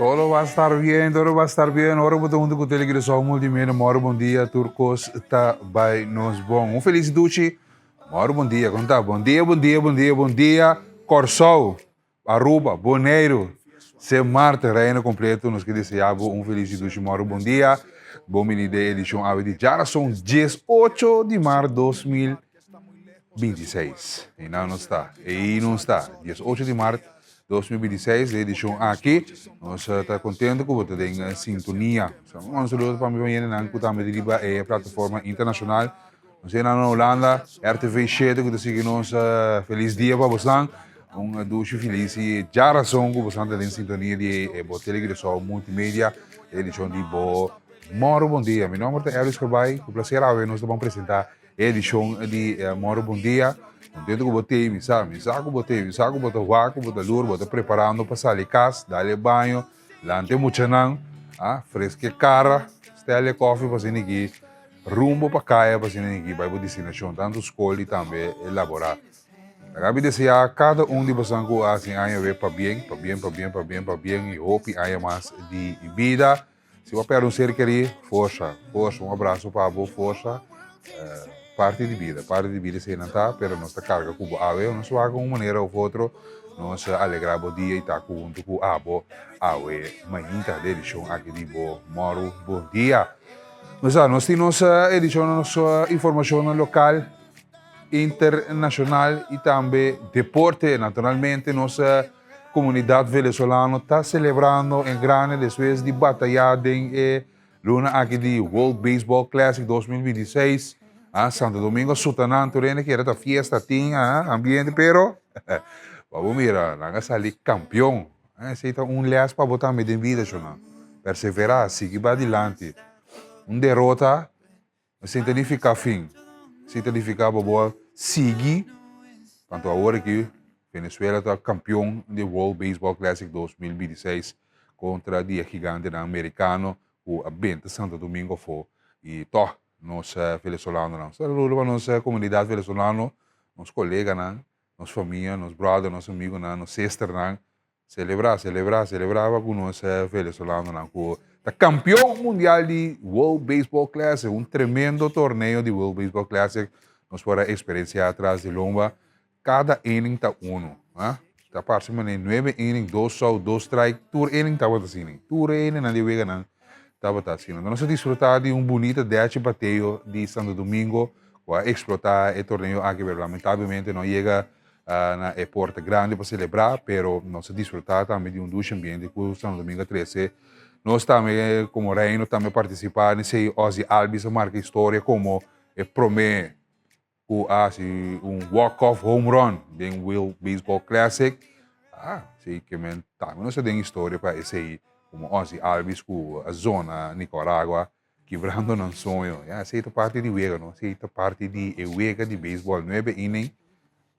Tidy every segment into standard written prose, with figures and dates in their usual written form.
Todo va a estar bien, todo va a estar bien. Ora bo ta hunto cu Tele Curaçao Multimedia, moro bon dia, tur cos ta bay nos bon. Un feliz dushi, moro bon dia, con ta? Bon dia, bon dia, bon dia, bon dia, Corsou, Aruba, Boneiru, Sint Maarten, Reino completo, nos ke desea bo un feliz dushi, moro bon dia. Bon bini den edicion awe di djarason 18 di maart 2026. Einan nos ta, ei nos ta, 18 di maart 2026, den edicion aki, nos ta contento cu bo ta den sintonia. Un saludo pa mi familianan cu tambe di riba e plataforma internacional. Nos hende na Hulanda, RTV 7 cu ta sigui nos, feliz dia pa bosnan. Un dushi feliz y djarason cu bosnan ta den sintonia di e bo Tele Curaçao Multimedia, e edicion di bo Moro Bon Dia. Mi nomber ta Elvis Corbay, cu placer awe nos ta ban presenta E edishon di Moro Bon Dia. Contento ku bo tei, mi sa, mi sa ku bo tei, mi sa ku bo ta wak, ku bo ta lur, bo ta preparando pa sali kas, dal e baño, lanta e muchanan, ah, freska e kara, stel e kofi pa asina aki, rumbo pa kaya pa asina aki bai bo destinashon, tantu skol i tambe laborá. Laga mi deseá kada un di bosan ku a hasi aña awe pabien, pabien, pabien, pabien, pabien i hopi aña mas di bida. Si bo a pèrdè un ser kerí, forsa, forsa, un abraso pa bo, forsa. Parti di bida, parti di bida esei nan ta, pero nos ta karga ku bo awe, nos wak un manera òf otro, nos alegrá bo dia i ta ku huntu ku abo awe mainta den edishon aki di bo Mòru Bon Dia. Nos sa, nos tin nos edishon, nos informashonnan lokal, internashonal i tambe deporte. Naturalmente nos. Comunidad Venezolano ta celebrando en grande despues di bataya den e luna aki di World Baseball Classic 2026. Ah, Santo Domingo suta nan tur hende kere ta fiesta tin ah, ambiente pero pa bo mira nan a sali campeon. Ah, esey ta un les pa bo tambe den bida shona. Persevera, sigui ba dilanti. Un derota Esei ta nifiká fin. Esei ta nifiká bo bo a sigui. Tantu awor aki Venezuela ta kampion di World Baseball Classic 2026 kontra di e gigantenan merikano ku a benta Santo Domingo afó. I tòg nos venezolanonan. Saludo pa nos komunidat venezolano, nos koleganan, nos famia, nos bròder, nos amigunan, nos sesternan. Selebrá, selebrá, selebrá pa ku nos venezolanonan ku ta kampion mundial di World Baseball Classic, un tremendo torneo di World Baseball Classic nos por a eksperensiá tras di lomba. Kada inning ta unu, ah. Ta parse manera nuebe inning, dos out, dos strike, tur inning tabata asina, tur e inningnan di weganan tabata asina. Nos a disfrutá di un bunita dechi bateo di Santo Domingo ku a eksplotá e torneo aki, pero lamentablemente no a yega na e porta grandi pa selebrá, pero nos a disfrutá tambe di un dushi ambiente ku Santo Domingo a trese. Nos tambe komo Reino tambe a partisipá den esei. Ozzie Albies a marka historia komo e promé ku a hasi un walk-off home run den World Baseball Classic. Ah, esei ke men tambe nos ta den historia pa esei komo Ozzie Albies ku a zona Nicaragua kibrando nan soño. Ya, esei ta parti di wega, no? Esei ta parti di e wega di beisbòl. Nuebe inning,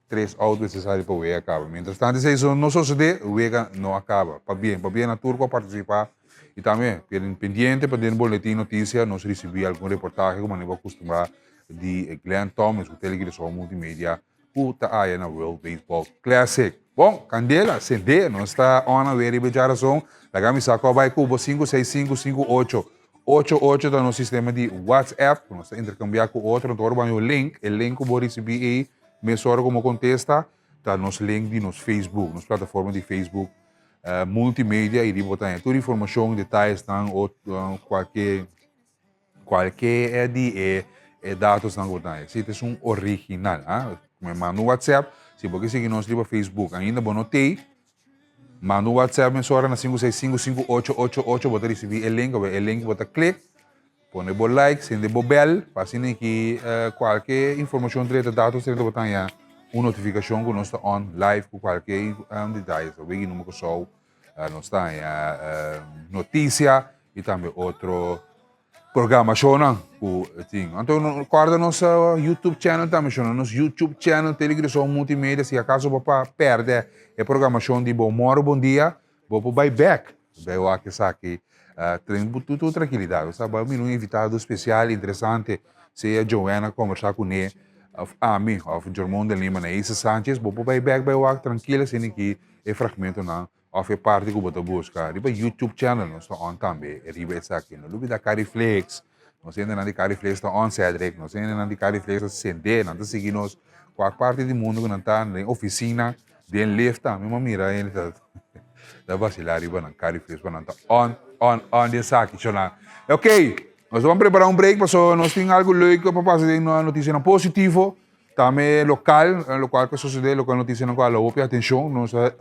tres out nesesario pa wega kaba. Mientras tanto esei no sosodé, wega no a kaba. Pabien, pabien na tur ku a partisipá. I tambe, keda pendiente pa den Boletin Notisia nos risibí algun reportahe ku manera bo a kustumbrá di Glenn Thomas ku Tele Curaçao Multimedia ku ta aya na World Baseball Classic. Bon, kandela, sendé, nos ta on awe riba e djarason. Laga mi sa ku a bai ku bo sinku seis sinku sinku ocho ocho ocho ta nos sistema di WhatsApp ku nos ta interkambiá ku otro. Anto ora bo haña un link, e link ku bo risibí ei mesora ku bo kontesta ta nos link di nos Facebook, nos plataforma di Facebook Multimedia i riba bo ta haña tur informashon, detayesnan o kualke. Cualke e di e e datosnan cu bo ta haña. Si ta esun original, ha. Me manda un WhatsApp, si bo ke sigui nos riba Facebook ainda bo no tei, manda un WhatsApp mesora na 5655888 bo ta ricibi e link, e link bo ta click, pone bo like, sende bo bel, pa asina ki cualke informacion drenta, datos drenta bo ta haña un notificacion cu nos ta on live cu cualke detaye. So wiki numero Kòrsou Nos ta haña noticia y tambe otro programacionnan cu tin. Anto corda nos YouTube channel tambe, shona. Nos YouTube channel Tele Curaçao Multimedia. Si acaso bo pa perde e programacion di Bo Moro Bon Dia, bo por bay back. Bay wak esaki tin tur trankilidad. Bo sa bo a mira un invitado special interesante, sea Joanna conversa cune of ami of Jormon de Lima, Naisa Sanchez, bo por bay back bay wak trankil asina ki e fragmentonan. Of e parti ku bo ta buska riba YouTube channel nos ta on tambe riba esaki. No lubida Cariflex. Nos hendenan di Cariflex ta on Cedric. Nos hendenan di Cariflex ta sende, nan ta sigui nos kuak parti di mundu ku nan ta, den ofisina, den lift tambe mi a mira hende ta ta basila riba nan Cariflex pa nan ta on, on, on di esaki shonnan. Ok, nos ta ban prepara un break pasobra nos tin algu leuk pa pasa den notisianan positivo. Tambe lokal, lokual ku a sosodé, lokual notisianan ku a hala hopi atenshon, nos a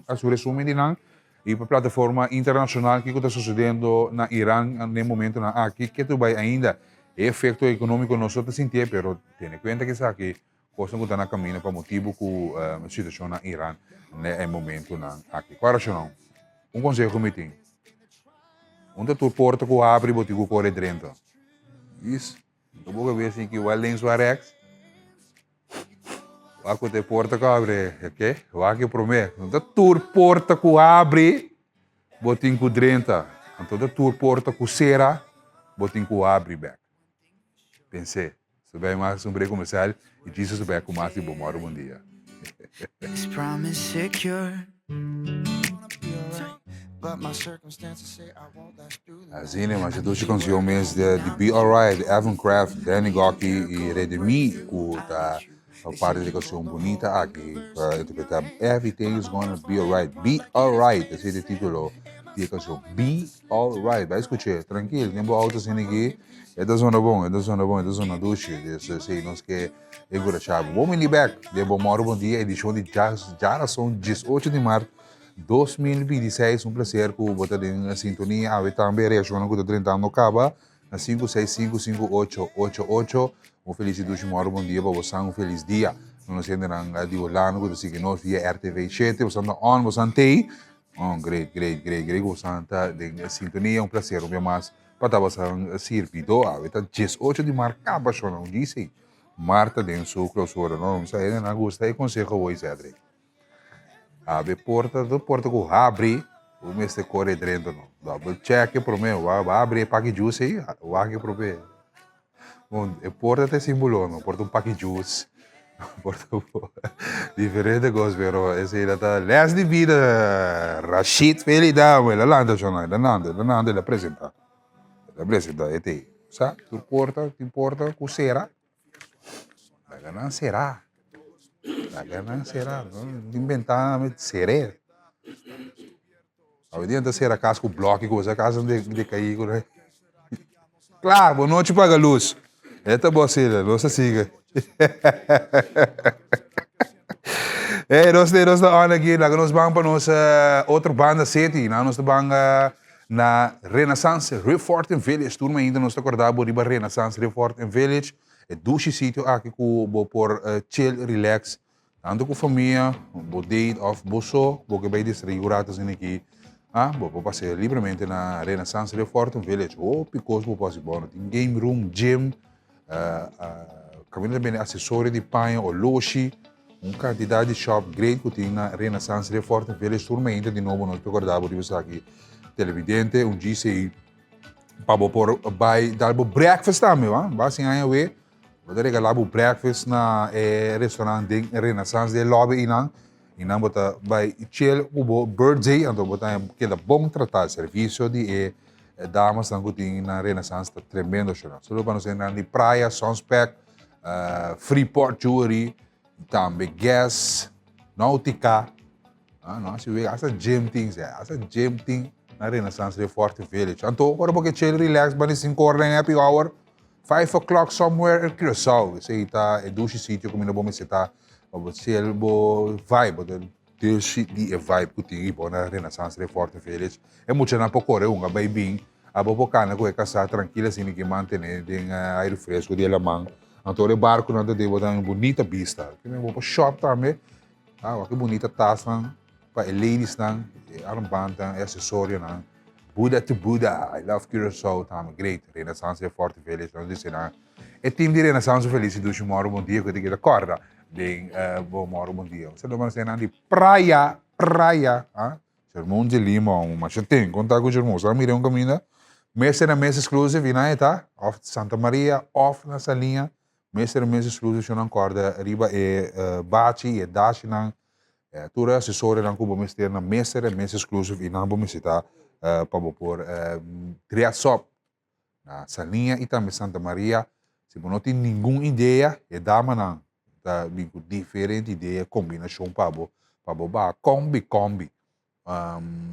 hasi un resumen di nan i pa plataforma internashonal kiko ta sosodendo na Iran den momentonan aki, ke tur bai ainda e efekto ekonómiko nos no ta sintié, pero tene kuenta ku esaki kosnan ku ta na kaminda pa motibu ku e situashon na Iran na e momentonan aki. Kua rashonal? Un konseho ku mi tin, un ta tur porta ku habri bo tin ku kore drenta. Is. Bo boca bia sin ki wak links wak rechts. Wak ku te porta ku abri, ok? Wak e promé. No ta tur porta ku abri bo tin ku drenta. Anto ta tur porta ku sera bo tin ku abri bek. Pens'é. So bai mas un break komersial i Jesus ta bai ku mas di bo mòru bon dia. This promise secure. Asina, masha dushi kansion mes di Be Alright, Evan Craft, Danny Gocky i Redimi ku ta parti di e kansion bunita aki pa interpretá Everything is gonna be alright. Be Alright, esei ta e titulo di e kansion. Be Alright. Bai skuch'é trankil den bo outo asina aki, e ta zona bon, e ta zona bon, e ta zona dushi. Dus esei nos ke enkurashá bo. Bon bini bèk den Bo Mòru Bon Dia edishon di djarason 18 di mart 2026 un placer ku bo ta den sintonia awe tambe reakshonnan ku ta drentando kaba na sinku seis sinku sinku ocho ocho ocho un felis i dushi mòru bon dia pa bosan un felis dia na nos hendenan di Hulanda ku ta sigui nos via RTV shete bosan ta on bosan tei oh great great great great ku bosan ta den sintonia un placer un bia mas pa ta bosan sirbidó awe ta 18 di mart kaba shonnan un disi Marta den su klousura no sa hendenan gusta e konseho woi Cedric. Habri porta, tur porta ku habri, bo mester kore drenta no. Double check e prome, bo a habri e paki juice ei, wak e prome. Bon, e porta ta e simbolo no, por ta un paki juice, por ta diferente kos, pero esei ta ta les di bida. Rashid Felidamo, el a lanta shon, el a lanta, el a lanta, el a presenta, el a presenta e te. Sa, tur porta tin porta ku sera. Laga nan será. Laga nan será. No tin bentana mi ser'é. Awe dia nan ta sera kas ku blòki ku esei kas de de kai ku Kla, bo nochi paga lus. E ta bo asina, nos ta sigui. Ey, nos ta nos ta on aki, laga nos ban pa nos otro banda city. Nan nos ta ban Na Renaissance Riffort and Village, tur mainta nos ta korda bo riba Renaissance Riffort and Village, e dushi sitio aki ku bo por chill, relax, tantu ku famia, bo date òf bo so, bo ke bai distraí un rato asina aki, ah, bo por pas'é libremente na Renaissance Riffort and Village. Hopi kos bo por hasi bo, tin game room, gym, Kaminda ta bende asesorio di paña, oloshi, un kantidat di shop great ku tin na Renaissance Reforte Village. Tur mainta di nobo nos ta korda bo riba esaki televidente, un GCI pa bo por bai dal bo breakfast tambe, wa. Ba sin aña we, bo ta regala bo breakfast na e restaurant den Renaissance den lobby einan. I nan bo ta bai chill ku bo birthday, anto bo ta keda bon tratá. Servisio di e damasnan ku tin na Renaissance ta tremendo shona. Solo pa nos hendenan di Praia, Sunspec, Freeport Jewelry, tambe Guess, Nautica, ah no hasi wega, hasta gym tin seh, hasta gym tin na Renaissance den Forte Village. Anto ora bo ke chill relax banda di sinku ora den happy hour, five o'clock somewhere in Curaçao, esei ta e dushi sitio ku mi no bo mester ta. Pa bo sel bo vibe, bo ta dushi di e vibe ku tin riba na Renaissance Reforte Village. E muchanan por kore hunga bai bin, abo por kana ku e kasá trankil asina ki mantene den aire fresku di e laman. Anto ora e barkunan ta den bo ta un bunita bista. Bo por shop tambe, ah wak e bunita tasnan. Pa e ladiesnan, e armbandnan, e asesorionan. Buda to Buda, I love Curaçao tambe, great. Renaissance e Forte Village, nos dice nan. E team di Renaissance feliz y dushi moro bon dia, ku ta keda korda den bo moro bon dia. Un saludo pa nos nan di Praia, Praia, ah. Sermon di Lima, un masha ten, konta ku Sermon, sa mira un kaminda, mester na mes exclusive y nan e ta, of Santa Maria, of na Saliña, mester na mes exclusive, shon nan korda riba e bachi y e dashinan. Tur e asesorionan ku bo mester na Mister en Miss Exclusive i nan bo mester ta pa bo por dress up na Saliña i tambe Santa Maria. Si bo no tin ningun idea, e damanan ta bin ku diferente idea, kombinashon pa bo, pa bo baha kombi kombi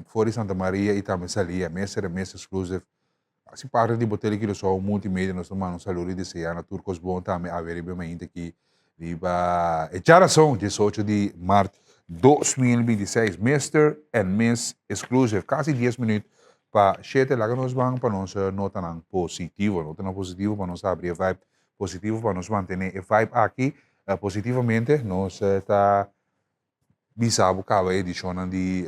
for di Santa Maria i tambe Saliña. Mister en Miss Exclusive Hasi parti di bo Tele Curaçao Multimedia nos ta manda un saludo y desea na tur cos bon tambe awe riba mainta aki riba e djarason 18 di mart 2026 Mister and Miss Exclusive casi 10 minuut pa shete laga nos ban pa nos notanan positivo notanan positivo pa nos habri e vibe positivo pa nos mantene e vibe aki positivamente nos ta Bisa bo kaba e edishonnan di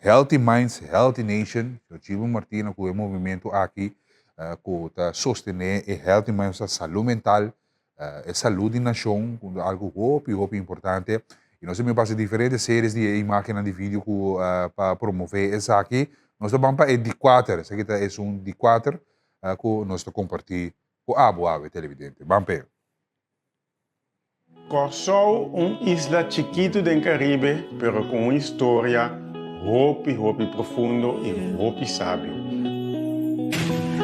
Healthy Minds, Healthy Nation. Señor Chivo Martina ku e movimentu aki ku ta sostené e Healthy Minds, osea salú mental, e salú di nashon, ku ta algu hopi hopi importante. I nos a bin pasa diferente series di e imágennan di video ku pa promové esaki. Nos ta ban pa e di kuater, esaki ta esun di kuater ku nos ta kompartí ku abo awe televidente. Ban p'e. Kòrsou, un isla chikitu den Karibe, pero ku un historia hopi hopi profundo i hopi sabio.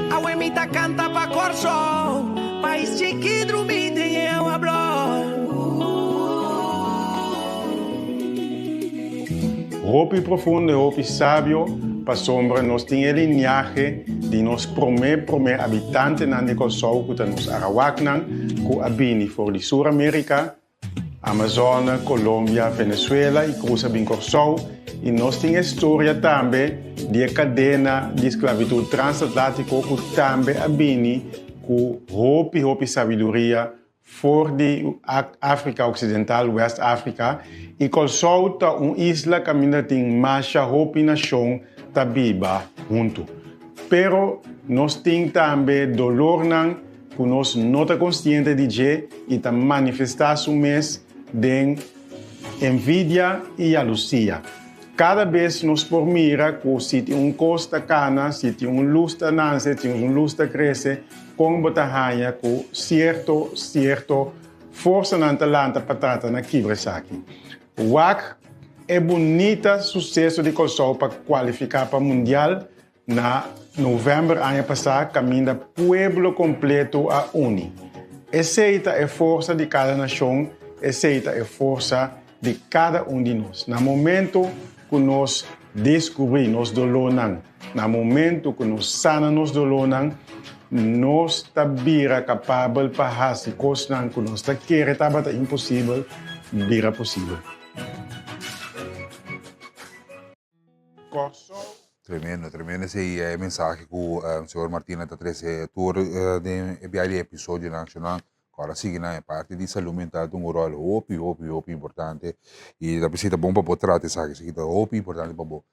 Awe mi ta kanta pa Kòrsou, pais chikí drumí den e awa blou. Hopi profundo i hopi sabio, pasobra nos tin e liniahe di nos promé promé abitantenan di Kòrsou ku ta nos Arawaknan ku a bini for di Sur Amerika, Amazone, Colombia, Venezuela i krusa bin Kòrsou i nos tin e storia tambe di e kadena di sklabitut transatlátiko ku tambe a bini ku hopi hopi sabiduria For di Afrika Oksidental, West Afrika, i Kòrsou ta un isla kaminda tin masha hopi nashon ta biba huntu. Pero nos tin tambe dolornan ku nos no ta konsiente di dje i ta manifestá su mes den envidia i yalusia. Kada bes nos por mira ku si tin un kos ta kana, si tin un lus ta nase, si un lus ta krese, kon bo ta haña ku sierto sierto forsanan ta lanta pa trata na kibra esaki. Wak e bunita suseso di Kòrsou pa kualifiká pa Mundial Na novèmber aña pasá kaminda pueblo kompleto a uni. Esei ta e forsa di kada nashon, esei ta e forsa di kada un di nos. Na momento ku nos deskubrí nos dolónan, na momento ku nos sana nos dolónan, nos ta bira kapabel pa hasi kosnan ku nos ta kere tabata imposibel, bira posibel. Kòrsou. Tremendo, tremendo esei e mensahe ku señor Martina ta trese tur den e biaha di episodionan shonnan ku ora sigui nan e parti di salud mental ta un ròl hopi hopi hopi importante i ta bisa ta bon pa bo trata esaki esaki ta hopi importante pa bo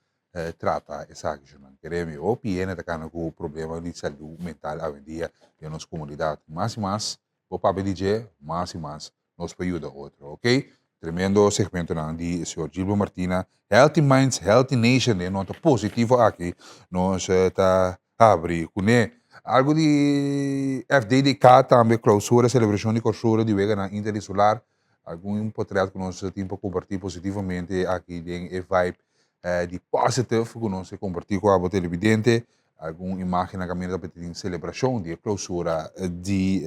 trata esaki shonnan kere mi hopi hende ta kana ku problema di salud mental awendia den nos komunidat mas i mas bo papia di dje mas i mas nos pa yuda otro ok. Tremendo segmentonan di señor Gilbert Martina Healthy Minds Healthy Nation e nota positivo aki nos ta habri cune. Algo di FDDK tambe clausura celebracion di clausura di weganan interinsular algun potret cu nos tin pa comparti positivamente aki den e vibe di positive cu nos a comparti cu abo televidente Algun imágennan kaminda ta tin selebrashon di e klousura di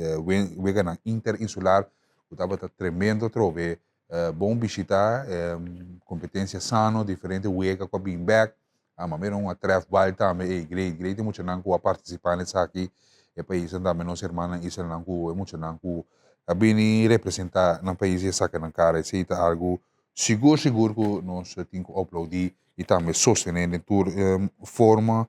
weganan interinsular ku tabata tremendo atrobe. Bon bishitá, kompetensia sano, diferente wega ku a bin bèk. A mira un a trèfbal tambe, ey great, great e muchanan ku a partisipá na esaki. E paisnan tambe nos hermannan islanan ku e muchanan ku a bini representá nan pais i a saka nan kara. Esei ta algu sigur sigur ku nos tin ku aplaudí y tambe sostené den tur forma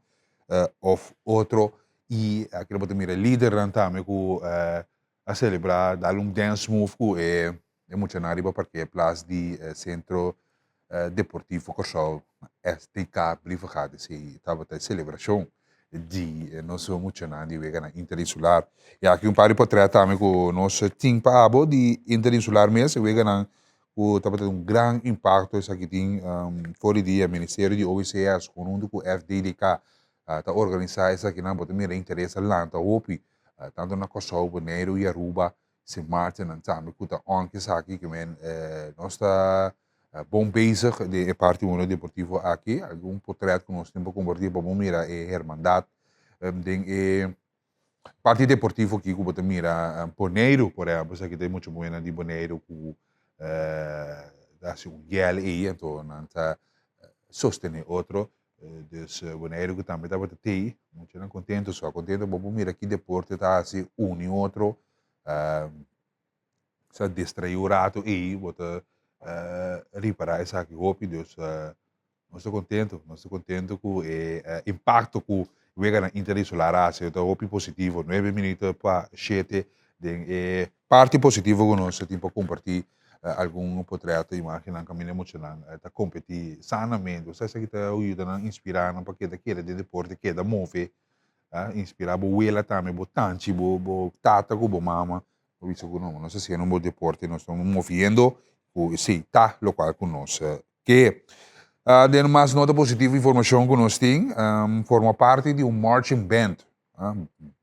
of otro y aki lo bo ta mira lidernan tambe ku a selebrá dal un dance move ku e muchanan riba parkeerplaats di Sentro Deportivo Kòrsou SDK Brievengat esei tabata e selebrashon di nos muchanan di weganan interinsular y aki un par di potrèt tambe ku nos tin pa abo di interinsular mes e weganan ku tabata un gran impakto esaki tin for di dia ministerio di OWCS huntu ku FDDK ta organisá esakinan bo ta mira interes a lanta hopi tantu na Kòrsou, Boneiru i Aruba, Sint Maarten nan tambe ku ta ònk esaki ke men nos ta. Bon bezig den e parti mundo deportivo aki. Algun potret ku nos tin pa kompartí pa bo mira e hermandat den e parti deportivo aki ku bo ta mira Boneiru por ehèmpel. Esaki ta e mucha muhénan di Boneiru ku ta hasi un yèl ei, anto nan ta sostené otro. Dus Boneiru ku tambe tabata tei, muchanan kontento, so a kontento bo por mira ki deporte ta hasi uni otro. Sa distraí un rato ei, bo ta ripará esaki hopi, dus nos ta kontento, nos ta kontento ku e impakto ku weganan interinsular a hasi, ta hopi positivo, nuebe minuto pa shete den e parti positivo ku nos tin pa kompartí algun potrèt, imágennan kaminda e muchanan ta kompetí sanamente, osea esaki ta yuda nan inspirá nan pa keda kere den deporte, keda move, inspirá bo wela tambe, bo tanchi, bo tata ku bo mama. Bo bisa ku no, nos hasiendo un bon deporte, nos ta moviendo ku esei ta lokual ku nos ke. Den mas nota positivo informashon ku nos tin, forma parti di un marching band,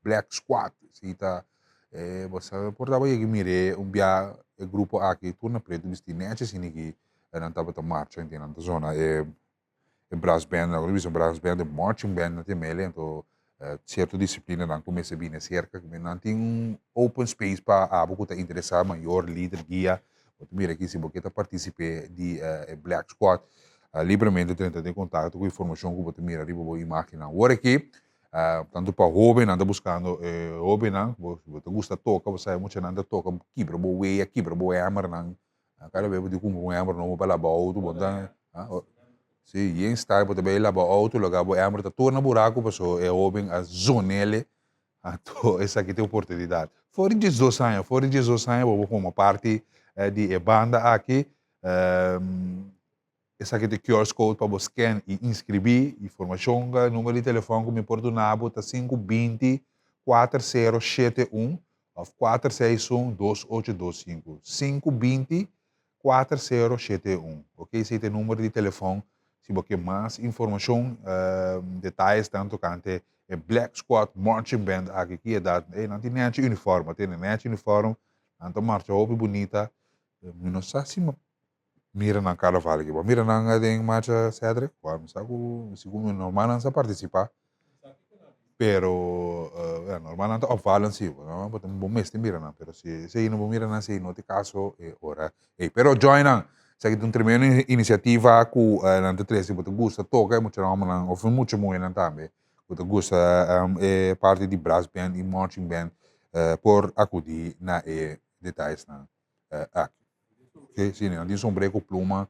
Black Squad, esei ta, bo sa por tabata yega mir'é un bia e grupo aki tur na pretu bisti nèchi asina ki nan tabata marcha, nan ta zona e e brass band, nan bisa brass band, e marching band nan tin mele, anto cierto disciplina nan cu mester bini acerca, nan tin un open space pa abo cu ta interesa, mayor, lider, guia, bo ta mira aki si bo ke ta participe di e Black Squad, libremente drenta den contacto cu informacion cu bo ta mira riba bo imagennan. Awor aki, tanto pa hobennan ta buscando e hobennan, bo ta gusta toca, bo sa e muchanan ta toca, kibra bo wea, kibra bo emmernan, Cada vez bo tin cumpra un ember nobo pa laba auto, bo ta, si, yen style bo ta bay laba auto, loke bo ember ta tur na buraco paso e hoben a zonele, anto esaki ta e oportunidad. For di diesdos aña, for di diesdos aña bo por forma parti di e banda aki, esaki ta e QR code pa bo scan y inscribi, informacion, numero di telefon cu mi por duna bo ta sinku binti kuater sero shete un Of kuater seis un dos ocho dos sinku. Sinku binti kuater sero shete un. Ok, esei ta e numero di telefòn si bo ke mas informashon, detayesnan tokante e Black Squad Marching Band aki. Ki edat? Ey, nan tin nechi uniform, a tene nechi uniform, nan ta marcha hopi bunita. Mi no sa si mi mira nan karnaval aki. Bo a mira nan den marcha, Cedric? Bo a mi sa ku sigur mi normal nan sa partisipá. Pero ya normal nan ta opvallend si, bo bo ta bo mester mira nan, pero si esei no bo mira nan si no ta e caso e ora ei. Pero join nan, esaki ta un tremendo iniciativa cu nan ta trece, bo ta gusta toca e mucha hombernan of e mucha muhernan tambe cu ta gusta e parti di brass band y marching band por acudi na e detayesnan aki. Ok, si nan tin sombré ku pluma,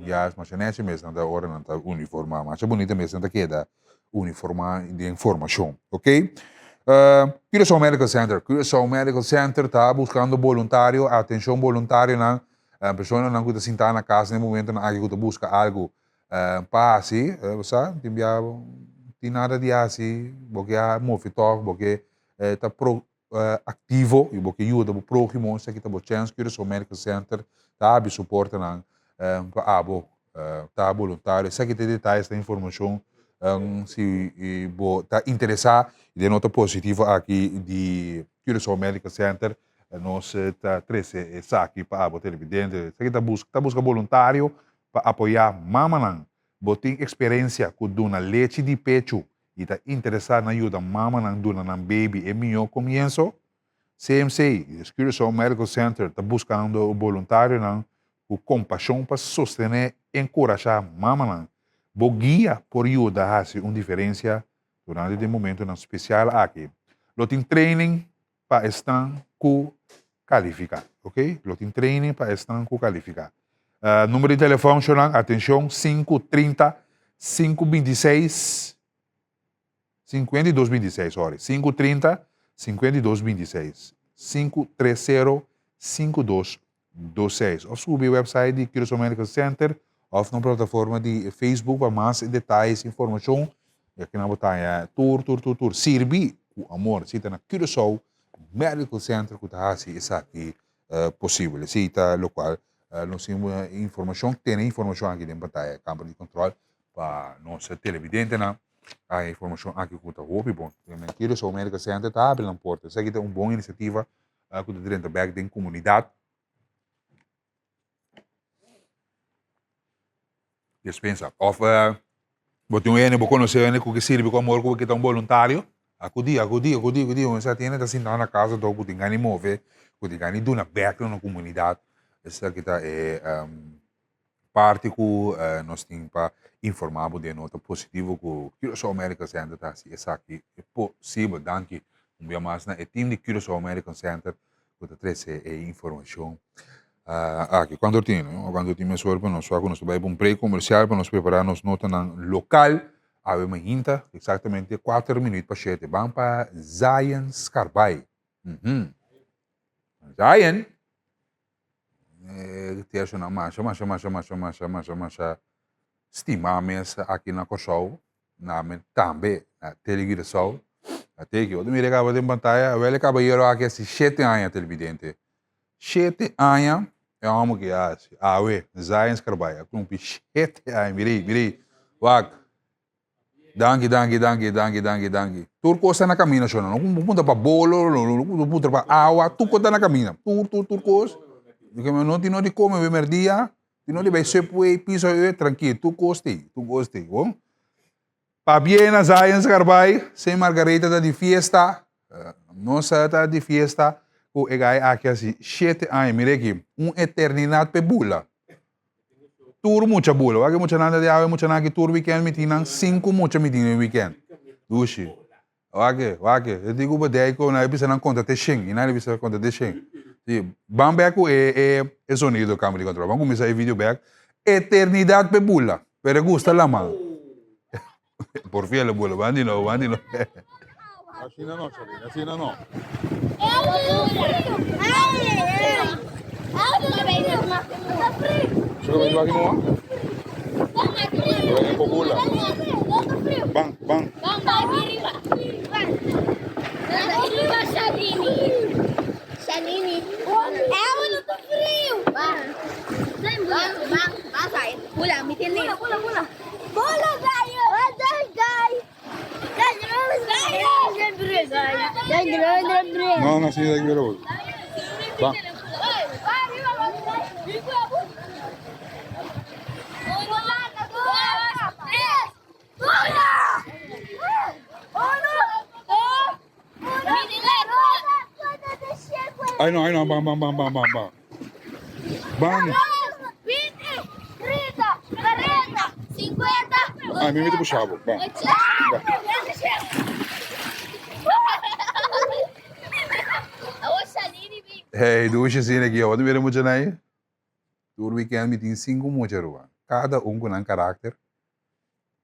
ya es masha nechi mes nan ta ora nan ta uniformá, masha bunita mes nan ta keda uniformá den formashon, ok. Curaçao Medical Center, Curaçao Medical Center ta buskando boluntario, atenshon boluntarionan, personanan ku ta sintá na kas na e momentonan aki ku ta buska algu pa hasi, bo sa, tin bia tin nada di hasi, bo ke a mofi tòg, bo ke ta pro aktivo i bo ke yuda bo próhimo, esaki ta bo chèns. Curaçao Medical Center ta habri su portanan pa abo ta boluntario. Esaki ta e detayes, ta informashon si bo ta interesá den nota positivo aki di Curaçao Medical Center, nos ta trese esaki pa abo televidente. Esaki ta buska ta buska boluntario pa apoyá mamanan. Bo tin eksperensia ku duna lechi di pechu i ta interesá na yuda mamanan duna nan baby e mihó komienso, CMC, Curaçao Medical Center, ta buskando boluntarionan ku kompashon pa sostené i enkurashá mamanan. Bo guia por yuda hasi un diferensia durante di e momentunan spesial aki. Lo tin training pa esnan ku kalifiká, ok? Lo tin training pa esnan ku kalifiká. Numero di telefòn shornan, atenshon, sinku 30 sinku 26 52 26, sorry, sinku 30 52 26, sinku tres sero sinku dos dos seis. Òf subi website di Curaçao Medical Center òf nan plataforma di Facebook pa mas detayes, informashon. I aki nan bo ta haña tur, tur, tur, tur. Sirbi ku amor. Esei ta na Curaçao Medical Center ku ta hasi esaki posibel. Esei ta lokual nos tin informashon, tene informashon aki den pantaya Kamber di Kòntròl pa nos televidentenan haña informashon aki ku ta hopi bon. Curaçao Medical Center ta habri nan porta. Esaki ta un bon inisiativa ku ta drenta bèk den komunidat. Despensa. Of bo tin un hende, bo konosé un hende ku ke sirbi ku amor ku bo ke ta un boluntario, akudí, akudí, akudí, akudí. Un esaki hende ta sintá na kas anto ku tin gana di move, ku tin gana di duna bèk na komunidat. Esaki ta e parti ku nos tin pa informá bo den nota positivo ku Curaçao Medical Center ta hasi esaki posibel. Danki un bia mas na e tim di Curaçao Medical Center ku ta trese e informashon aki. Kuantu tin? Kuantu tin mesor pa nos wak ku nos ta bai pa un break komersial pa nos prepará nos notanan lokal. Awe mainta eksaktamente kuater minuut pa shete. Ban pa Zion Scarbay. Zion! E tersonan masha masha masha masha masha masha masha stimá mes aki na Kòrsou, na men tambe na Tele Curaçao. A teki, bo ta mira e kaba den pantaya, awel e kabayero aki hasi shete aña televidente. Shete aña e hòmber ki a hasi. Awe, Zion Scarbay a kumpli shete aña. Mira ei, mira ei. Wak. Danki, danki, danki, danki, danki, danki. Tur kos ta na kamina, shona. No ku puntra pa bolo, no ku puntra pa awa, tur kos ta na kamina. Tur, tur, tur kos. No tin no di kome be merdia, tin no di bai Subway, Pizza Hut, trankil. Tur kos t'ei, tur kos t'ei, bon. Pabia na Zion Scarbay, Saint Margaretha ta di fiesta. Nos ta di fiesta ku e gai aki hasi shete aña. Mira aki, un eternidat p'e bula. Tur mucha bula. Wak e muchanan ta di awe muchanan aki tur weekend mi tin nan sinku mucha mi tin den weekend. Dushi. Wak e, wak e. E di ku bo dei ku nan e bisa nan konta te shen. I nan a bisa konta te shen. Si, ban bek ku e e e sonido kambio di kontrol. Ban kuminsá e video bek. Eternidat p'e bula. Pero e gusta laman. Porfia lo bula. Ban di nou, ban di nou. Asina no, Shalene, asina no. Ban, ban. No, no, asina ta kibera bo. Ban. Ay no, ay no, ban, ban, ban, ban, ban, ban. Ban. Ay, mi mete pusha bo. Ban. Ban. Hey, dushi asina aki. Awor ta mira muchanan ei. Tur weekend mi tin sinku mucha ruman. Kada un ku nan karakter.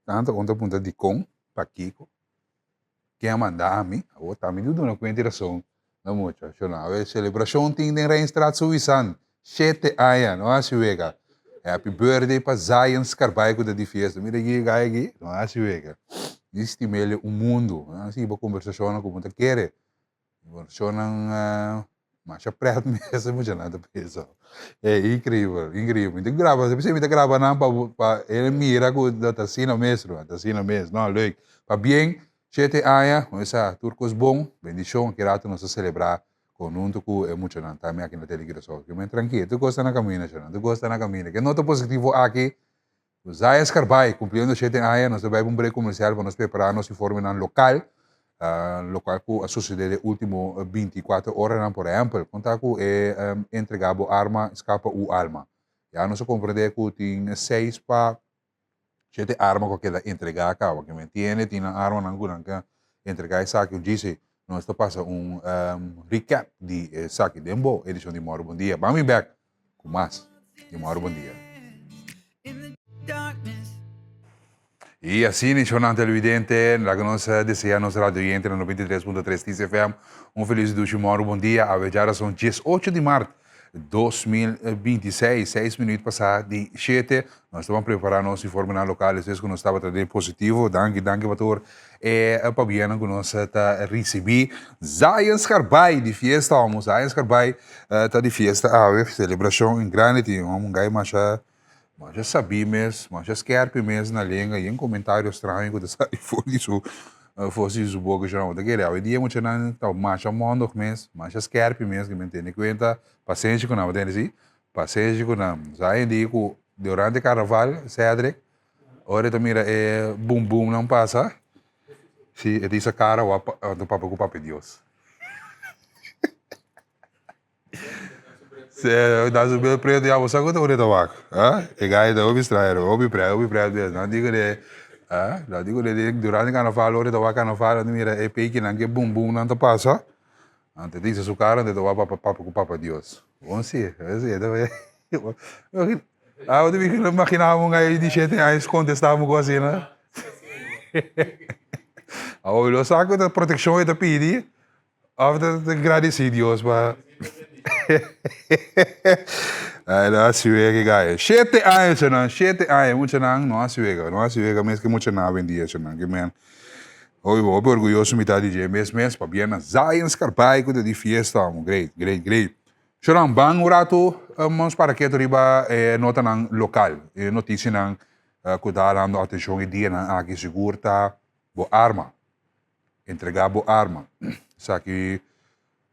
Tantu un ta puntra dikon, pakiko, ken a manda ami. Awor tambe mi ta duna kuenta i rason na mucha. Shona, awe selebrashon tin den Rijnstraat Suwisan. Shete aña, no hasi wega. Happy birthday pa Zion Scarbay ku ta di fiesta. Mira aki e gai aki, no hasi wega. Mi stim'el un mundu. Nan sigui bo kombersashonnan ku bo ta kere. Informacionnan masha pret mes e muchanan ta pensa. E increíbel, increíbel. Mi ta graba, mi ta graba nan pa pa e mira ku ta asina mes, ruman, ta asina mes. No, leuk. Pabien, shete aña, nos sa tur kos bon, bendishon. Aki rato nos ta selebrá konhunto ku e muchanan tambe aki na Tele Curaçao. Ke men trankil, tur kos ta na kaminda, shornan, tur kos ta na kaminda. Ke nota positivo aki, Zayas Carbay, cumpliendo shete aña, nos ta bay pa un break comercial pa nos prepara nos informenan local, locual cu a sucede den ultimo 24 oranan. Por ehempel, con ta cu e entrega bo arma scapa u alma. Ya nos a comprende cu tin seis pa shete arma cu a keda entrega caba. Ke men tiene tin nan armanan cu nan ke entrega esaki. Djise, nos ta pasa un recap di esaki den bo edicion di Moro Bon Dia. Ban mi bek cu mas di Moro Bon Dia. Y asina, shownan televidente, laga nos desea nos radio oyente na 93.3 Tis FM un feliz dushi moro bon dia. Awe djarason 18 di mart 2026, 6 minuut pasa di 7. Nos ta ban prepara nos informenan lokal despues ku nos tabata den positivo. Danki, danki pa tur e pabiennan ku nos ta risibi. Zion Scarbay di fiesta homo, Zion Scarbay ta di fiesta awe, selebrashon en grande tin homo un gai masha Masha sabí mes, masha skerpi mes na lenga i un komentario straño ku ta sali for di su for di su boka shon. Bo ta kere awendia muchanan ta masha mondig mes, masha skerpi mes ku mi tene kuenta pasenshi ku nan, bo ta hende si? Pasenshi ku nan. Sa hende ku durante karnaval, Cedric. Ora e ta mira e boom boomnan pasa, si e ta hisa kara wak anto papia ku Papi Dios. Si, da su bel preto ya bo sa ku ta ora e ta wak. E gai ta hopi straño, hopi pret, hopi pret mes. Nan di ku de, nan di ku de durante karnaval ora e ta wak karnaval nan ta mira e peikinan ku e boom boomnan ta pasa. Anto e ta hisa su kara anto e ta wak papia ku Papa Dios. Bon si, bon si. Ah, bo ta imagina un gai di shete años contesta un cos asina? Awor lo sa cu ta proteccion e ta pidi of ta gradeci Dios pa Ay, no haci wega gai. Shete años nan, shete años muchanan no haci wega, no haci wega mes ke muchanan awendia nan, ke men. Hopi bo, hopi orguyoso mi ta di dje mes mes, pabia na Zion Scarbay cu ta di fiesta, great, great, great. Shonan, ban un ratu nos para ketu riba e notanan lokal, e notisianan ku ta halando atenshon e dianan aki sigur ta bo arma, entregá bo arma. Esaki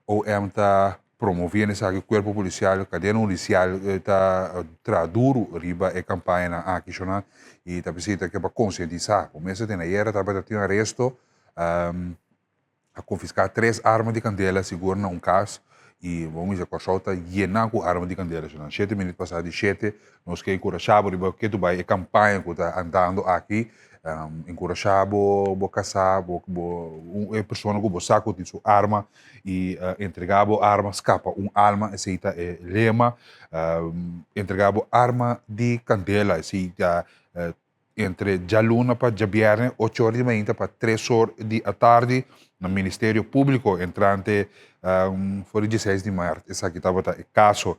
OM ta promoviendo esaki, kuerpo polisial, kadena hudisial ta traha duru riba e kampañanan aki shonan i ta bisita ke pa konsientisá. Bo mester tene ayera tabata tin aresto. A konfiská tres arma di kandela sigur na un kas i bo misa Kòrsou ta yená ku arma di kandela. Nan shete minüt pasá di shete nos ke enkurashá bo riba ke tu bai e kampaña ku ta andando aki. Enkurashá bo bo kasá bo bo e persona ku bo sa ku tin su arma i entregá bo arma skapa un alma esei ta e lema. Entregá bo arma di kandela esei ta Entre djaluna pa djabièrnè ocho or di mainta pa tres or di atardi na Ministerio Públiko entrante for di dieseis di mart. Esaki tabata e kaso.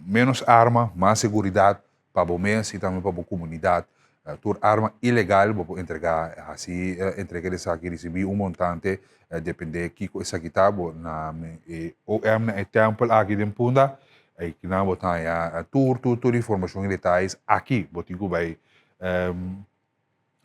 Ménos arma, mas seguridat pa bo mes i tambe pa bo komunidat. Tur arma ilegal bo por entregá, hasi entrega di esaki risibí un montante dependé kiko esaki ta. Bo na e OM na e tèmpel aki den Punda Eikinan bo ta haña tur tur tur informashon i detayes aki. Bo tin ku bai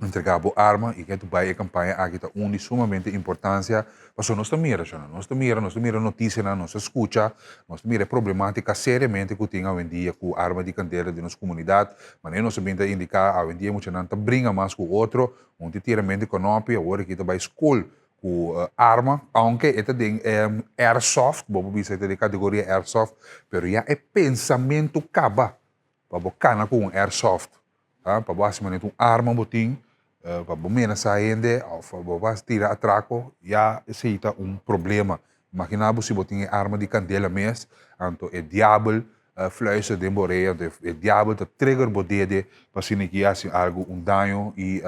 entregá bo arma i ke tu bai e kampaña aki ta un di sumamente importansia pasobra nos ta mira shona, nos ta mira, nos ta mira notisianan, nos ta skucha, nos ta mira e problematika seriamente ku tin awendia ku arma di kandela den nos komunidat. Manera nos a bin ta indiká awendia muchanan ta bringa mas ku otro, un tin tiramentu di kònòpi, awor aki ta bai skol ku arma, aunke e ta den airsoft, bo por bisa e ta den kategoria airsoft, pero ya e pensamentu kaba pa bo kana ku un airsoft, pa bo hasi manera un arma bo tin, pa bo menasá hende òf pa bo bas tira atrako, ya esei ta un problema. Imaginá bo si bo tin e arma di kandela mes, anto e diabel fluister den bo orea, anto e diabel ta trigger bo dede pa asina ki hasi algu, un daño i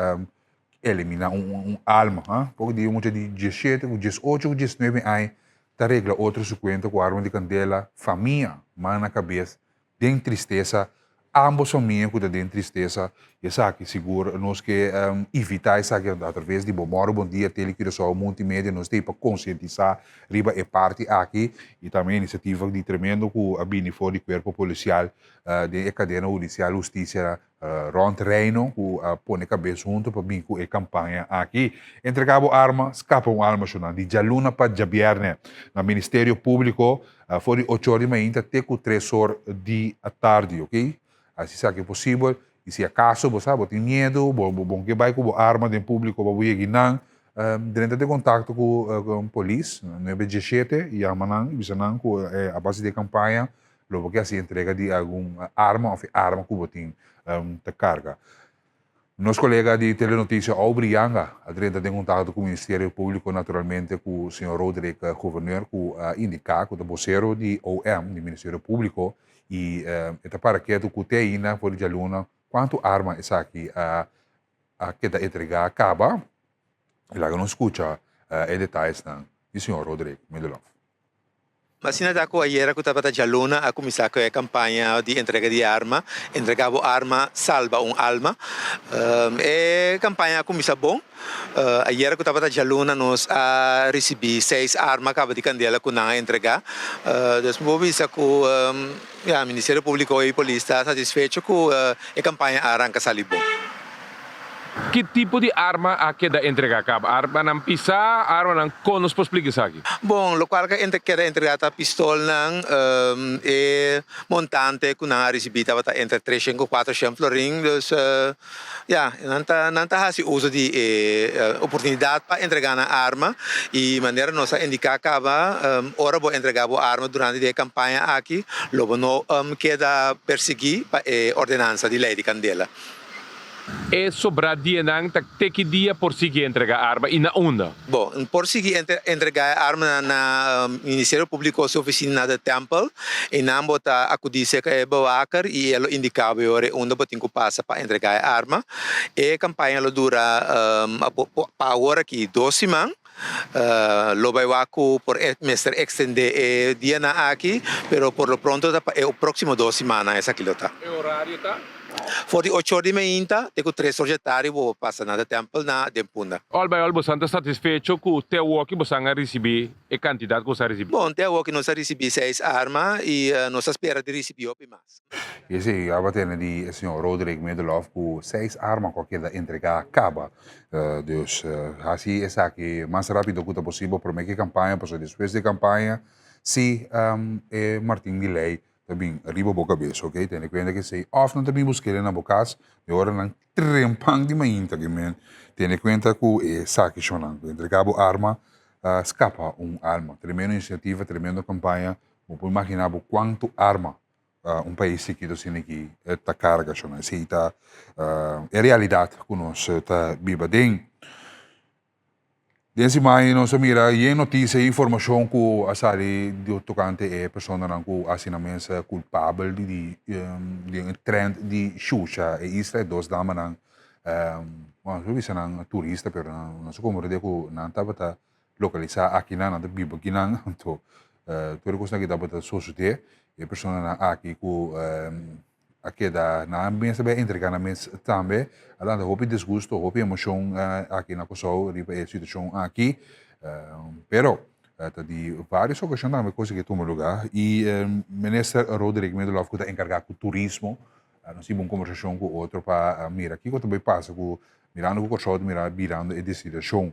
Eliminá un alma, ha? Poko di mucha di diesshete ku diesocho ku diesnuebe aña ta regla otro su kuenta ku arma di kandela, famia man na kabes den tristesa, ambos famia ku ta den tristesa, i esaki sigur nos ke evitá esaki atraves di Bo Mòru Bon Dia, Tele Curaçao Multimedia nos ta ei pa konsientisá riba e parti aki i tambe inisiativa di tremendo ku a bini for di kuerpo polisial den e kadena hudisial hustisia Rond Reino ku a pone kabes huntu pa bin ku e kampaña aki. Entregá bo arma, skapa un alma shonal. Di djaluna pa djabièrnè na Ministerio Públiko for di ocho or di mainta te ku tres or di atardi, ok. Hasi esaki posibel i si akaso bo sa bo tin miedu, bo bo ke bai ku bo arma den públiko pa bo yegi nan, drenta den kontakto ku polis, nuebe dieshete, yama nan i bisa nan ku a base di e kampaña Lo bo ke hasi entrega di algun arma of e arma ku bo tin ta karga. Nos kolega di Telenoticia Aubrey Yanga a drenta den kontakto ku Ministerio Públiko naturalmente ku señor Roderick Gouverneur ku a indiká ku ta bosero di OM, di Ministerio Públiko, i e ta para ketu ku te ainda for di djaluna kuantu arma esaki a keda entregá kaba. Laga nos skucha e detayesnan di señor Roderick Middelhof. Asina ta ku ayera ku tabata djaluna a kuminsá ku e kampaña di entrega di arma, Entrega bo arma, salba un alma. E kampaña a kuminsá bon. Ayera ku tabata djaluna nos a risibí seis arma kaba di kandela ku nan a entregá. Dus mi por bisa ku ya Ministerio Públiko i polis ta satisfecho ku e kampaña a ranka sali bon. Ki tipo di arma a keda entregá kaba? Armanan pisá, armanan kon nos por splika esaki? Bon, lokual ku a keda entregá ta pistolnan. E montante ku nan a risibí tabata entre treshen ku kuatroshen florin. Dus ya, nan ta nan ta hasi uso di e oportunidat pa entregá nan arma. I manera nos a indiká kaba, ora bo entregá bo arma durante di e kampaña aki, lo bo no keda persiguí pa e ordenansa di lei di kandela. E sobrá dianan ta te ki dia por sigui entregá arma i na unda? Bo por sigui entregá e armanan na Ministerio Públiko su ofisina na De Tempel. Einan bo ta akudí serka e bewaker i e lo indiká bo e ora i unda bo tin ku pasa pa entregá e arma. E kampaña lo dura pa awor aki dos siman. Lo bai wak ku por mester ekstendé e dianan aki, pero por lo pronto ta pa e próksimo dos simannan esaki lo ta. E orario ta? For di ocho or di meinta te ku tres or dje tardi bo por pasa na de tèmpel na den Punda. Al bai al bosan ta satisfecho ku te awoki bosan a risibí e kantidat ku bosan a risibí? Bon, te awoki nos a risibí seis arma i nos ta spera di risibí hopi mas. I esei a batende di e señor Roderick Middelhoff ku seis arma ku a keda entregá kaba. Dus hasi esaki mas rápido ku ta posibel promé ku e kampaña pasobra despues di e kampaña si e Martin di Ley ta bin riba bo kabes, ok? Tene kuenta ku esei òf nan ta bin busk'el na bo kas di ora nan trempan di mainta ke men tene kuenta ku e saki shonnan ku entregá bo arma skapa un alma. Tremendo inisiativa, tremendo kampaña, bo por imaginá bo kuantu arma un pais chikitu asina aki ta karga shonnan. Esei ta e realidat ku nos ta biba den. Den siman nos a mira yen notisia i informashon ku a sali tokante e personanan ku a hasi nan mes kulpabel di di e trend di shusha e isla e dos damanan bueno nos por bisa nan turista pero nan no sa komo rede ku nan tabata lokalisá akinan nan ta biba akinan anto tur e kosnan aki tabata sosodé e personanan aki ku a keda nan mes a bay entrega nan mes tambe a lanta hopi disgusto hopi emocion aki na Kòrsou riba e situacion aki pero ta di varios ocasion tambe cos aki a tuma lugar y minister Roderick Middelhof cu ta encarga cu turismo nos tin un conversacion cu otro pa mira kico ta bay pasa cu mirando cu Kòrsou ta mira birando e destinacion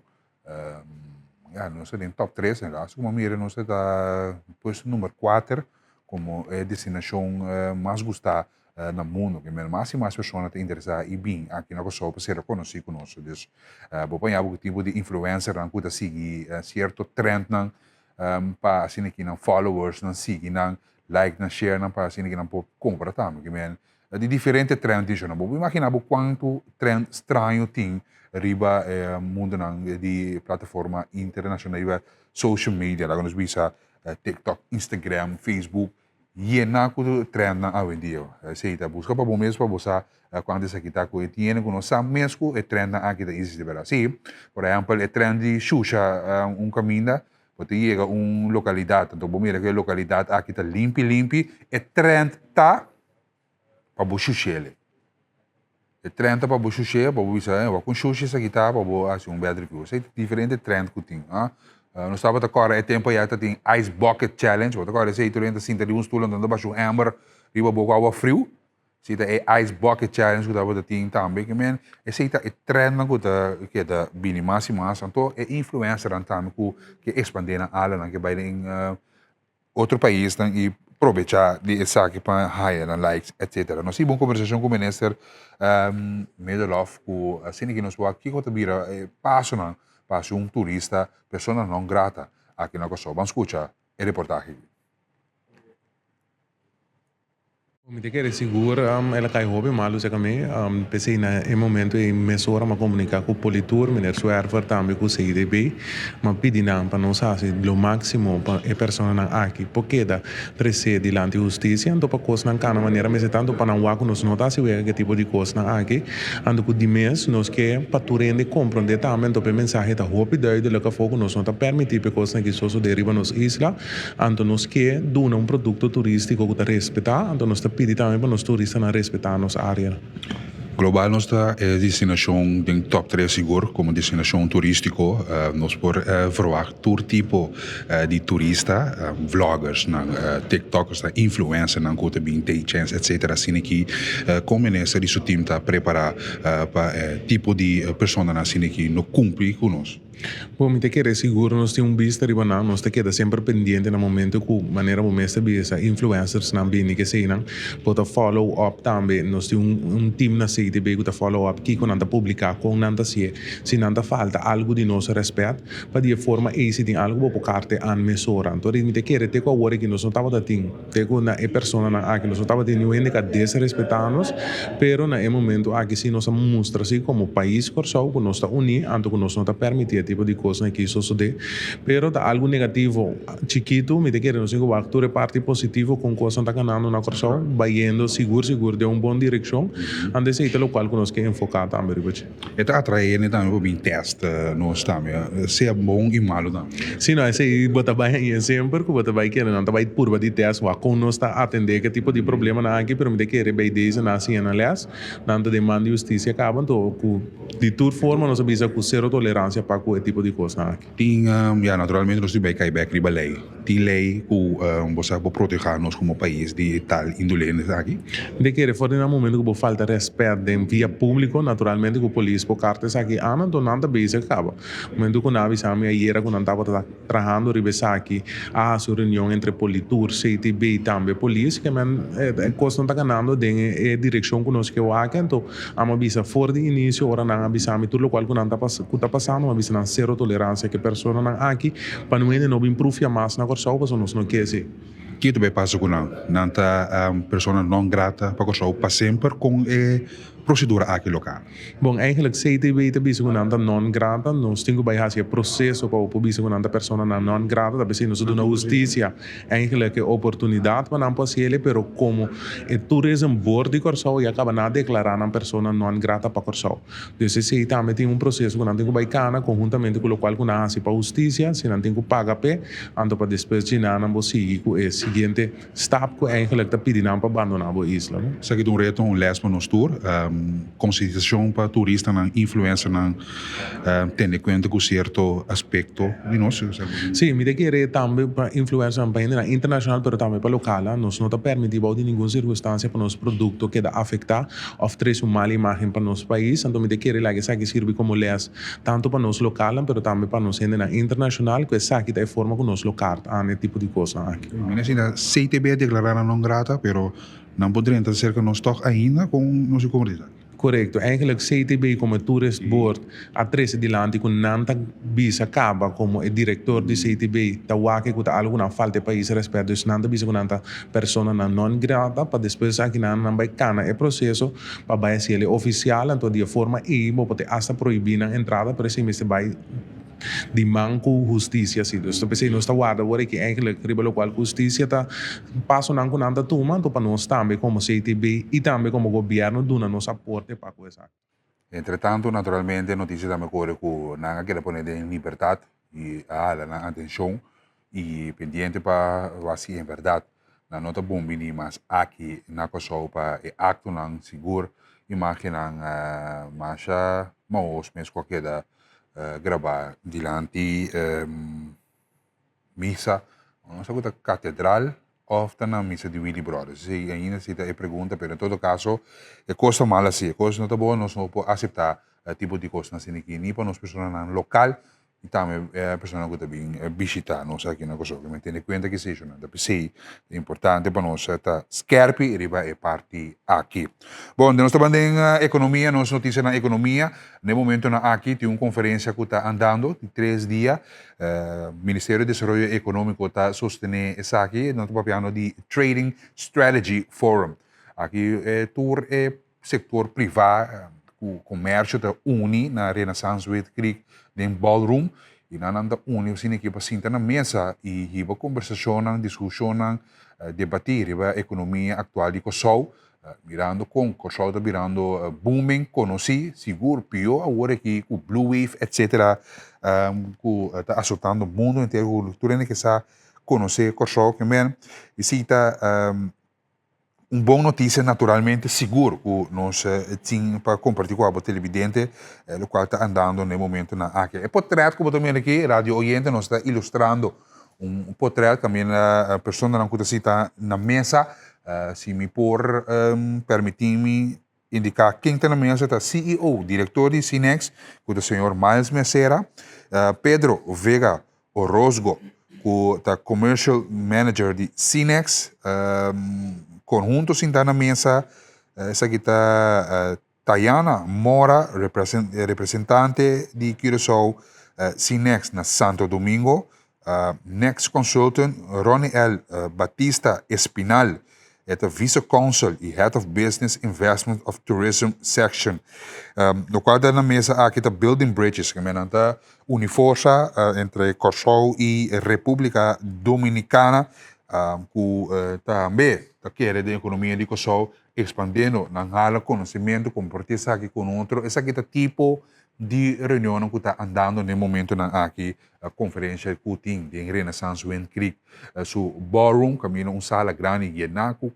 Ya, nos ta den top tres en laatste como mira nos ta puesto number cuater como e destinacion mas gusta na mundo. Ke men mas y mas persona ta interesa y bin aki na Kòrsou pa ser reconoci ku nos. Dus bo por haña bo tipo di influencernan ku ta sigui cierto trendnan pa asina ki nan followersnan sigui nan, like nan, share nan pa asina ki nan por compra tambe. Ke men Di diferente trend tin shona. Bo por imagina bo cuanto trend straño tin riba e mundonan di plataforma internacional, riba social media, laga nos bisa TikTok, Instagram, Facebook, yena cu trendnan awendia. Esey ta busca pa bo mes pa bo sa cuanto esaki ta cu e tiene cu no sa mes cu e trendnan aki ta existi berdad. Si, por ehempel e trend di shusha un caminda, Bo ta yega un lokalidat, anto bo mira ku e lokalidat aki ta limpi limpi, e trend ta pa bo shushele. E trend ta pa bo shush'é, pa bo bisa, eh, wak un shushi esaki ta pa bo hasi un bad review. Esei ta diferente trend ku tin, ah. Nos tabata kòrda e tempu ayá ta tin ice bucket challenge, bo ta kòrda esei tur hende ta sinta riba un stul anto nan ta basha un ember riba bo ku awa friu. Si ta e Ice Bucket Challenge ku tabata tin tambe, ke men esei ta e trendnan ku ta keda bini mas i mas. Anto e influencernan tambe ku ke ekspandé nan alanan, ke bai den otro paisnan i probechá di esaki pa haya nan likes etcetera. Nos hiba un kombersashon ku Minister Middelhof ku asina ki nos wak kiko ta bira e pasonan pa hasi un turista persona non grata aki na Kòrsou. Ban skucha e reportahe aki. Mi ta kere sigur el a kai hopi malu serka mi, p'esei na e momento ei mesora mi a komuniká ku Politur, meneer Zwerver tambe ku CDB, mi a pidi nan pa nos hasi lo máksimo pa e personanan aki por keda presé dilanti hustisia, anto pa kosnan kana manera mester tantu pa nan wak ku nos no ta hasi wega ku e tipo di kosnan aki, anto ku di mes nos ke pa tur hende komprondé tambe, anto pa e mensahe ta hopi duidelik afó ku nos no ta permití pa e kosnan aki sosodé riba nos isla. Anto nos ke duna un produkto turístiko ku ta respetá, anto nos ta pidi tambe pa nos turistanan respetá nos área. Global nos ta e destinashon den top tres sigur komo destinashon turístiko. Nos por verwagt tur tipo di turista, vloggersnan, tiktokersnan, influencernan ku ta bin take chance etcetera. Asina ki kon minister i su team ta prepará pa e tipo di personanan asina ki no kumpli ku nos? Bo, mi ta kere sigur nos tin un bista riba nan, nos ta keda semper pendiente na momento ku manera bo mes ta bisa influencersnan bini keseinan bo ta follow up tambe, nos tin un un team na CTB ku ta follow up kiko nan ta publiká, kon nan ta hasié, si nan ta falta algu di nos rèspèt, pa di e forma ei si tin algu bo por karte an mesora. Anto mi ta kere te ku awor aki nos no tabata tin. Te ku na e personanan aki nos no tabatin niun hende ku a desrespetá nos, pero na e momento aki si nos a mustra si komo pais Kòrsou ku nos ta uní anto ku nos no ta permití e tipo di kosnan aki sosodé. Pero ta algu negativo chikitu, mi ta kere nos tin ku wak tur e parti positivo kon kosnan ta kanando na Kòrsou, bayendo sigur sigur den un bon direkshon, anto esei ta lokual ku nos ke enfoká tambe riba dje. E ta atraé hende tambe pa bin test nos tambe, sea bon i malu tambe. Si no, esei bo ta bai haña semper ku bo ta bai kere nan ta bai purba di test wak kon nos ta atendé ke tipo di problemanan aki, pero mi ta kere bay deze nan a siña nan les, nan ta den man di hustisia kaba, anto ku di tur forma nos a bisa ku sero toleransia pa ku e tipo di kosnan aki. Tin, ya, naturalmente nos tin bai kai bek riba lei. Tin lei ku bo sa por protehá nos komo pais di tal indolentes aki. Mi ta kere for di nan momento ku bo falta rèspèt den via públiko, naturalmente ku polis por karta esaki an, anto nan ta bezig kaba. Momento ku nan a bisa mi ayera ku nan tabata trahando riba esaki, a hasi un reunion entre Politur, CTB i tambe polis, ke men e kosnan ta ganando den e direkshon ku nos ke wak, anto Amo a bisa for di inicio ora nan a bisa mi tur locual cu nan ta cu ta pasando, mi a bisa nan cero tolerancia cu e personanan aki pa no hende no bin prufia mas na Corsou pasobra nos no ke esey. Kiko ta bay pasa cu nan? Nan ta persona non grata pa Corsou pa semper con e procedura aki lo cana? Bon, eigenlijk CTB ta bisa cu nan ta non grata, nos tin cu bay haci e proceso pa bo por bisa cu nan ta personanan non grata, ta pesey nos ta duna husticia Eigenlijk e oportunidat pa nan por hasi el'e, pero komo e Tourism Board di Kòrsou ya kaba na deklará nan persona non grata pa Kòrsou. Dus esei tambe tin un proseso ku nan tin ku bai kana konhuntamente ku lokual ku nan hasi pa hustisia, si nan tin ku paga p'e, anto pa despues djina nan bo sigui ku e siguiente stap ku eigenlijk ta pidi nan pa bandoná bo isla. Esaki ta un reto, un lès pa nos tur. Konsientishon pa turistanan, influencernan tene kuenta ku sierto aspekto di nos. Sí, mi ta kere tambe pa influencernan, pa hendenan internashonal pero tambe pa lokal. Nos no ta permití bou di ningun sirkunstansia pa nos produkto keda afektá òf trese un mal imágen pa nos pais. Anto mi ta kere laga esaki sirbi komo lès tantu pa nos lokalnan pero tambe pa nos hendenan internashonal ku esaki ta e forma ku nos lo kart an e tipo di kosnan aki. Mi no sinta CTB a deklará nan non grata pero Nan por drenta serka nos tòg ainda kon nos e komunidat. Korekto. Eigenlijk CTB komo e Tourist Board a trese dilanti ku nan ta bisa kaba komo e direktor di CTB ta wak ku ta algu ku nan falta e pais rèspèt. Dus nan ta bisa ku nan ta personanan non grata pa despues aki nan nan bai kana e proseso pa bai hasi el e ofisial. Anto di e forma ei bo por te asta prohibí nan entrada pero esei mester bai di man ku hustisia si. Dus ta p'esei nos ta warda awor aki eigenlijk riba lokual ku hustisia ta pasonan ku nan ta tuma, anto pa nos tambe komo CTB i tambe komo gobièrnu duna nos aporte pa ku esaki. Entretanto, naturalmente, notisia tambe kore ku nan a keda pone den libertat i a hala nan atenshon i pendiente pa wak si en bèrdat nan no ta bon bini mas aki na Kòrsou pa e aktonan sigur imágennan masha maos mes ku a keda grabá dilanti misa, no sa ku ta katedral òf ta na misa di Willy Brothers. Esei ainda si ta e pregunta, pero en todo kaso e kos ta mal así, e kos no ta bon, nos no por aseptá tipo di kosnan asina aki, ni pa nos personanan lokal i tambe e personanan ku ta bin bishitá nos aki na Kòrsou. Mi tene kuenta ku esei shonnan ta p'esei ta importante pa nos ta skèrpi riba e parti aki. Bon, nos ta ban den ekonomia, nos notisianan ekonomia. Na e momentonan aki tin un konferensia ku ta andando di tres dia. Ministerio di Desaroyo Ekonómiko ta sostené esaki. Nan ta papiando di Trading Strategy Forum. Aki tur e sektor privá ku komersio ta uni na Renaissance Wit Creek den ballroom i nan nan ta uni asina aki pa sinta na mesa i hiba kombersashonnan, diskushonnan, debatí riba ekonomia aktual di Kòrsou, mirando kon Kòrsou ta birando booming, konosí, sigur pió awor aki ku Blue Wave etcetera ku ta asotando mundu entero ku tur hende ke sa konosé Kòrsou ke men i si ta. Un bon notisia naturalmente sigur ku nos tin pa kompartí ku abo televidente, lokual ta andando na e momentonan aki. E potrèt ku bo ta mira aki, radio oyente, nos ta ilustrando un potrèt kaminda personanan ku ta sita na mesa. Si mi por permití mi indiká ken ta na mesa ta CEO, direktor di Cinex, ku ta señor Miles Mesera, Pedro Vega Orozgo, ku ta Commercial Manager di Cinex, konhunto sintá na mesa, esaki ta Tayana Mora, representante di Curaçao Cinex na Santo Domingo, Next Consultant Ronnie L. Batista Espinal, e ta Vice Consul y Head of Business Investment of Tourism Section. Locual ta na mesa aki ta Building Bridges, ke nan ta uni forsa entre Kòrsou y República Dominicana ku tambe ta kere den ekonomia di Kòrsou ekspandiendo nan hala konosementu, kompartí esaki ku otro. Esaki ta tipo di reunionnan ku ta andando den momentonan aki, konferensha ku tin den Renaissance Wind Creek su ballroom, kaminda un sala grandi yená ku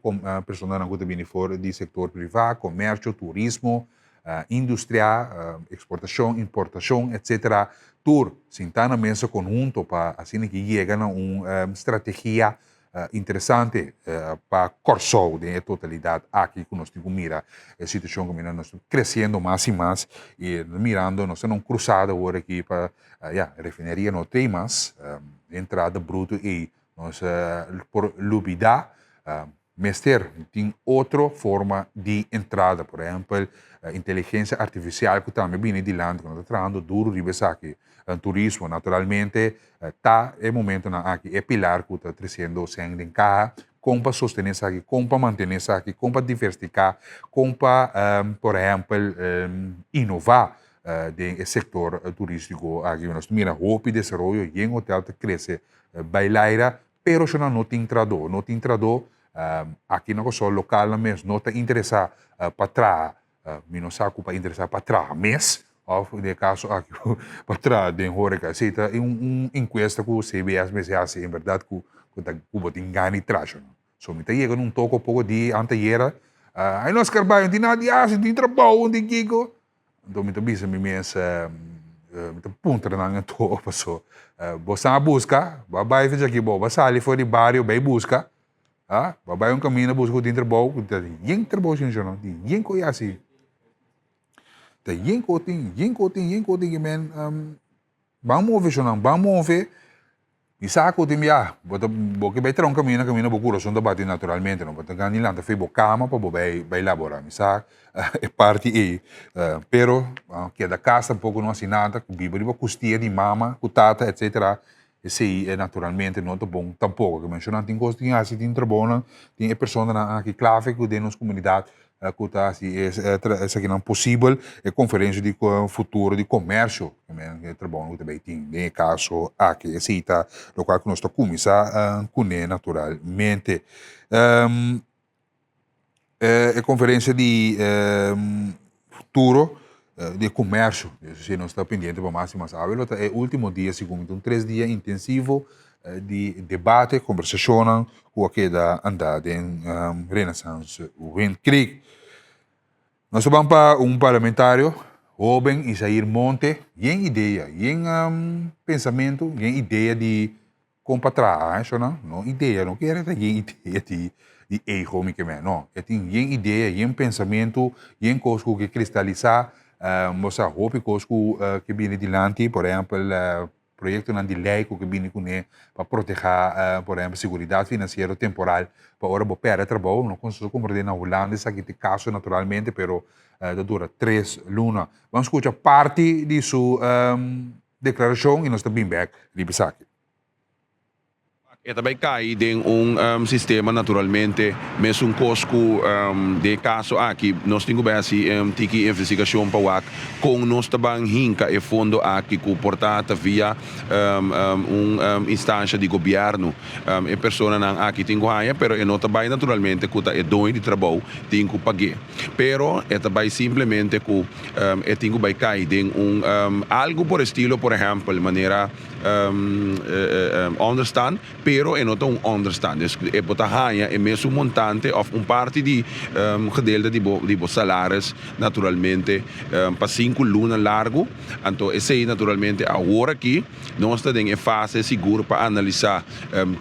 personanan ku ta bini for di sektor privá, komersio, turismo, industria, eksportashon, importashon, etsetera. Tur sintá na mesa konhunto pa asina ki yega na un strategia Interesante pa Kòrsou den e totalidat aki ku nos tin ku mira e situashon kaminda nos ta kresiendo mas i mas i mirando nos ta na un krusada awor aki pa ya refineria no tei mas entrada bruto ei nos por lubida mester tin otro forma di entrada por ehèmpel inteligensia artifisial ku tambe bini dilanti ku nos ta trahando duru riba esaki. Turismo naturalmente ta e momentonan aki e pilar ku ta tresiendo sèn den kaha, kon pa sostené esaki, kon pa mantené esaki, kon pa diversifiká, kon pa por ehèmpel inová den e sektor turístiko aki. Nos ta mira hopi desaroyo, yen hotel ta krese bai laira, pero shona no tin trahadó, no tin trahadó aki na Kòrsou lokalnan mes no ta interesá pa traha. Mi no sa ku pa interesá pa traha mes òf den e kaso aki pa traha den horeca. Esei ta un enkuesta ku CBS mester hasi en bèrdat ku ku bo tin gana di traha no. So mi ta yega na un toko poko di antayera, ai no Scarbayo no tin nada di hasi, no tin trabou, no tin kiko. Anto mi ta bisa mi mes, mi ta puntra nan anto paso bo sa buska, bo a bai fecha aki bo, bo a sali for di bario bai buska. Ah, bo a bai un kaminda buska ku tin trabou, ku ta yen trabou sin shon, tin yen ku yasi. Ta yen ku tin, yen ku tin, yen ku tin, men um, ban move shonnan, ban move. Mi sa ku tin bia, bo ta bo ke bai traha un kaminda, kaminda bo kurason ta bati naturalmente, no bo ta gana di lanta fe bo kama pa bo bai bai labora. Mi sa e parti ei, pero keda kas tampoko no hasi nada, biba riba kustia di mama ku tata etcetera. Esei e naturalmente no ta bon tampoko. Ke menshoná tin kos tin hasi, tin trabounan, tin e personanan aki klave ku den nos komunidat ku ta hasi esakinan posibel, e konferensia di futuro di komersio, e trabounan ku ta bai tin den e kaso aki. Esei ta lokual ku nos ta kuminsá kuné naturalmente. E konferensia di futuro di e komersio, si nos ta pendiente pa mas i mas awe lo ta e ultimo dia segun ta un tres dia intensivo di debate, kombersashonnan ku a keda anda den Renaissance Wind Creek. Nos ta ban pa un parlamentario hoben Isair Monte, yen idea, yen pensamentu, yen idea di Kon pa traha eshonan? No idea, no kere ta yen idea di di ego mi ke men, no. E tin yen idea, yen pensamentu, yen kos ku ke kristalisá, bo sa hopi kos ku ke bini dilanti, por ehèmpel proyektonan di lei ku ke bini kuné pa protehá por ehèmpel seguridat finansiero temporal pa ora bo pèrdè trabou, no kon komprendé na Hulanda esaki ta e kaso naturalmente pero ta dura tres luna. Ban skucha parti di su Deklarashon i nos ta bin bek riba esaki. E ta bai kai den un sistema naturalmente mesun kos ku den e kaso aki nos tin ku bai hasi tiki investigashon pa wak kon nos ta ban hinka e fondo aki ku por ta ta via un instansha di gobièrnu e personanan aki tin ku haña pero e no ta bai naturalmente ku ta e doño di trabou tin ku pag'é pero e ta bai simplemente ku E tin ku bai kai den un algu por estilo, por ehèmpel, manera onderstand, pero. Pero e no ta un onderstand. Dus e bo ta haña e mesun montante òf un parti di gedeelte di bo di bo salaris naturalmente pa sinku luna largu. Anto esei naturalmente awor aki nos ta den e fase sigur pa analisá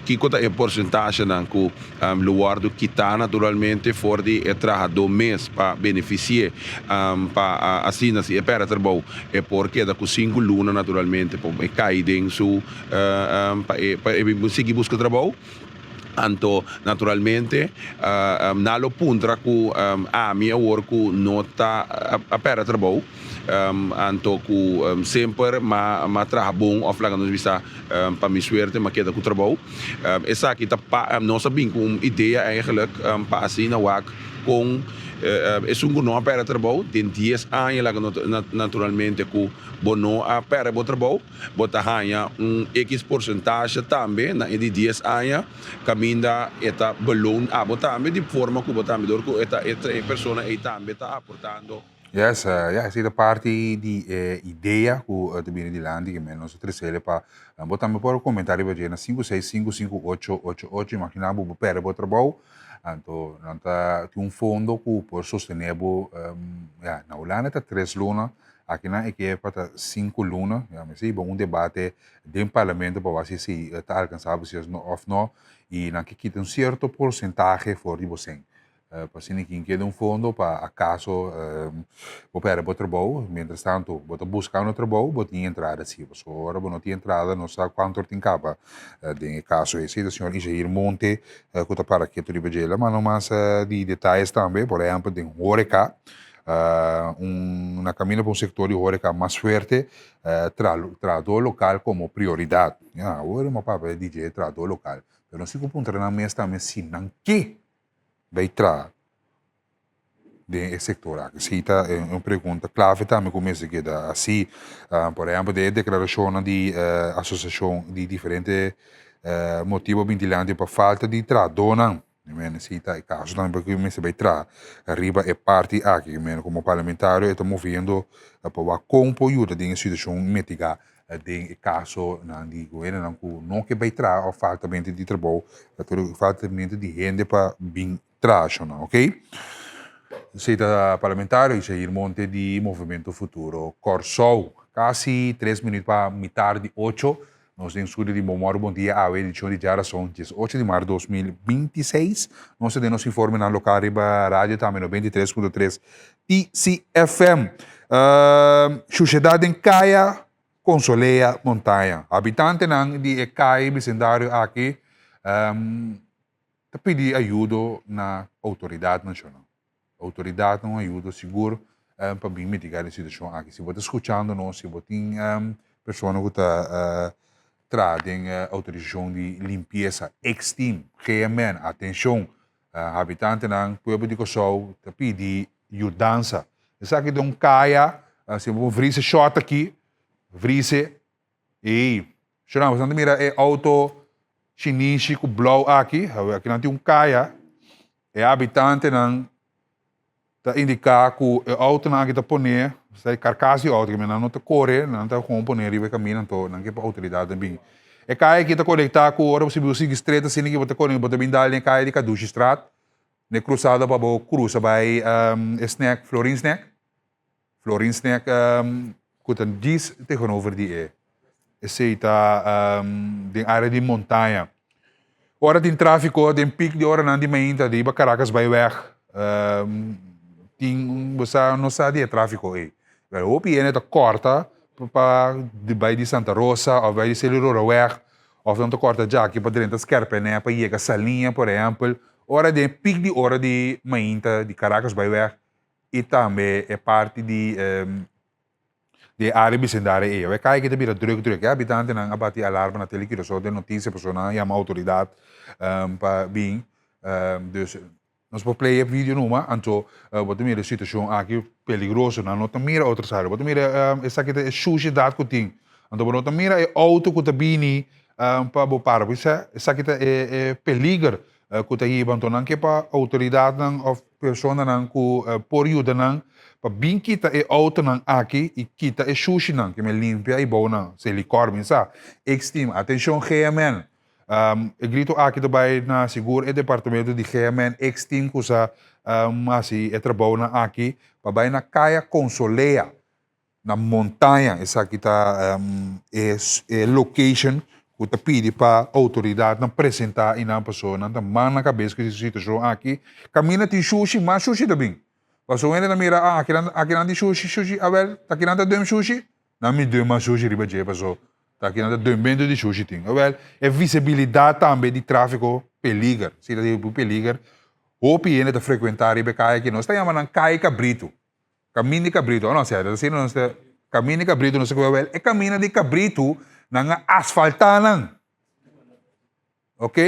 kiko ta e porcentagenan ku lo wòrdu kitá naturalmente for di e trahadó mes pa benefisi'é pa asina si e pèrdè trabou e por keda ku sinku luna naturalmente pa e kai den su pa e pa e sigui buska trabou. Anto naturalmente nan lo puntra ku ami awor ku no ta a pèrdè trabou anto ku semper m'a traha bon òf laga nos bisa pa mi suerte m'a keda ku trabou. Esaki ta pa nos a bin ku un idea eigenlijk pa asina wak kon esun ku no a pèrdè trabou den dies aña laga naturalmente ku bo no a pèrdè bo trabou. Bo ta haña un X porcentahe tambe na e di dies aña kaminda e ta beloon abo tambe di forma ku bo tambe dor ku e ta e persona ei tambe ta aportando. Yes, ya esei ta parti di e idea ku ta bini dilanti ke men nos a tresele pa bo tambe por komenta riba dje na 5655888. Imagina bo bo perde bo trabou anto nan ta tin un fondo ku por sostene bo ya na Hulanda ta tres luna. Akinan e ke pa ta sinku luna, ya mi si, bon un debate den parlamento pa wak si esei ta alkansabel si òf no, i nan ke kita un sierto porsentahe for di bo sen. Pa asina kin keda un fondo pa akaso bo pèrdè bo trabou, mientras tanto bo ta buskando trabou, bo tin entrada si, pasobra ora bo no tin entrada no sa kuantu tin kaba den e kaso. Esei ta señor Ishair Monte ku ta para ketu riba dje. La manda mas di detayes tambe, por ehèmpel den horeca. Un na camino pa un sector di horeca mas fuerte, trahador local como prioridad. Ya, awor mi a papia di dje trahador local, pero nos tin cu puntra nan mes tambe si nan ke bay traha den e sector aki. Esey ta un pregunta clave tambe cu mester keda haci. Por ehempel, den e declaracionnan di asociacion di diferente motibo binti lanti pa falta di trahadornan. Mi mene si ta e kaso tambe pakico mi mester bai traha riba e parti aki. Mi mene komo parlamentario e ta moviendo pa wak kon por yuda den e situashon mitiga den e kasonan di gobernonan ku no ke bai traha òf faltamente di trabou, faltamente di hende pa bin traha shona, ok. Esei ta parlamentario Isair Monte di Movimento Futuro Kòrsou. Kasi tres minüt pa mitar di ocho Nos den studio di Bon Mòru Bon Dia awe edishon di djarason 18 di mart 2026. Nos ta den nos informenan lokal riba radio tambe 93.3 TCFM. Shushedat den kaya Consolea Montaña. Habitantenan di e kaya bisendario aki ta pidi ayudo na outoridat nashonal. Outoridatnan un ayudo sigur pa bin mitiga e situashon aki. Si bo ta skuchando nos, si bo tin persona ku ta traha den outorisashon di limpiesa, X-team, GMN, atenshon, habitantenan, pueblo di Kòrsou ta pidi yudansa. Esaki ta un kaya, si bo vrise shòt aki, vrise Ey, shona, boso nan ta mira e auto shinishi ku blou aki? Awe, aki nan tin un kaya. E habitantenan ta indiká ku e autonan aki ta poné, sa e karkas di auto, nan no ta kore, nan ta gewoon poné riba e kaminda, anto nan ke pa outoridatnan bin. E kaya aki ta konektá ku ora bo si bo sigui stret asina ki bo ta kone, bo ta bin dal den e kaya di Kadushistraat, na e krusada pa bo krusa bai e snack, Florin Snack. Florin Snack ku ta djis tegenover di e. Esei ta den área di montaña. Ora tin tráfiko den pik di oranan di mainta di riba Caracas bai wèg tin bo sa no sa di e tráfiko ei. Pero hopi hende ta kòrta pa bai di Santa Rosa òf bai di Celluloraweg òf nan ta kòrta djaki pa drenta Skèrpènè pa yega Saliña por ehèmpel. Ora den pik di ora di mainta di Caracas bai wèg i tambe e parti di di e área bisindario ei. Awor e kaya aki ta bira drùk drùk. E habitantenan a bati alarma na Tele Curaçao den notisia pasobra nan a yama outoridat pa bin. Dus nos por play e video numa, anto bo ta mira e situashon aki peligroso. Nan no ta mira otro sali. Bo ta mira esaki ta e shushidat ku tin. Anto bo no ta mira e outo ku ta bini pa bo para. Bo bisa esaki ta e peliger ku ta hiba. Anto nan ke pa outoridatnan òf personanan ku por yuda nan pa bin kita e outonan aki i kita e shushinan ke men limpia i bou nan selikor mi sa. X-team, atenshon GMN. E grito aki ta bai na sigur e departamento di GMN X-Team ku sa hasi e trabounan aki pa bai na Kaya Consolea na Montaña. Esaki ta e e location ku ta pidi pa outoridatnan presentá i nan pasobra nan ta man na kabes ku e situashon aki. Kaminda tin shushi, mas shushi ta bin. Pasobra un hende ta mira, ah akinan akinan tin shushi, shushi, awel ta kinan ta dum shushi? Nan mi dum mas shushi riba dje paso ta kinan ta dumento di shushi tin. Awel e visibilidad tambe di trafico peliger, si ta di peliger, hopi hende ta frecuenta riba e caya aki, nos ta yama nan caya cabrito, caminda di cabrito, o no sierto? Asina nos ta, caminda di cabrito nos ta kohe, awel e caminda di cabrito nan a asfalta nan. Ok,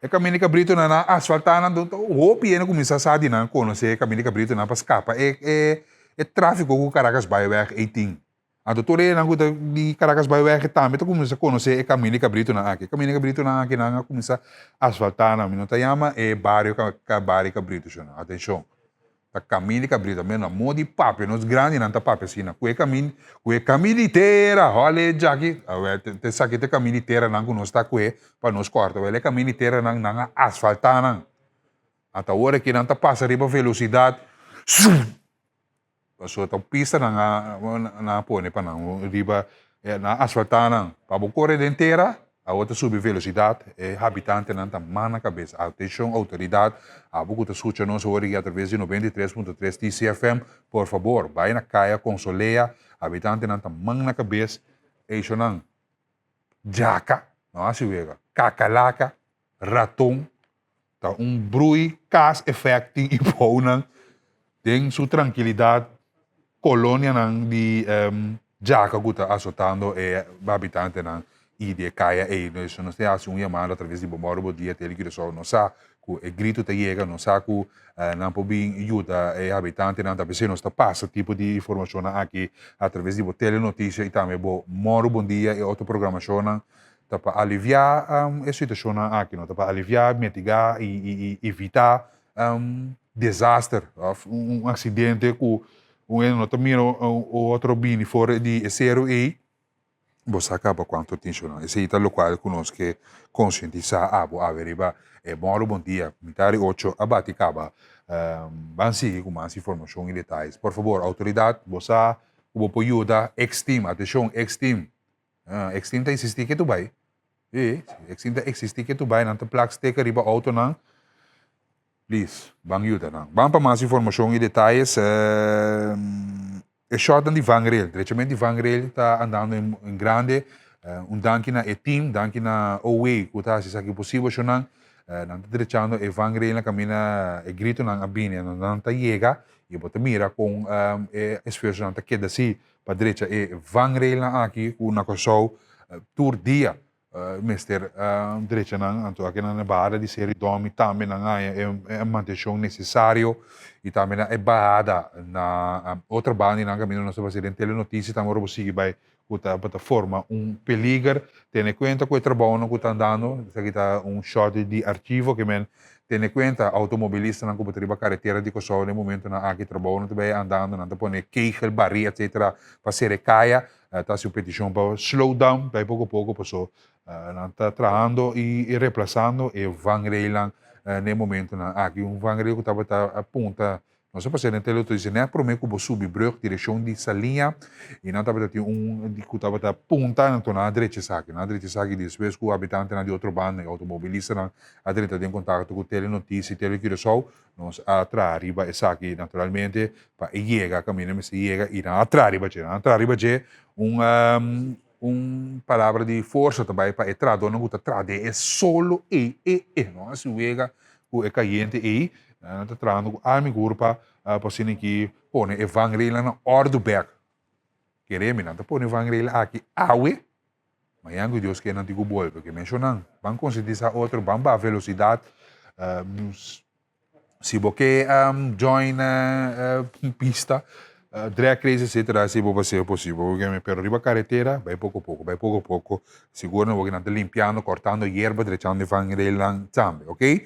e kaminda di kabritonan nan a asfaltá nan, hopi hende kuminsá sa di nan konosé e kaminda di kabritonan pa skapa e e e tráfiko ku Caracas Byweg ei tin. Anto tur hendenan ku ta di Caracas Byweg tambe ta kuminsá konosé e kaminda di kabritonan aki. E kaminda di kabritonan aki nan a kuminsá asfaltá nan. Mi no ta yama e bario bario kabrito shona, atenshon. Ta kamin di kabrito mi na moda di papia nos grandinan ta papia asina ku e kamin ku e kamin di tera hòle djaki awel te esaki ta e kamin di teranan ku nos ta kue pa nos kòrta awel e kamin di teranan nan a asfaltá nan ata ora ki nan ta pasa riba velosidat sum pasobra ta un pista nan a nan a pone pa nan riba nan a asfaltá nan pa bo kore den tera. Awor ta subi velosidad, e habitantenan ta man na cabes. Atencion autoridad, abo cu ta scucha nos awor aki atraves di 93.3 TCFM, por fabor, bay na caya Consolea, habitantenan ta man na cabes, eishonan djaca, no haci wega, cacalaca, raton, ta un brui cas effect tin y bounan den su trankilidad kolonianan di djaka ku ta asotando e habitantenan y di e kaya ey. Nos nos ta hasi un yamada atraves di Bomòro Bo Dia Tele Curaçao. Nos sa ku e gritu ta yega, nos sa ku nan por bin yuda e habitantenan. Ta p'esei nos ta pasa tipo di informashonnan aki atraves di bo telenotisia y tambe bo Mòro Bon Dia e otro programashonnan. Ta pa aliviá e situashonnan aki, no? Ta pa aliviá, mitigá i evitá desaster òf un aksidente ku un hende no ta mira un otro bini for di e seru ei, bo sa kaba kuantu tin shonnan. Esei ta lokual ku nos ke konsientisá abo awe riba e Mòru Bon Dia. Mitar di ocho a bati kaba. Ban sigui ku mas informashon i detayes. Por fabor, outoridat, bo sa ku bo por yuda X-Team. Atenshon, X-Team. Extin ta existi ke tu bai. E, extin ta existi ke tu bai. Nan ta plak sticker riba autonan. Please, ban yuda nan. Ban pa mas informacion y detayes. E shotnan di vangrail, drechament di vangrail ta andando en, en grande. Un danki na e team, danki na OW ku ta hasi esaki posibel shonnan. Nan ta drechando e vangrail na kaminda e gritonan a bini, nan ta yega y bo ta mira kon e esfuersonan ta keda si pa drecha e vangrailnan aki ku na Kòrsou tur dia mester drecha nan, anto aki nan e bahada di Seri Dòmi tambe nan haña e mantenshon nesesario i tambe nan e bahada na otro banda di nan kaminda nos ta basa den telenotisia tambe ora bo sigui bai ku ta ta forma un peliger tene kuenta ku e trabounan ku ta andando esaki ta un shòt di archivo ke men Tene kuenta, outomobilistanan ku bo ta riba karetera di Kòrsou den momentunan aki trabounan ta bai andando, nan ta pone kegel, barí etsetera pa sera e kaya. Ta hasi un petishon pa slow down, bai poko poko paso nan ta trahando i replasando e vangrailnan den momentunan aki. Un vangrail ku tabata a punta Nos a pasa den Teleotro dice nèt promé ku bo subi brug direkshon di Saliña i nan tabata tin un di ku tabata punta anto nan a drecha esaki. Nan a drecha esaki despues ku habitantenan di otro banda i outomobilistanan a drenta den kontakto ku Telenotisia i Telecuraçao. Nos a traha riba esaki naturalmente pa e yega kaminda mester yega i nan a traha riba dje. Nan a traha riba dje un un palabra di forsa ta bai pa e trahadónan ku ta traha den e solo ei e e no hasi wega ku e kayente ei nan ta trahando ku arma i kurpa pa asina ki pone e vangrailnan na òrdu bèk kere mi nan ta pone vangrail aki awe mañan ku Dios ke nan tin ku bolbe ke menshonan ban konsientisá otro ban baha velosidat Si bo ke join pista, drag race etcetera si bo paseo posibel bo pero riba karetera bai poko poko bai poko poko sigur nan bo nan ta limpiando kortando yerba drechando e vangrailnan tambe ok.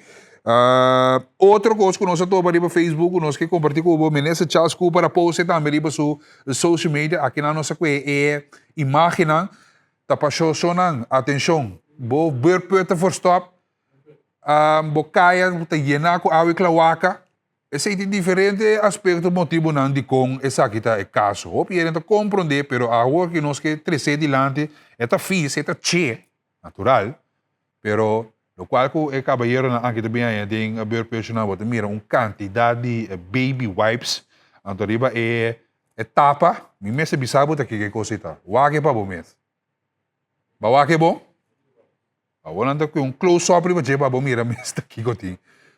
Otro kos ku nos a topa riba Facebook ku nos ke komparti ku bo Minister Charles Cooper a post e tambe riba su social media akinan nos a kue e imagennan ta pasó so nan atenshon. Bo beurput ta verstop, bo kaya ta yena ku awa i klawaka. Esei tin diferente aspekto motibunan dikon esaki ta e kaso. Hopi hende ta komprondé, pero awor ku nos ke tres'é dilanti e ta fis, e ta che, natural, pero lokual ku e kabayeronan aki ta bin haña den beurputnan bo ta mira un kantidat di baby wipes, anto riba e tapa, mi mester bisa bo ta kiko e kos ei ta, wak e pa bo mes. Ba wak e bon? Awor nan ta ku un close up riba dje pa bo mira mes ta kiko tin.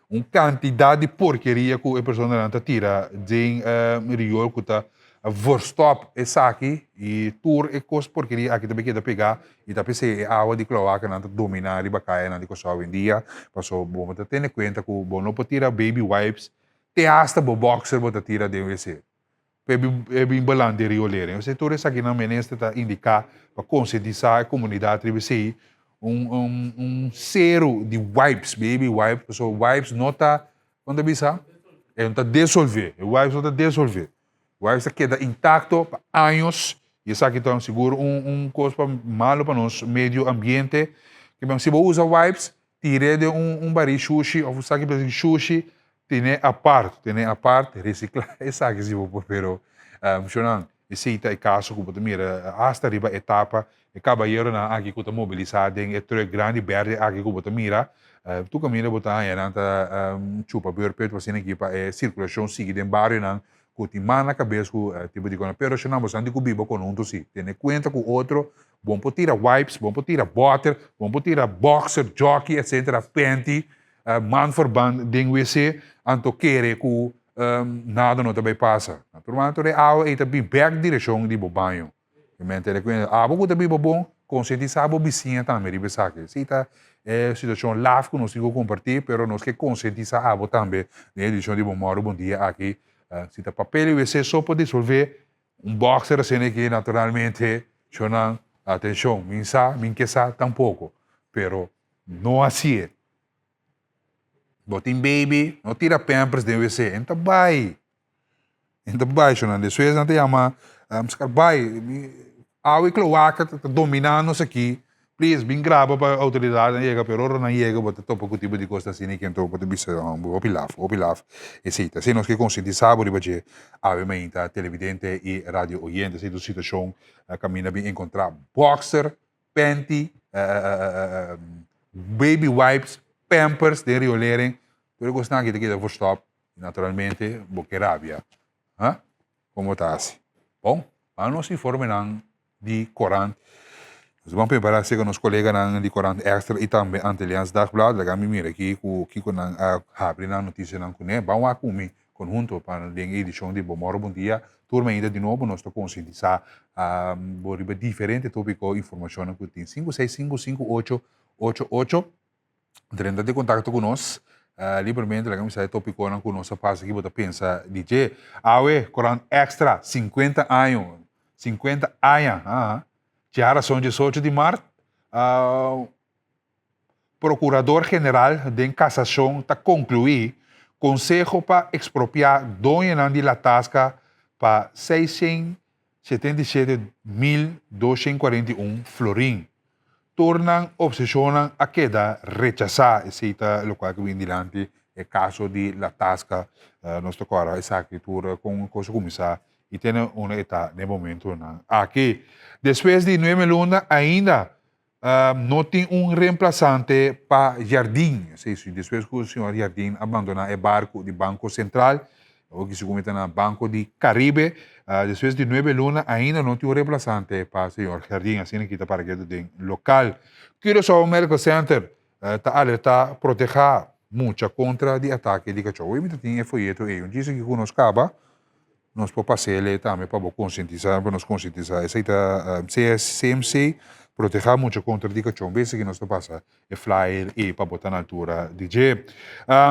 Un kantidat di porkeria ku e personanan ta tira den riool ku ta verstop esaki i tur e kos porkeria aki ta bin keda pegá i ta p'esei e awa di kloakanan ta dominá riba kayanan di Kòrsou awendia. Pasobra bo ta tene kuenta ku bo no por tira baby wipes te hasta bo boxer bo ta tira den wc. Pa e bin balan den Rio Leren. Esei tur esakinan minister ta indiká pa konsientisá e komunidat riba esei un un un seru di wipes, baby wipes, pasobra wipes no ta, kon ta bisa? E no ta desolvé, e wipes no ta desolvé. Wipes ta keda intakto pa años i esaki ta sigur un un kos pa malu pa nos medio ambiente. Si bo usa wipes Tir'é den un un barí shushi òf un saki plastik shushi, ten'é apart, ten'é apart, resiklá esaki si bo por, pero shonnan, esei ta e kaso ku bo ta mira asta riba e tapa, e kabayeronan aki ku ta mobilisá den e trùk grandi bèrdè aki ku bo ta mira, tur kaminda bo ta haña nan ta chupa beurput asina aki pa e sirkulashon sigui den barionan ku tin man na kabes ku tipo di kos. Pero shonnan bo sa di ku biba konhunto si, tene kuenta ku otro Bon por tira wipes, bon por tira boter, bon por tira boxer, jockey, etcetera, panty, maandverband den wc, anto kere ku nada no ta bay pasa. Naturalmente tur e awa ey ta bin bek direccion di bo baño. E men tene cuenta, abo ku ta biba bon, concientisa bo bisiña tambe riba esaki. Esey ta e situacion laf ku nos tin ku comparti, pero nos ke concientisa abo tambe den e edicion di Bon Moro Bon Dia aki. Si ta papel y wc so por disolve, Un boxer asina aki naturalmente shonan atencion min sa min ke sa tampoco pero no hacié bo tin baby no tira pampers den wc en ta bay en ta bay shonan despues nan ta yama bai awe y cloaca ta domina nos aki Please, bin graba pa autoridadnan yega, pero ora nan yega bo ta topa ku tipo di kos asina i kento bo ta bisa homber, hopi laf, hopi laf esei ta. Asina nos ke konsientisá bo riba dje awe mainta televidente i radio oyente, esei ta un situashon kaminda bin enkontrá boxer, panty, baby wipes, pampers den riolering, tur e kosnan aki ta keda verstòp i naturalmente bo ke rabia. Ha? Kon bo ta hasi? Bon, ban nos informenan di korant. Nos ban prepara seka nos koleganan di korant Extra i tambe Antilliaans Dagblad. Laga mi mira aki ku kiko nan a habri nan notisianan kuné. Ban wak ku mi konhunto pa den e edishon di Bo Moro Bon Dia. Tur mainta di nobo nos ta konsientisá bo riba diferente topiko informashonnan ku tin. 5655888. Drenta den kontakto ku nos libremente laga mi sa e topikonan ku nos a pasa ki bo ta pensa di dje. Awe Korant Extra 50 año 50 aña haa djarason 18 di mart Prokurador General den Kasashon ta konkluí konseho pa ekspropiá doñonan di La Tasca pa 677,241 florin. Tur nan opseshonnan a keda rechasá. Esei ta lokual ku bin dilanti e kaso di La Tasca. Nos ta kòrda esaki tur kon kos a kuminsá i tene unda e ta den momentunan aki. Despues di nuebe luna ainda no tin un remplasante pa Jardin. Esei si despues ku señor Jardin a bandoná e barku di Banko Sentral, Awor ki segun mi ta na Banco di Caribe. Despues di nuebe luna ainda no tin un reemplazante pa señor Jardin, asina ki ta para ketu den local. Curaçao Medical Center ta alerta proteha mucha contra di atake di cachou. Hoy mi ta tin e foyeto ey, un djis aki cu nos caba, nos por pasele tambe pa bo concientisa, pa nos concientisa. Esey ta CMC, proteha mucha contra di cachou. Bes aki nos ta pasa E flyer ei pa bo ta na altura di dje.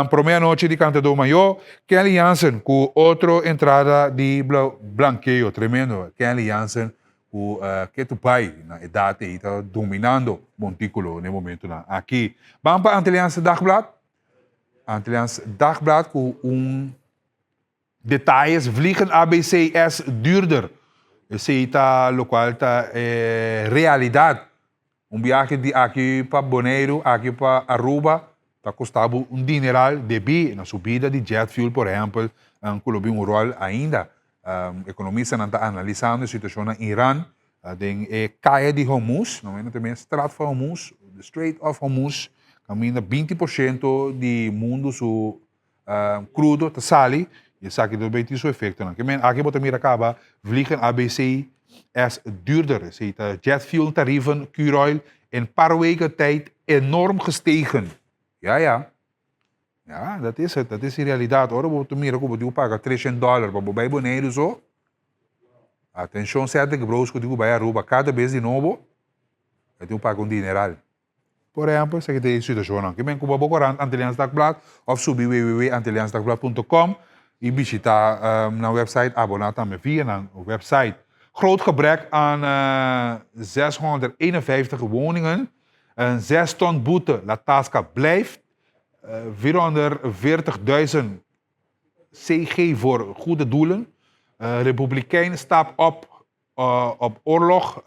Prome anochi di Cantador Mayor, Kenley Jansen ku otro entrada di blankeo. Tremendo. Kenley Jansen ku ketu bai na edat ei ta dominando Monticulo na e momentonan aki. Ban pa Antilliaanse Dagblad. Antilliaanse Dagblad ku un Detayes, Vliegen ABC es duurder. Esei ta lokual ta e realidat. Un biahe di aki pa Boneiru, aki pa Aruba, ta kosta bo un dineral debí na subida di jet fuel, por ehèmpel, ku lo bin un ròl ainda. Ekonomistanan ta analisando e situashon na Iran den e Kaya di Hormuz, no meno tambe Straat van Hormuz, the Strait of Hormuz, kaminda 20% di mundu su crudo ta sali y esaki ta bay tin su efectonan. Ke men aki bo ta mira caba vliegen ABC es duurder. Esey ta jet fuel tarieven Curoil in paar weken tijd enorm gestegen. Ja ja. Ja, dat is het. Dat is de realidad. Ora bo ta mira cu bo tin cu paga 300 dollar pa bo bay Boneiru so. Atencion Cedric Broos cu tin cu bay Aruba cada bes di nobo, e tin cu paga un dineral. Por ehempel, esaki ta e situashonnan. Ke men ku bo korant Antilliaans Dagblad òf subi www.antilliaansdagblad.com i bishitá nan website, aboná tambe via nan website. Groot gebrek aan 651 woningen, een 6 ton boete La Tasca blijft, 440.000 CG voor goede doelen, Republikein stap op op oorlog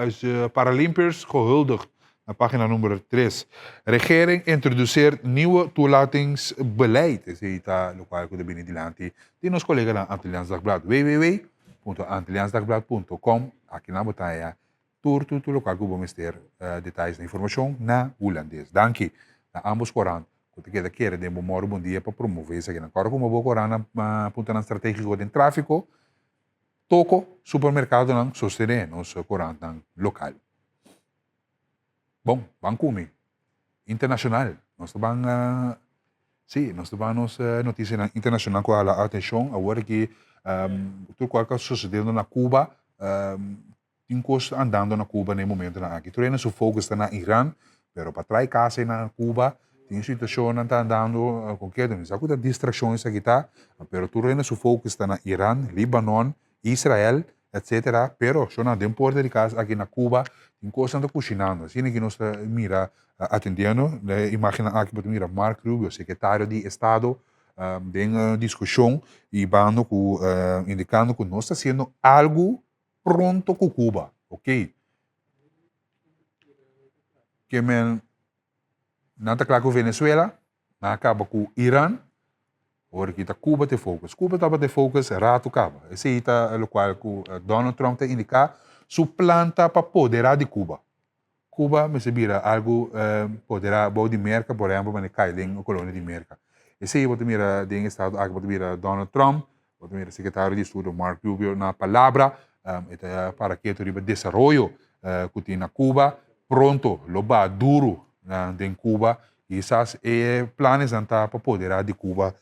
is de Paralympiërs gehuldigd. Na pagina nummer 3. Regering introduceert nieuwe toelatingsbeleid. Esei ta lokual ku ta bini dilanti di nos koleganan Antilliaans Dagblad. www.antilliaansdagblad.com Aki nan bo ta haya tur tur tur lokual ku bo mester detayes na informashon na Hulandes. Danki na ambos korant ku ta keda kere den bo mòru bon dia pa promove esakinan. Kòrda ku bo korantnan puntonan strategiko den trafiko. Toko supermerkadonan sostené nos korantnan lokal. Bon, ban ku mi. Internashonal. Nos ta ban, sí, nos ta ban nos notisianan internashonal ku a hala atenshon. Awor aki tur kual ta sosediendo na Cuba, tin kos andando na Cuba na e momentonan aki. Tur hende su focus ta na Iran, pero pa trae casa na Cuba tin situacionnan ta andando con kedo. Mi sa cu ta distraccion esaki ta, pero tur hende su focus ta na Iran, Libanon, Israel, etcetera. Pero shownan den porta di cas aki na Cuba tin cosnan ta cushinando. Asina ki nos ta mira atendiendo na e imagennan aki bo ta mira Mark Rubio, secretario di Estado, den discusion y bando cu indicando cu nos ta haciendo algo pronto cu Cuba, ok. Ke men nan ta kla cu Venezuela, nan a caba cu Iran, ora ki ta Cuba ta e focus. Cuba tabata e focus rato caba. Esey ta locual cu Donald Trump ta indica su plan ta pa podera di Cuba. Cuba mester bira algu poderá bou di Merca, por ehempel manera kai den e colonia di Merca. Esei bo ta mira den estado aki, bo ta mira Donald Trump, bo ta mira secretario di estudio Mark Rubio na palabra, e ta para ketu riba desaroyo cu tin na Cuba. Pronto lo baha duru den Cuba, kisas e planesnan ta pa poderá di Cuba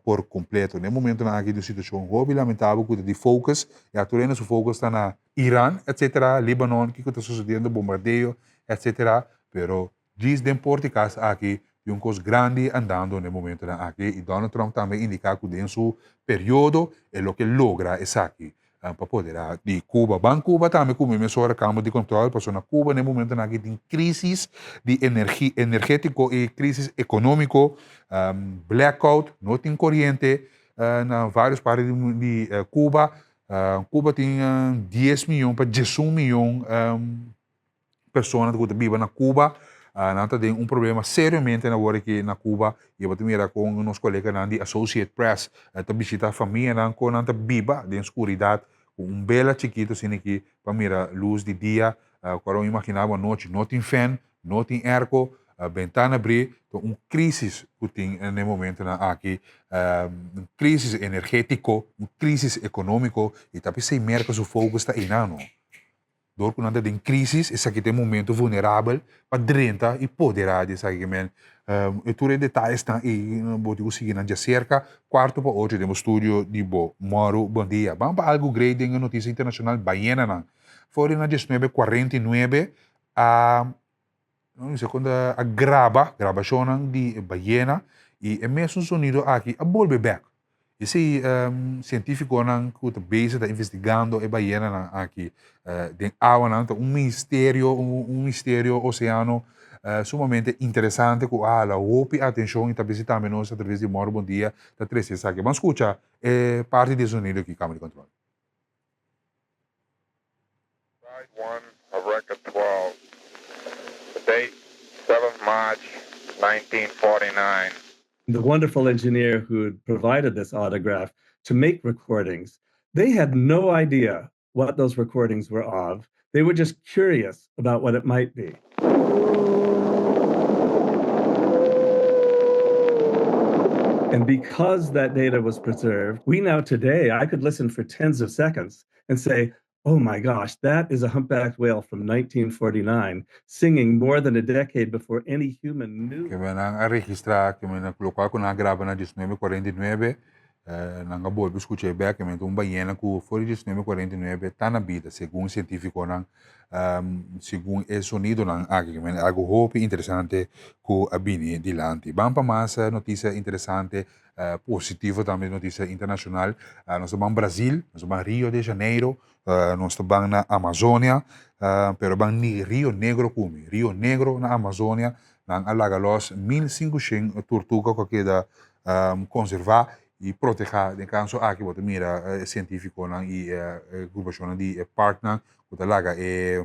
por completo. Na e momentonan aki di un situacion hopi lamentabel cu ta di focus, ya tur hende su focus ta na Iran etc. Libanon, kiko ta sucediendo, bombardeo etc. Pero djis den por di cas aki tin un cos grandi andando na e momentonan aki y Donald Trump tambe indica cu den su periodo e loke logra esaki pa podera di Cuba. Ban Cuba tambe cu mi mesora cambio di control pasobra na Cuba na e momentonan aki tin crisis di energi energetico y crisis economico, blackout, no tin coriente na varios parti di Cuba. Cuba tin 10 miyon pa 11 miyon persona ku ta biba na Cuba. Nan ta den un problema seriamente awor aki na Cuba. I bo ta mira kon nos koleganan di Associate Press ta bishita famianan kon nan ta biba den skuridat ku un bela chikitu asina aki pa mira lus di dia. Ku ora bo imagina bo anochi no tin fen, no tin airco, bentana abrí, ta un crisis cu tin na e momentonan aki, un crisis energetico, un crisis economico y ta p'esey Merca su focus ta eynan no. Door cu nan ta den crisis esaki ta e momento vulnerabel pa drenta y podera di esaki men. E tur e detayesnan ey bo tin cu sigui nan djacerca cuarto pa ocho den bo studio di bo Moro Bon Dia. Ban pa algo great den e noticia internacional, bayenanan for di na diesnuebe cuarenta y nuebe a no mi seconda a graba grabacionnan di bayena y e mesun sonido aki a bolbe bek. Esey cientificonan cu ta bezig ta investigando e bayenanan aki den awanan ta un misterio un misterio oceano sumamente interesante cu a hala hopi atencion y ta besi tambe nos a traves di Moro Bon Dia ta trece esaki. Ban scucha e parti di e sonido aki Cama di Control. Side one of record 12. date 7th March 1949. The wonderful engineer who had provided this autograph to make recordings, they had no idea what those recordings were of. They were just curious about what it might be. And because that data was preserved, we now today, I could listen for tens of seconds and say, oh my gosh, that is a humpback whale from 1949 singing more than a decade before any human knew. Ke men nan a registrá, ke men lokual ku nan a graba na 1949, nan a bolbe skucha e bèk, ke men ta un bayena ku for di 1949 ta na bida, segun sientífikonan, segun e sonidonan aki, ke men algu hopi interesante ku a bini dilanti. Ban pa mas notisia interesante, positivo tambe, notisia internashonal. Nos ta ban Brazil, nos ta ban Rio de Janeiro, Nos ta ban na Amazonia, pero ban ni Rio Negro ku mi. Rio Negro na Amazonia, nan a laga los 1500 turtuga ku a keda konservá i protehá. Den kaso aki bo ta mira e sientífikonan i e grupashonnan di e parknan ku ta laga e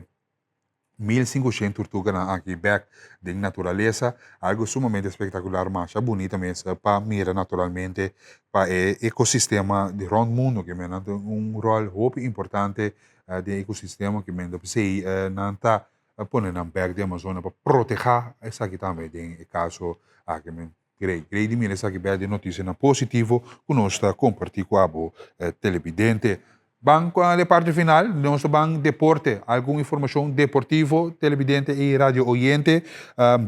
1500 turtuganan aki bek den naturalesa, algo sumamente espectacular, masha bunita mes pa mira naturalmente pa e ecosistema di rond mundo, ke men nan tin un rol hopi importante den e ecosistema, ke men ta p'esei nan ta pone nan bek den Amazona pa proteha esaki tambe den e caso aki. Men grei grei di mira esaki bek den noticianan positivo cu nos ta comparti cu abo televidente. Ban cu e parti final, nos ta ban deporte, algun informacion deportivo, televidente y radio oyente.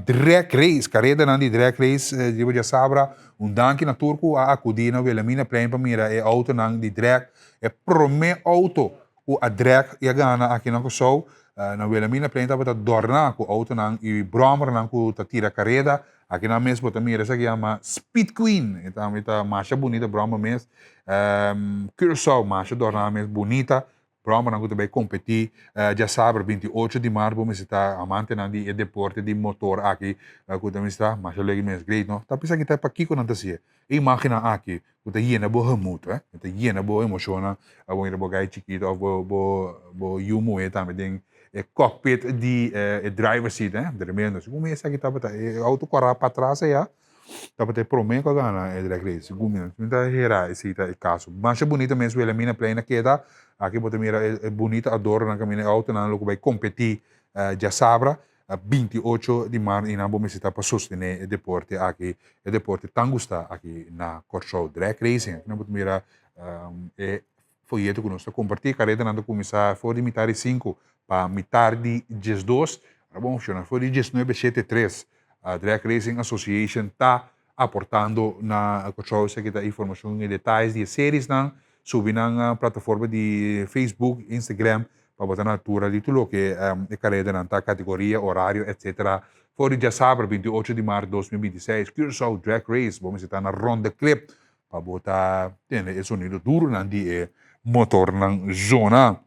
Drag race, caredanan di drag race riba diasabra. Un danki na tur cu a acudi na Wilhelminaplein pa mira e autonan di drag. E prome auto cu a drag y a gana aki na Curaçao, na Wilhelminaplein tabata dorna cu autonan y brommernan cu ta tira careda. Aki nan mes bo ta mira esaki yama Speed Queen. E tambe ta masha bunita brommer mes. Curaçao masha dorna mes bunita. Brommernan ku ta bai kompetí djasabra 28 di mart bo mester ta amantenan di e deporte di motor aki ku ta mester ta masha lek mes. Great no? Ta pensa kita pakiko nan ta hasié. E imagennan aki ku ta yena bo gemoed eh, ta yena bo emoshonnan bo mira bo gai chikito òf bo bo bo yu muhé tambe den e cockpit di e driver seat eh, tremendo. Segun mi esaki tabata e auto kòrá patras aya tabata e promé ku a gana e drag race, segun mi. Mi ta hera esei ta e kaso. Masha bunita mes Wilhelmina Plein a keda, aki bo ta mira e bunita adornonan kaminda e autonan lo ku bai kompetí djasabra. 28 di mart i nan bo mester ta pa sostené e deporte aki, e deporte tan gustá aki na Kòrsou, drag racing. Aki nan bo ta mira e foyeto ku nos ta kompartí. Karetanan ta kuminsá for di mitar di sinku pa mitar di diesdos. Ora bon funshoná for di diesnuebe shete tres. Drag Racing Association ta aportando na Kòrsou. Esaki ta informashon i detayes di e seriesnan. Subi nan plataforma di Facebook, Instagram pa bo ta na altura di tur loke e karedanan ta, kategoria, orario, etc. For di djasabra 28 di mart 2026, Curaçao Drag Race, bo mester ta na Ronde Klip pa bo ta tende e sonido duronan di e motornan zona.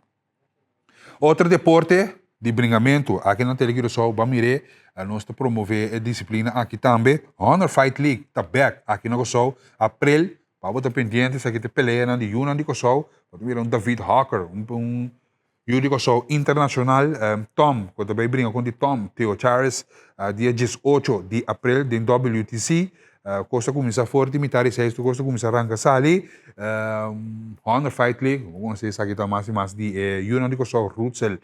Otro deporte di bringamentu, aki na Tele Curaçao bo a mir'é, nos ta promové e disiplina aki tambe, Honor Fight League ta bèk aki na Kòrsou, aprel Pa bo ta pendiente esaki ta e peleanan di yunan di Kòrsou, bo ta mira un David Hawker, un un yu di Kòrsou internashonal, Tom, ku ta bai bringa kontra di Tom Theocharis dia 18 di aprel den WTC. Kos ta kuminsá for di mitar di seis tur kos ta kuminsá ranka sali. Honor Fight League, bo konosé esaki ta mas i mas di e yunan di Kòrsou, Rutsel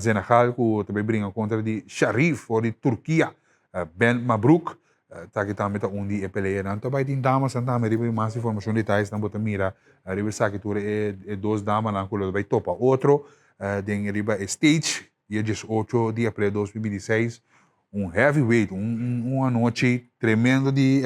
Zenagal ku ta bai bringa kontra di Sharif for di Turkia, Ben Mabruk. Taki tambe ta un di e peleanan. Ta bai tin damasnan tambe riba mas informacion detayenan bo ta mira riba esaki tur e e dos damanan ku lo bai topa otro den riba e stage dia 18 di april 2026 un heavyweight un un anochi tremendo di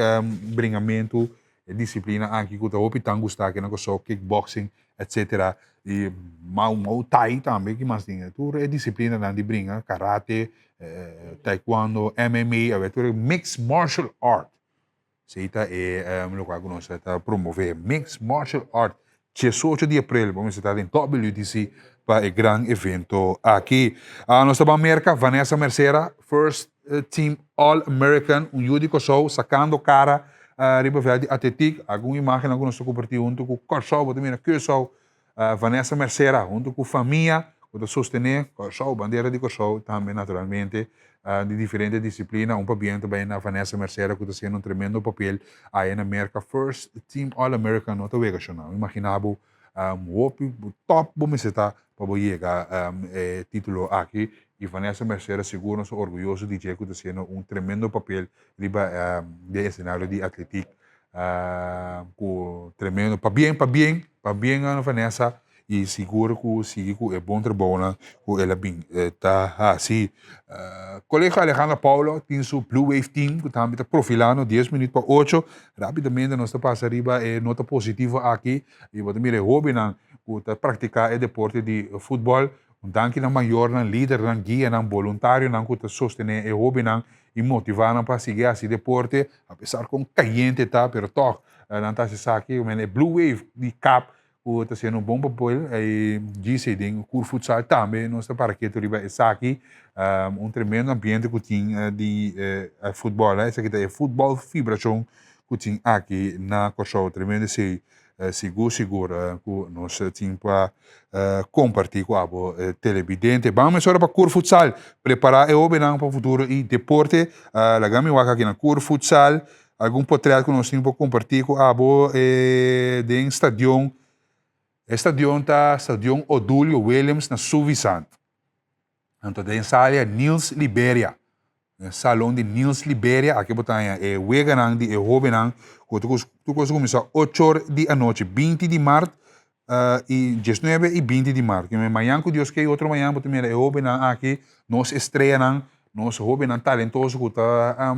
bringamentu e disiplina aki ku ta hopi tan gusta aki na Kòrsou kickboxing etcetera i Muay Thai tambe ki mas tin tur e disiplinanan di bringa karate taekwondo MMA awe tur e mixed martial art esei ta e lokual ku nos ta promove mixed martial art 18 di april bo mester ta den WTC pa e gran evento aki nos ta ban Merka Vanessa Mercera first team all American un yu di Kòrsou sakando kara riba vèlt di atletik algun imagennan ku nos ta kompartí huntu ku Kòrsou bo ta mira Curaçao Vanessa Mercera huntu ku famia. ku ta sostené Kòrsou, bandera di Kòrsou tambe naturalmente di diferente disiplina. Un pabien ta bai na Vanessa Mercera ku ta hasiendo un tremendo papel aya na Merka, First Team All American no ta wega shona. Imaginá bo hopi top bo mester ta pa bo yega e titulo aki y Vanessa Mercera sigur nos ta orguyoso di dje ku ta hasiendo un tremendo papel riba den escenario di atletiek ku tremendo pabien pabien pabien Vanessa y sigur ku sigui ku e bon trabounan ku el a bin ta hasi. Colegio Alejandro Paulo tin su Blue Wave Team ku tambe ta profilando dies minuut pa ocho. Rapidamente nos ta pasa riba e nota positivo aki y bo ta mira e hobennan ku ta praktika e deporte di futbol. Un danki na mayornan, lidernan, guianan, boluntarionan ku ta sostene e hobennan y motiva nan pa sigui hasi deporte apesar kon kayente ta pero tog nan ta hasi esaki. E Blue Wave di kap ku ta hasiendo un bon papel i djise den Kur Futsal tambe nos ta para ketu riba esaki. Un tremendo ambiente ku tin di futbòl. Esaki ta e futbòl fibrashon ku tin aki na Kòrsou. Tremendo esei sigur sigur ku nos tin pa kompartí ku abo telebidente. Ban mesora pa Kur Futsal prepará e hóbennan pa futuro i deporte. Laga mi wak aki na Kur Futsal. Algun potret ku nos tin por kompartí ku abo den stadion. E stadion ta Stadion Odulio Williams na Suffisant. Anto den salia Niels Liberia. Den salon di Niels Liberia aki bo ta haña e weganan di e hóbennan ku tur kos tur kos a kuminsá ocho or di anochi, binti di mart i diesnuebe i binti di mart. Mañan ku Dios ke i otro mañan bo ta mira e hóbennan aki, nos estreanan, nos hóbennan talentoso ku ta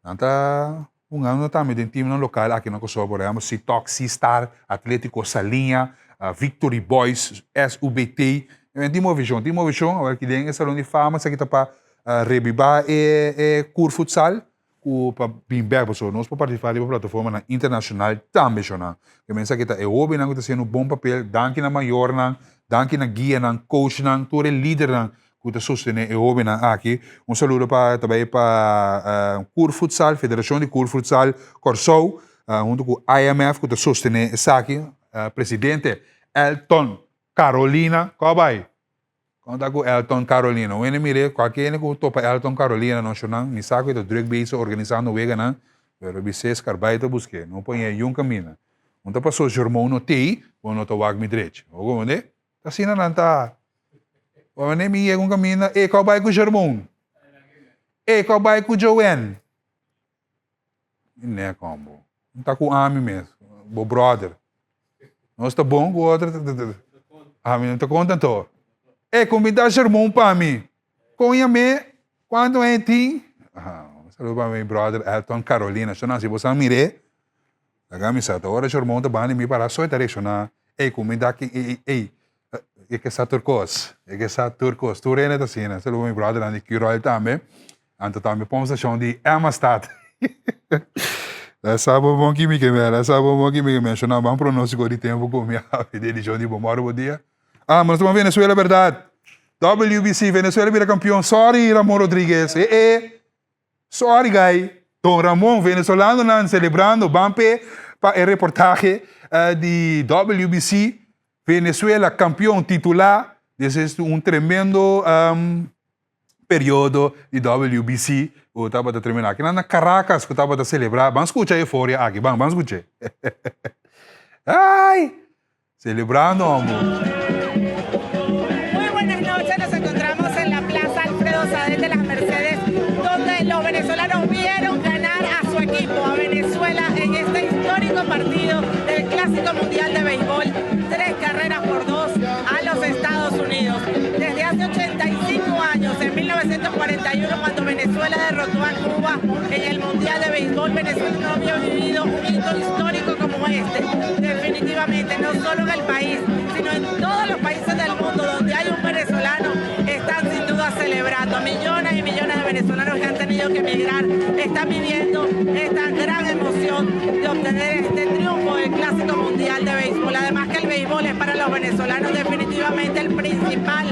Nan ta hungando tambe den teamnan lokal aki na Kòrsou, por ehèmpel Sitox, Seastar, Atlético Saliña, Victory Boys, SUBT. Tin movishon, tin movishon. Awor aki den e Salon di Fama esaki ta pa rebibá e e kur futsal ku pa bin bèk pasobra nos por partisipá riba plataformanan internashonal tambe shonnan. Ke men esaki ta e hóbennan ku ta hasiendo un bon papel. Danki na mayornan, danki na guianan, coachnan, tur e lidernan ku ta sostené e hóbennan aki. Un saludo pa ta bai pa Kur Futsal, Federashon di Kur Futsal Kòrsou, huntu ku IMF ku ta sostené esaki. Presidente Elton Carolina, kò bai? Kon ta ku Elton Carolina? Un hende mir'é, kualke hende ku topa Elton Carolina no shonnan, mi sa ku e ta drùk bezig organisando weganan, pero bis'é skarbay ta busk'é, no pon e yun kaminda. Un ta pasó Jermon no t'ei, bo no ta wak mi drechi. Bo komprendé? Asina nan ta. Wanneer mi yega un kaminda, e kau bai ku Jermon. E kau bai ku Joanne. Mi ne kombo. Mi ta ku ami mes, bo brother. Nos ta bon ku otro. Ami no ta konta anto. E kumbida Jermon pa mi. Kon yam'é? Kuantu aña e tin? Saludo pa mi brother Elton Carolina. Shona, si bo sa mir'é, Laga mi sa ta ora Shormon ta banda mi para so e ta reacciona, ey cu mi da ki ey ey e ke sa tur cos, e ke sa tur cos, tur hende ta asina, saludo pa mi brothernan di Curoil tambe, anto tambe pon stacion di Emmastad. La sa bo bon ki mi ke mera, la sa bo bon ki mi ke menciona, ban pronostico di tempo cu mi a habi den edicion di Bon Moro Bo Dia. Ah, ma nos ta ban Venezuela berdad, WBC, Venezuela bira campeon, sorry Ramon Rodriguez, eh eh. Sorry guy, Don Ramon, venezolanonan celebrando, ban p'e pa e reportahe di WBC, Venezuela campeon titula, des es un tremendo periodo di WBC cu tabata tremendo. Akinan na Caracas cu tabata celebra, ban scucha e euforia aki, ban, ban scuch'e. Ay! Celebrando amor. Muy buenas noches, nos encontramos en la Plaza Alfredo Sadel de las Mercedes, donde los venezolanos vieron ganar a su equipo, a Venezuela, en este histórico partido del Clásico Mundial de Béisbol, tres carreras por dos a los Estados Unidos. Desde hace 85 años, en 1941, cuando Venezuela derrotó a Cuba en el Mundial de Béisbol, Venezuela no había vivido un hito histórico como este. Definitivamente, no solo en el país, sino en todos los países del mundo donde hay un venezolano, están sin duda celebrando. Millones y millones de venezolanos que han tenido que emigrar están viviendo esta gran emoción de obtener este triunfo del Clásico Mundial de Béisbol. Además que el béisbol es para los venezolanos definitivamente el principal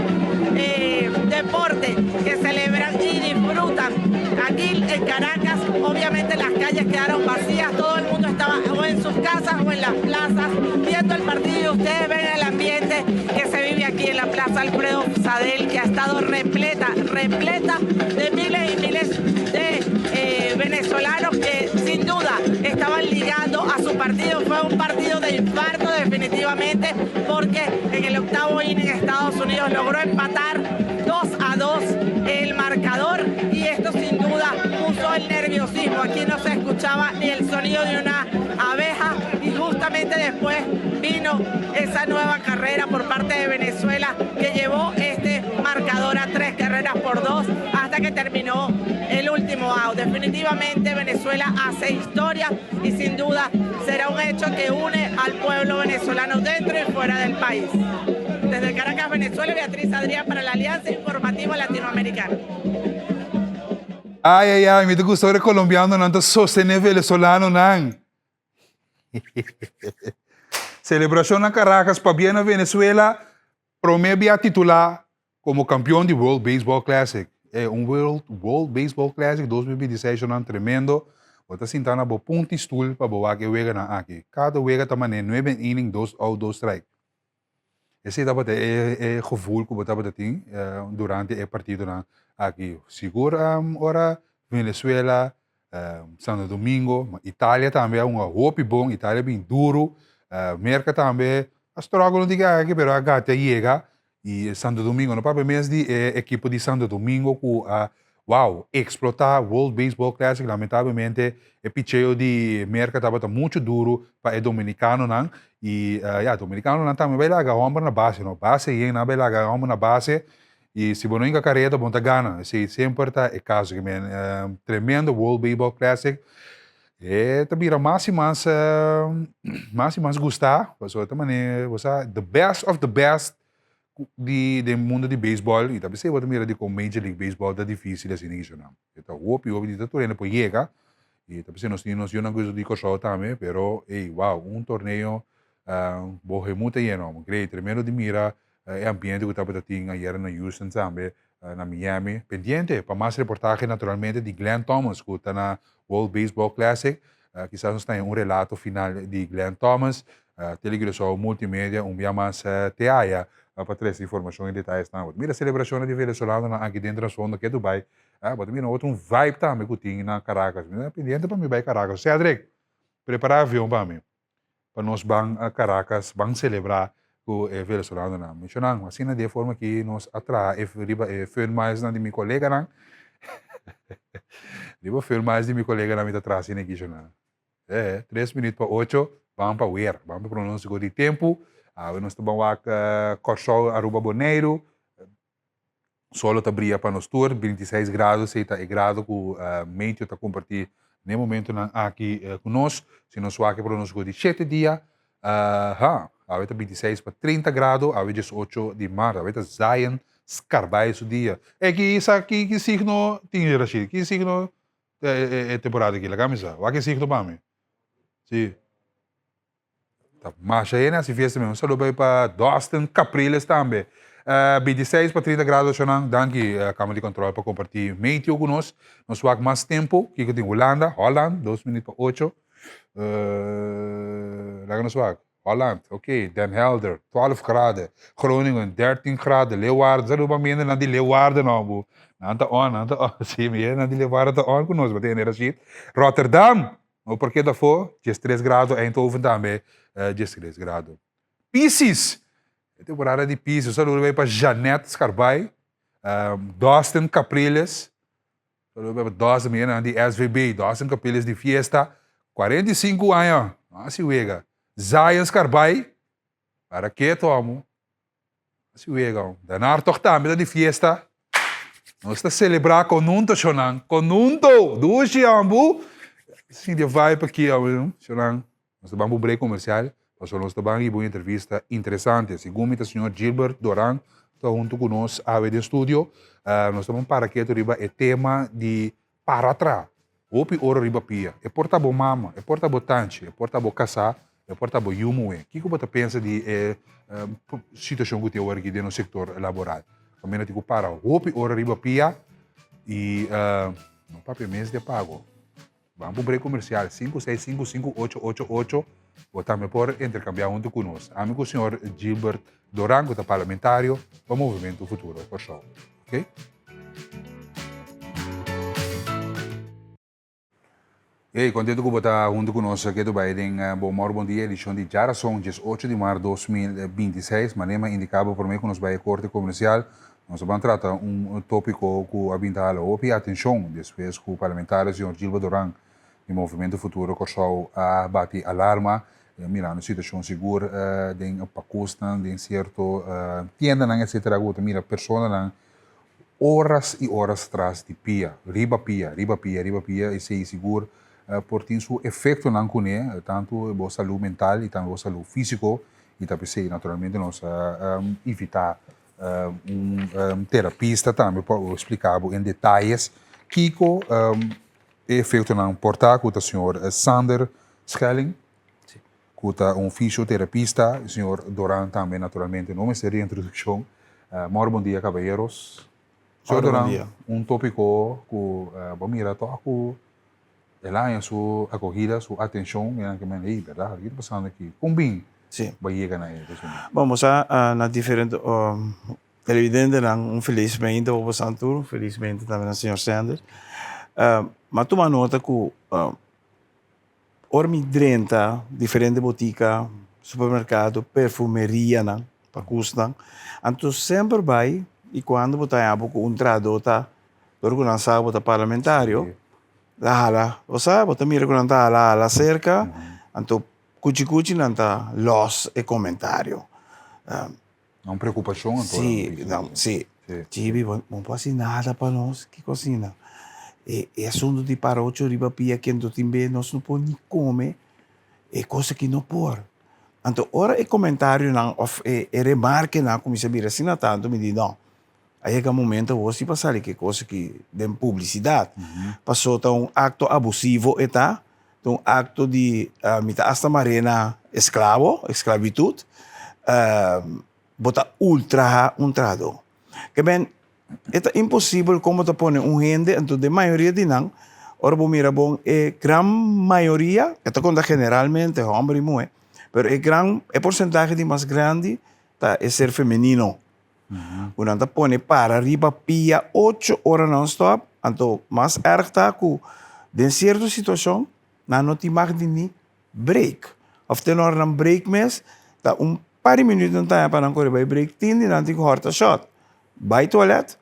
eh, deporte que celebran y disfrutan. Aquí en Caracas, obviamente las calles quedaron vacías, todo el mundo estaba o en sus casas o en las plazas viendo el partido. Ustedes ven el ambiente que se vive aquí en la Plaza. Alfredo Sadel, que ha estado repleta, repleta de miles y miles de eh, venezolanos que sin duda estaban ligando a su partido. Fue un partido de infarto definitivamente porque en el octavo inning Estados Unidos logró empatar 2 a 2 el marcador y esto sin duda puso el nerviosismo. Aquí no se escuchaba ni el sonido de una abeja y justamente después vino esa nueva carrera por parte de Venezuela que llevó este marcador a tres carreras por dos hasta que terminó el último out. Definitivamente Venezuela hace historia y sin duda será un hecho que une al pueblo venezolano dentro y fuera del país. Desde Caracas, Venezuela, Beatriz Adrián para la Alianza Informativa Latinoamericana. Ay, ay, ay, mi ta gusta ora e colombianonan ta sostene venezolanonan. Celebracion na Caracas pabia na Venezuela prome bia titula como campeon di World Baseball Classic. E un World, World Baseball Classic 2026 nan tremendo. Bo ta sinta na bo punti stoel pa bo wak e weganan aki. Cada wega ta mane nuebe inning, dos out, dos strike. Esei tabata e e gevoel ku bo tabata tin durante e partidonan aki. Sigur ora Venezuela, Santo Domingo, ma Italia tambe a hunga hopi bon, Italia a bin duru, Merka tambe a struggle un tiki aki pero a gati a yega i Santo Domingo, no papia mes di e ekipo di Santo Domingo ku a wow, eksplotá World Baseball Classic, lamentablemente e picheo di Merka tabata muchu duru pa e dominikanonan i ya, dominikanonan tambe bai laga hòmber na base no, base yen nan bai laga hòmber na base i si bo no hinka kareda bo no ta gana, esei semper ta e kaso ki men tremendo World Baseball Classic e ta bira mas i mas mas i mas gustá pasobra ta manera bo sa the best of the best di den mundo di beisbòl i ta p'esei bo ta mira dikon Major League Baseball ta difísil asina kishonan. E ta hopi hopi di ta tur hende por yega i ta p'esei nos tin nos yunan ku di Kòrsou tambe pero ey wow un torneo bo hemut ta yena hopi great tremendo di mira e ambiente ku tabata tin ayera na Houston tambe na Miami. Pendiente pa mas reportahe naturalmente di Glenn Thomas ku ta na World Baseball Classic. Kisas nos ta haña un relato final di Glenn Thomas. Tele Curaçao Multimedia un bia mas te haya pa trese informashon i detayesnan. Bo ta mira selebrashonnan di venezolanonan aki den trasfondo ke Dubai. Bo ta mira otro un vibe tambe ku tin na Caracas. Mi ta pendiente pa mi bai Caracas. Cedric, prepara avion pa mi pa nos ban Caracas ban selebrá ku e venezolanonan. Mishonan, asina di e forma aki nos a traha e riba e fun-miles-nan di mi koleganan. Riba fun-miles di mi koleganan mi ta traha asina aki, shonan. E, tres minuut pa ocho, ban pa weer. Ban pa pronóstiko di tempu. Awe nos ta ban wak Kòrsou, Aruba, Boneiru. Solo ta bria pa nos tur, 26 grado, esei ta e grado ku meteo ta kompartí na e momentunan aki ku nos. Si nos wak e pronóstiko di shete dia, ha, awe ta 26 pa 30 grado, awe 18 di mart, awe ta Zion Skarbaai su dia. E ki sa ki ki signo tin Rashid? Ki signo e temporada aki? Laga mi sa. Wak e signo pa mi. Si. Ta masha hende hasi fiesta mes. Un saludo bai pa Dustin Capriles tambe. 26 pa 30 grado shonan. Danki Kamer di Control pa comparti meteo ku nos. Nos wak mas tempo. Kiko tin Hulanda, Holland, dos minuut pa ocho. Laga nos wak. Holland, ok. Den Helder, 12 graden. Groningen, 13 graden. Leeuwarden, saludo pa mi hendenan di Leeuwarden no bu. Nan ta on, nan ta on. Si, mi hendenan di Leeuwarden ta on ku nos. Bo ta hende Rashid. Rotterdam, No por keda afó, diestres grado, Eindhoven tambe diestres grado. Piscis, e temporada di Piscis, un saludo bay pa Jeanette Scarbay, Dustin Capriles, saludo bay pa Dustin, mi hernan di SVB, Dustin Capriles di fiesta, 45 aña, no hasi wega. Zion Scarbay, para keto amo, hasi wega amo. Danar toch tambe ta di fiesta, nos ta celebra conhunto shonan, conhunto, dushi ambu, sinti e vibe aki amo, shonan, nos ta ban pa un break comercial, pasobra nos ta ban hiba un entrevista interesante, segun mi ta señor Gilbert Doran ta hunto cu nos awe den studio, nos ta ban para keto riba e tema di Para tra hopi ora riba pia. E por ta bo mama, e por ta bo tanchi, e por ta bo kasá, e por ta bo yu muhé. Kiko bo ta pensa di e situashon ku tin awor aki den nos sektor laboral? Kaminda tin ku para hopi ora riba pia i no papia mes di e pago. Ban pa un break komersial, sinku seis sinku sinku ocho ocho ocho. Bo tambe por interkambiá huntu ku nos. Ami ku señor Gilbert Doran ku ta parlamentario pa Movementu Futuro Kòrsou. Ok? Hey, kontentu ku bo ta huntu ku nos ketu bai den Bon Mòru Bon Dia edishon di djarason 18 di mart 2026. Manera mi a indiká bo promé ku nos bai e korte komersial, nos a ban trata un tópiko ku a bin ta hala hopi atenshon despues ku parlamentario señor Gilbert Doran di Movementu Futuro Kòrsou a bati alarma mirando situashon sigur den pakusnan, den sierto tiendanan etcetera ku bo ta mira personanan Oras i oras tras di pia, riba pia, riba pia, riba pia, esei sigur por tin su efektonan kuné, tantu bo salú mental i tambe bo salú físiko, i ta p'esei naturalmente nos a invitá un terapista tambe pa splika bo en detayes kiko e efektonan por ta, ku ta señor Sander Schelling, ku ta un fisioterapista, i señor Doran tambe naturalmente no mester di introdukshon. Mor bon dia kabayeros. Señor Doran, un topiko ku bo mira tòg ku el a haña su akogida, su atenshon, i nan ke men, ey, bèrdat, kiko ta pasando aki? Kon bin bo a yega na e resumen? Bon, bo sa na diferente televidentenan un felis meinta pa boso tur, un felis meinta tambe na señor Sanders. Mi a tuma nota ku Ora mi drenta diferente botica, supermercado, perfumerianan pa cusnan, anto semper bay y cuando bo ta haña bo cu un trahador ta dor cu nan sa bo ta parlamentario, ta hala, bo sa, bo ta mira cu nan ta hala hala cerca, anto cuchi cuchi nan ta los e comentario. Un preocupacion anto. Sí, no, sí. Chibi, bo no por haci nada pa nos, kico asina? E, e asunto di para ocho riba pia kendo tin be nos no por ni come, e cos aki no por. Anto ora e comentarionan of e, e remarkenan a cuminsa bira asina tanto, mi di no, a yega momento awor si pa sali ki cos aki den publicidad. Paso ta un acto abusivo e ta, Ta un acto di, mi ta hasta mar'é na esclavo, esclavitud, bo ta ultraha un trahadó. Ke men, e ta imposibel kon bo ta pone un hende, anto den mayoria di nan, ora bo mira bon e gran mayoria, e ta konta generalmente hòmber i muhé, pero e gran, e porsentahe di mas grandi ta e ser femenino. Ku nan ta pone para riba pia ocho ora nonstop, anto mas erg ta ku den sierto situashon nan no tin mag di ni break. Òf te ora nan break mes ta un par di minüt nan ta haña pa nan kore bai break, tin di nan tin ku hòrta shòt, bai tualèt,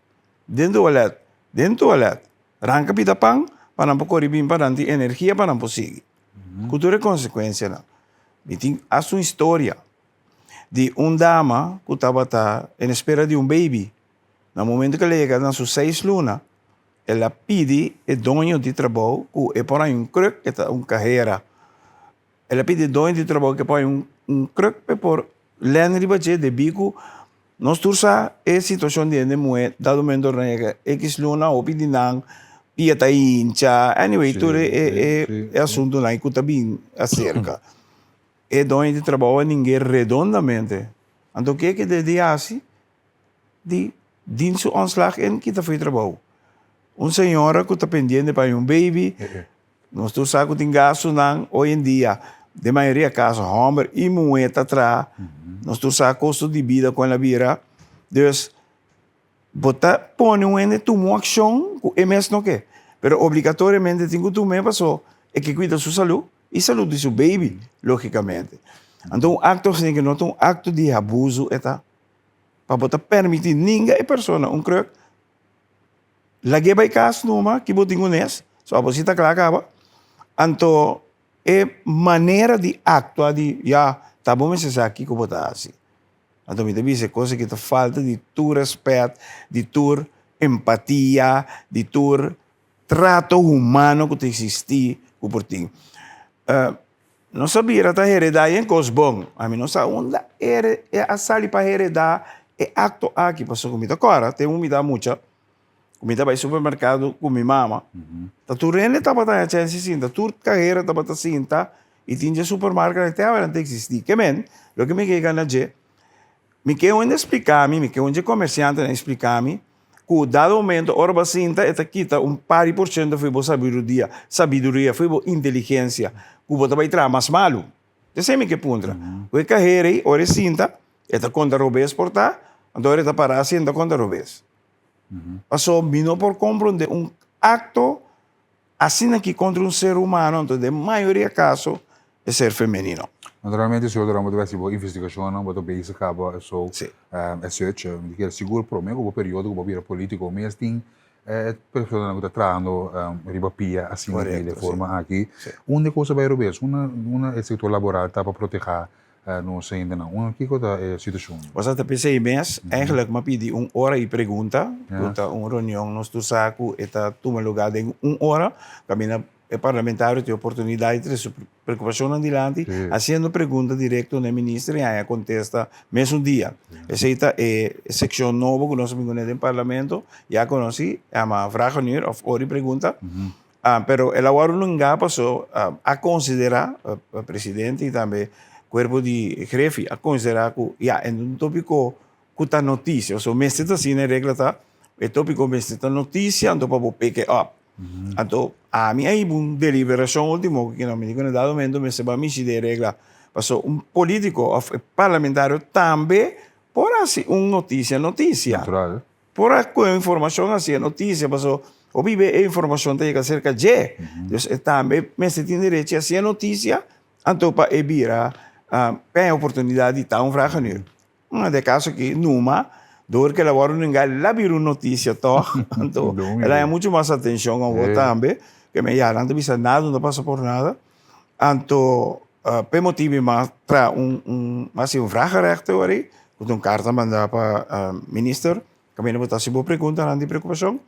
den tualèt, den tualèt, ranka pita pan pa nan por kore bin pa nan tin energia pa nan por sigui. Ku tur e konsekuensianan. Mi tin hasta un historia. Di un dama ku tabata en espera di un baby. Na momento ku el a yega na su seis luna, el a pidi e doño di trabou ku e por haña un kruk, e ta un kahera. El a pidi e doño di trabou ku e por haña un kruk pa e por lèn riba dje debí ku nos tur sa e situashon di hende muhé dado momento ora nan yega ekis luna hopi di nan pia ta hincha, anyway tur e asuntunan ku ta bin aserka. E doño di trabou a ning'é redondamente. Anto ke ke debe di hasi? Di dien su ontslag en kita for e trabou. Un señora ku ta pendiente pa un baby, nos tur sa ku tin gastunan hoy en dia, den mayoria kaso hòmber i muhé ta traha, nos tur sa kosto di bida kon a bira. Dus bo ta pone un hende tuma un akshon ku e mes no ke, pero obligatoriamente tin ku tum'é paso e ke kuida su salú. I salud di su baby, logicamente. Anto un acto asina que no ta un acto di abuso e ta. Pa bo ta permiti ninga e persona un kruk, lag'é bai cas numa ki bo tin ku nes, so abo si ta kla kaba. Anto e manera di actua di ya ta bo mester sa kiko bo ta hasi. Anto mi ta bisa e cosa aki ta falta di tur respet, di tur empatia, di tur Trato humano ku ta eksistí ku por tin. Nos a bira ta heredá yen kos bon. Ami no sa unda e a sali pa heredá e akto aki, pasobra ku mi ta kòrda te un mi ta mucha, ku mi ta bai supermerkado ku mi mama, ta tur hende tabata haña chèns di sinta, tur kahera tabata sinta i tin dje supermarketnan te awe nan ta eksistí. Ke men, loke mi ke yega na dje, mi ke un hende splika mi, mi ke un dje komersiantenan splika mi, Ku dado momento ora bo a sinta e ta kita un par di por shento for bo sabiduria, sabiduria, for bo inteligensia, ku bo ta bai traha mas malu. Esei mi ke puntra. Ku e kahera ei, ora e sinta, e ta konta robes por ta, anto ora e ta pará sinta konta robes. Pasobra mi no por komprondé un akto asina aki kontra un ser humano, anto den mayoria kaso e ser femenino. Naturalmente, señor Durán, bo ta bai hasi bo investigashonnan, bo ta bezig kaba esou, e search. Mi ta kere sigur promé ku bo periodo ku bo bira polítiko mes tin E personanan ku ta trahando riba pia asina di e forma aki, unda e kos a bai robes? Unda unda e sektor laboral ta pa protehá nos hendenan? Unda kiko ta e situashon? Bo sa ta p'esei mes, eigenlijk m'a pidi un ora i pregunta, ku ta un reunion nos tur sa ku e ta tuma lugá den un ora, kaminda e parlamentario tin oportunidat di trese su preocupacionnan dilanti, haciendo pregunta directo na e minister y haña contesta mesun dia. Esey ta e seccion nobo cu nos a bin cune den parlamento, ya conoci, yama vragenuur of ora y pregunta. Pero el a worde nunga paso a considera, presidente y tambe cuerpo di grefi a considera cu ya e un topico cu ta noticia, so mester ta asina e regla ta, e topico mester ta noticia anto pa bo pick e up. Anto ami a hiba un deliberacion ultimo cu kina mi di cu na dado momento mester ba mishi den regla paso un politico of e parlamentario tambe por haci un noticia noticia. Natural. Por a coge informacion haci e noticia paso hopi be e informacion ta yega cerca dje. Dus e tambe mester tin derecho haci e noticia anto pa e bira pa e oportunidad di ta un vragenuur. Den caso aki numa, door cu el a worde nenga, el a bira un noticia toch? Anto, el a haña mucho mas atencion awor tambe, ke men ya nan ta bisa nada no ta pasa por nada. Anto, p'e motibu mi a traha un, un, hasi un vragenrecht awor ei, ku ta un karta manda pa minister, Kaminda bo ta hasi bo preguntanan di preokupashon,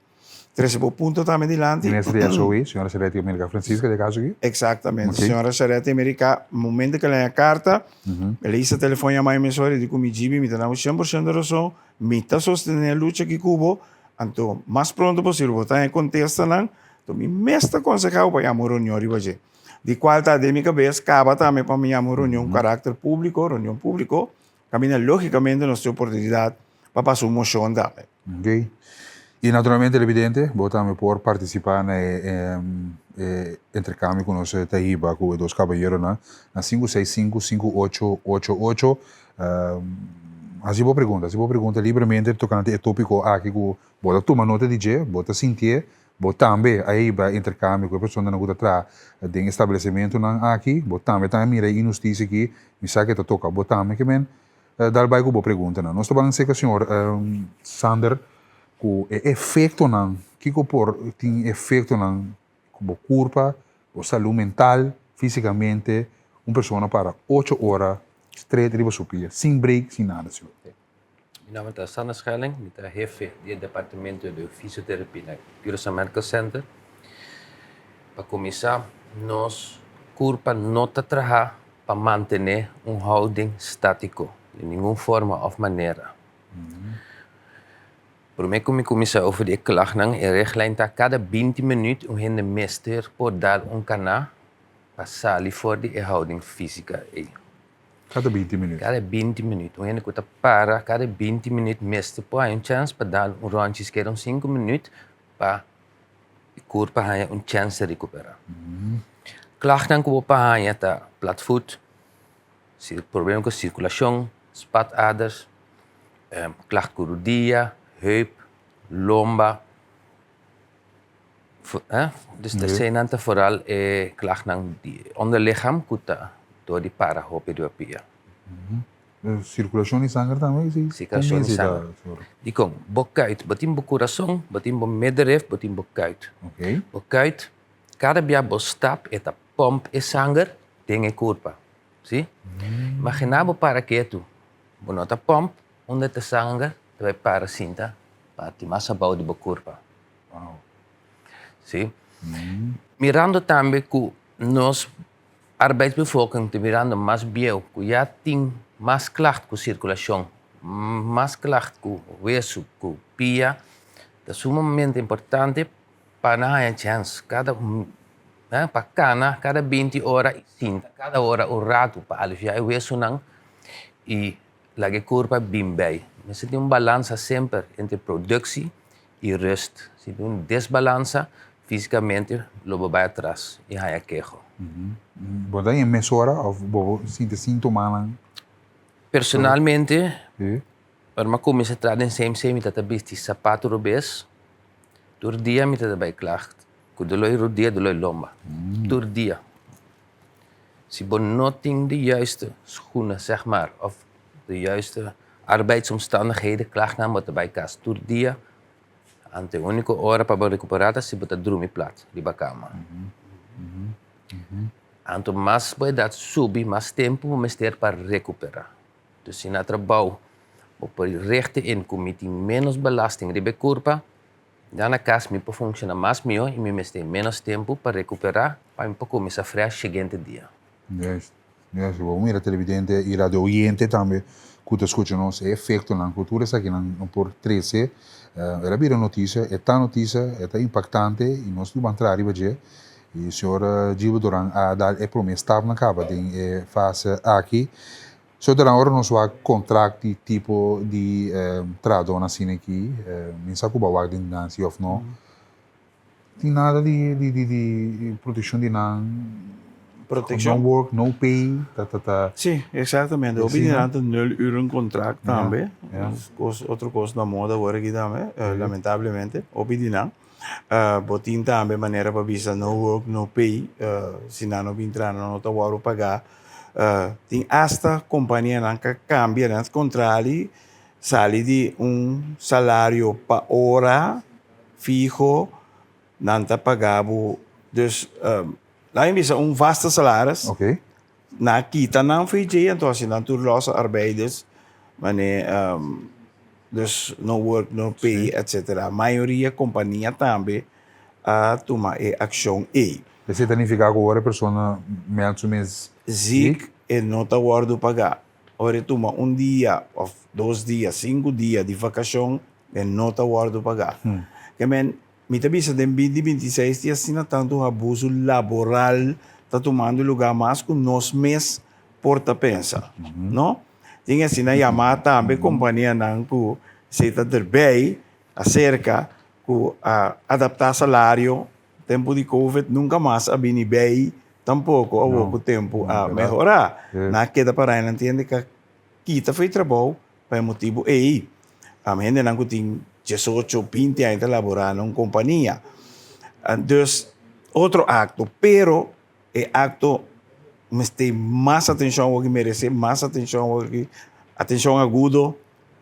trese bo punto tambe dilanti. Minister di SOE, señora Charetti America Francisca, di e kaso aki? Eksaktamente, señora Charetti America, momento ku el haña karta, el a hisa telefòn yama e mesora i di ku mi Djibi, mi ta na bo shen por shento rason, mi ta sostené e lucha aki ku bo, anto mas pronto posibel bo ta haña kontestanan, anto mi mes ta konsehá bo pa yama un reunion riba dje. Di kual ta den mi kabes kaba tambe pa mi yama un reunion karakter públiko, reunion públiko, Kaminda lógikamente nos tin oportunidat pa pasa un moshon tambe. Ok. I naturalmente televidente, bo tambe por partisipá na e e interkambio ku nos ta hiba ku e dos kabayeronan na 565 5888. Hasi bo pregunta, hasi bo pregunta libremente tokante e tópiko aki ku bo ta tuma nota di dje, bo ta sintié, Bo tambe a hiba interkambio ku e personanan ku ta traha den establesimentunan aki. Bo tambe ta mira e inhustisia aki. Mi sa ke ta toka bo tambe ke men dal bai ku bo preguntanan. Nos ta ban seka señor Sander ku e efektonan, kiko por tin efektonan ku bo kurpa, bo salú mental, físikamente, un persona para ocho ora stret riba su pia, sin break, sin nada, señor. Mi nomber ta Sander Schelling, mi ta hefe di e departamento di fisioterapia na Curaçao Medical Center. Pa kuminsá, nos kurpa no ta traha pa mantené un houding státiko di ningun forma òf manera. Promé ku mi kuminsá over di e klagnan, e richtlijn ta kada 20 minüt un hende mester por dal un kaná pa sali for di e houding físika ei. Kada 20 minuut. Kada 20 minuut. Un hende ku ta para kada 20 minuut mester por haña un chèns pa dal un ròntje sikiera un sinku minuut pa e kurpa haña un chèns di rekuperá. Klagnan ku bo por haña ta platvoet, problema ku sirkulashon, spataders, klag ku rudia, heup, lomba. Dus eseinan ta foral e klagnan di onderlichaam ku ta dor di para hopi riba pia. Sirkulashon di sanger tambe? Sirkulashon di sanger. Dikon? Bo kuit, bo tin bo kurason, bo tin bo middenrif, bo tin bo kuit. Bo kuit, kada bia bo stap e ta pòmp e sanger den e kurpa. Si? Imaginá bo para ketu, bo no ta pòmp, unda ta sanger ta bai para sinta parti mas abou di bo kurpa. Wow. Sí. Mirando tambe ku nos arbeidsbevolking ta mirando mas bieu, ku ya tin mas klacht ku sirkulashon, mas klacht ku wesu, ku pia, ta sumamente importante pa nan haña chèns kada pa kana kada 20 ora i sinta kada ora un ratu pa aliviá e wesunan i laga e kurpa bin bei. Mester tin un balansa semper entre produksi i rust. Si tin un desbalansa, físikamente lo bo bai atras i haña keho. Bo ta haña mesora of bo sinti sintomanan? Personalmente, ora mi a kuminsá traha den CMC mi ta ta bisti sapatu robes, tur dia mi ta ta bai klacht ku doló di rudia, doló di lomba, tur dia. Si bo no tin de juiste schoenen zeg maar of de juiste arbeidsomstandigheden klachtnan bo ta bai kas tur dia. Anto e úniko ora pa bo rekuperá ta si bo ta drumi plat riba kama. Anto mas bo edat subi, mas tempu bo mester pa rekuperá. Dus si na trabou bo por richt in ku mi tin ménos belasting riba e kurpa, ya na kas mi por funshoná mas mihó i mi mester ménos tempu pa rekuperá pa mi por kuminsá frèsh siguiente dia. Juist, juist. Bo mira televidente i radio oyente tambe ku ta skucha nos e efektonan ku tur esakinan no por trese. El a bira notisia, e ta notisia, e ta impaktante i nos lo ban traha riba dje. I señor Gilbert Doran a dal e prome stapnan kaba den e fase aki. Señor Doran, ora nos wak kontrakt di tipo di trahadónan asina aki, mi sa ku bo a wak den nan si òf no. Tin nada di di di di proteccion di nan. Proteccion? No work, no pay, ta ta ta. Si, exactamente. Hopi di nan ta nul uren contract tambe. Cos, otro cos na moda awor aki tambe, lamentablemente. Hopi di nan. Bo tin tambe manera pa bisa no work, no pay. Si nan no bin traha nan no ta wòrdu pagá. Tin asta companianan ka cambia nan contrali sali di un salario pa ora. Fiho, nan ta paga bo, dus laat mi bisa un vaste salaris. Oké. Nan a kita nan for dje, anto hasi nan tur losse arbeiders, mane dus no work no pay etcetera. Mayoria kompania tambe a tuma e akshon ei. Esei ta nifiká ku ora e persona mèld su mes ziek? Ziek e no ta wòrdu pagá. Ora e tuma un dia òf dos dia, sinku dia di vakashon, E no ta wòrdu pagá. Ke men, mi ta bisa den binti 26 tin asina tantu abusu laboral ta tumando lugá mas ku nos mes por ta pensa, no? Tin asina yamá tambe kompanianan ku si ta derbei aserka ku a adaptá salario tempu di covid nunka mas a bini bei tampoko awor ku tempu a mehorá. Nan a keda pará i nan tin hende ka kita for e trabou Pa e motibu ei, hendenan ku tin diesocho, binti aña ta laborá na un kompania. Dus, otro akto, pero e akto mester mas atenshon awor ki meresé mas atenshon awor ki, atenshon agudo,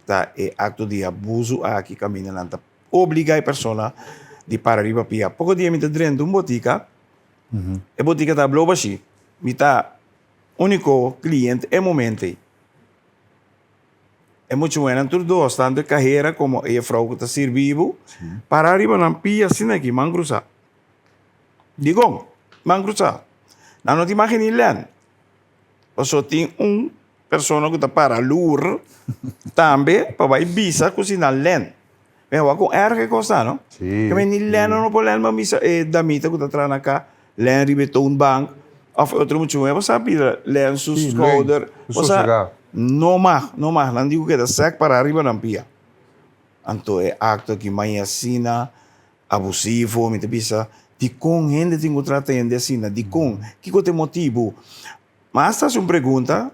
ta e akto di abusu aki kaminda nan ta obligá e persona di para riba pia. Poko dia mi ta drenta un botika, e botika ta blo bashí, mi ta úniko kliente e momento ei. E mucha muhernan tur dos, tanto e kahera komo e jefrou ku ta sirbi bo, para riba nan pia asina aki, man krusá. Dikon man krusá? Nan no ta imagina i lèn. Pasobra tin un persona ku ta para lur tambe pa bai bisa ku si nan lèn. Mira wak kon erg e kos ta no. Ke men ni lèn nan no por lèn pa bisa e damita ku ta traha na ka lèn riba e toonbank òf e otro mucha muhé bo sa bira lèn su skouder bo sa no mag no mag nan di ku keda sèk pará riba nan pia. Anto e akto aki maña asina abusivo mi ta bisa dikon hende tin ku trata hende asina dikon kiko ta e motibu Mas ta hasi un pregunta,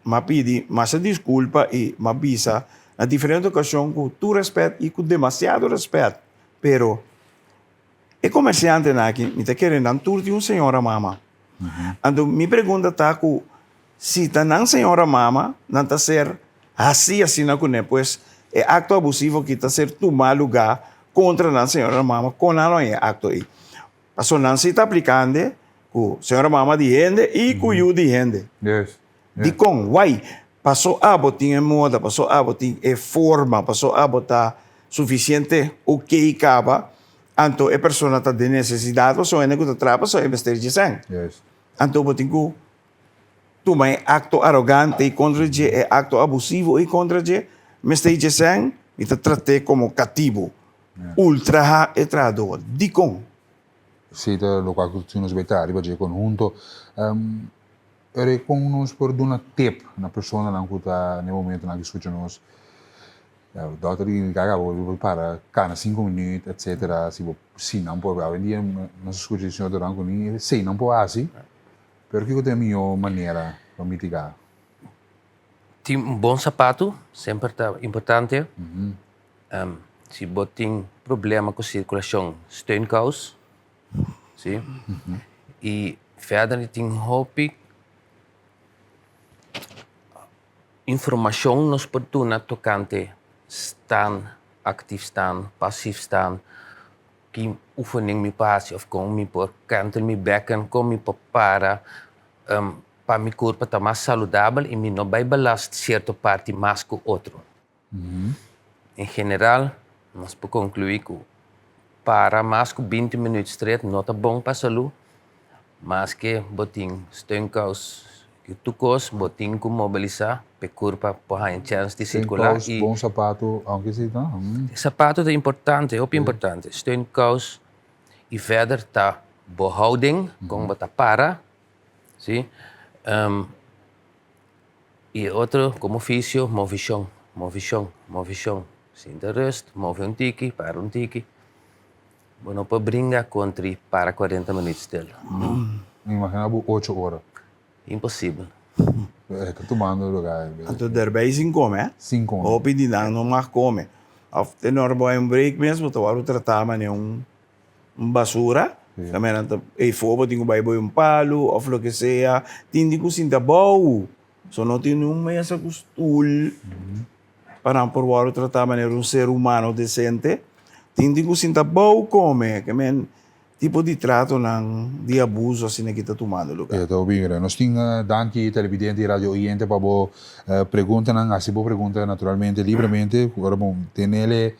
m'a pidi masha disculpa y m'a bisa na diferente ocasion cu tur respet y cu demasiado respet, pero e comerciantenan aki mi ta kere nan tur tin un señora mama. Anto mi pregunta ta cu si ta nan señora mama nan ta ser haci asina cune, pues e acto abusivo aki ta ser tuma lugar contra nan señora mama, con nan lo haña e acto ey? Pasobra nan si ta aplikande ku señora mama di hende i ku yu di hende. Yes. Dikon? Why? Paso abo tin e moda, paso abo tin e forma, paso abo ta sufisiente oké kaba, anto e persona ta den nesesidat, paso hende ku ta traha paso e mester dje sèn. Yes. Anto bo tin ku tuma e akto arogante i kontra dje, e akto abusivo i kontra dje, mester dje sèn, mi ta trat'é komo katibu. Ultraha e trahadó. Dikon? Esei ta lokual ku si nos bai traha riba dje konhunto. Pero kon nos por duna tip na personanan ku ta na e momentonan aki skucha nos? Dòkter di indiká bo por para kana sinku minüt etsetera si bo si nan por. Awendia nos a skucha di señor Duran ku ni esei nan por hasi. Pero kiko ta e mihó manera pa mitigá? Tin un bon sapatu semper ta importante. Si bo tin problema ku sirkulashon, steunkous, si. I verder tin hopi informashon nos por duna tokante staan, aktief staan, pasief staan, ki oefening mi por hasi òf kon mi por kantel mi bèken, kon mi por para pa mi kurpa ta mas saludabel i mi no bai belast sierto parti mas ku otro. En general, nos por konkluí ku para mas ku binti minüt stret no ta bon pa salú, maske bo tin steunkous i tur kos, bo tin ku mobilisá pa e kurpa por haña chèns di sirkulá. Steunkous, bon sapatu, aunke si ta. Sapatu ta importante, hopi importante. Steunkous i verder ta bo houding, kon bo ta para, si. I e otro, komo fisio, movishon, movishon, movishon. Sinta rust, move un tiki, para un tiki. Bo no por bringa kontri para kuarenta minuut stil. Mi imagina bo ocho ora. Imposibel. E ta tumando lugar. Anto derbij sin kome, eh? Sin kome. Hopi di nan no mag kome. Of te nor bo hay un break mes, bo ta wòrdu tratá manera un un basura, tambe nan ta eyfo bo tin ku bai boy un palu of loke sea, tin di ku sinta bou, so no tin un mesa ku stul pa nan por wòrdu tratá manera un ser humano desente, tin di ku sinta bou kome, ke men tipo di tratonan di abuso asina ki ta tumando lugar. E ta hopi mira. Nos tin danki televidente y radio oyente pa bo preguntanan, hasi bo pregunta naturalmente libremente, ora bo tenele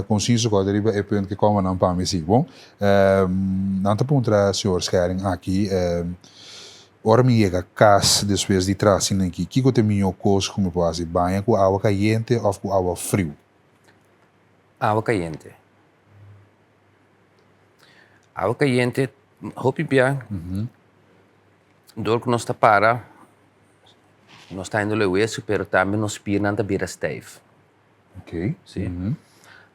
Konsinso ku a riba e punt ke kòmba nan pa mi si. Bon, nan ta puntra señor Schering aki, ora mi yega kas despues di traha asina aki, kiko ta e mihó kos ku mi por hasi? Baña ku awa kayente òf ku awa friu? Awa kayente. Awa kayente hopi bia dor ku nos ta para nos ta hendo lo e wesu pero tambe nos spiernan ta bira stijf. Ok. Sí.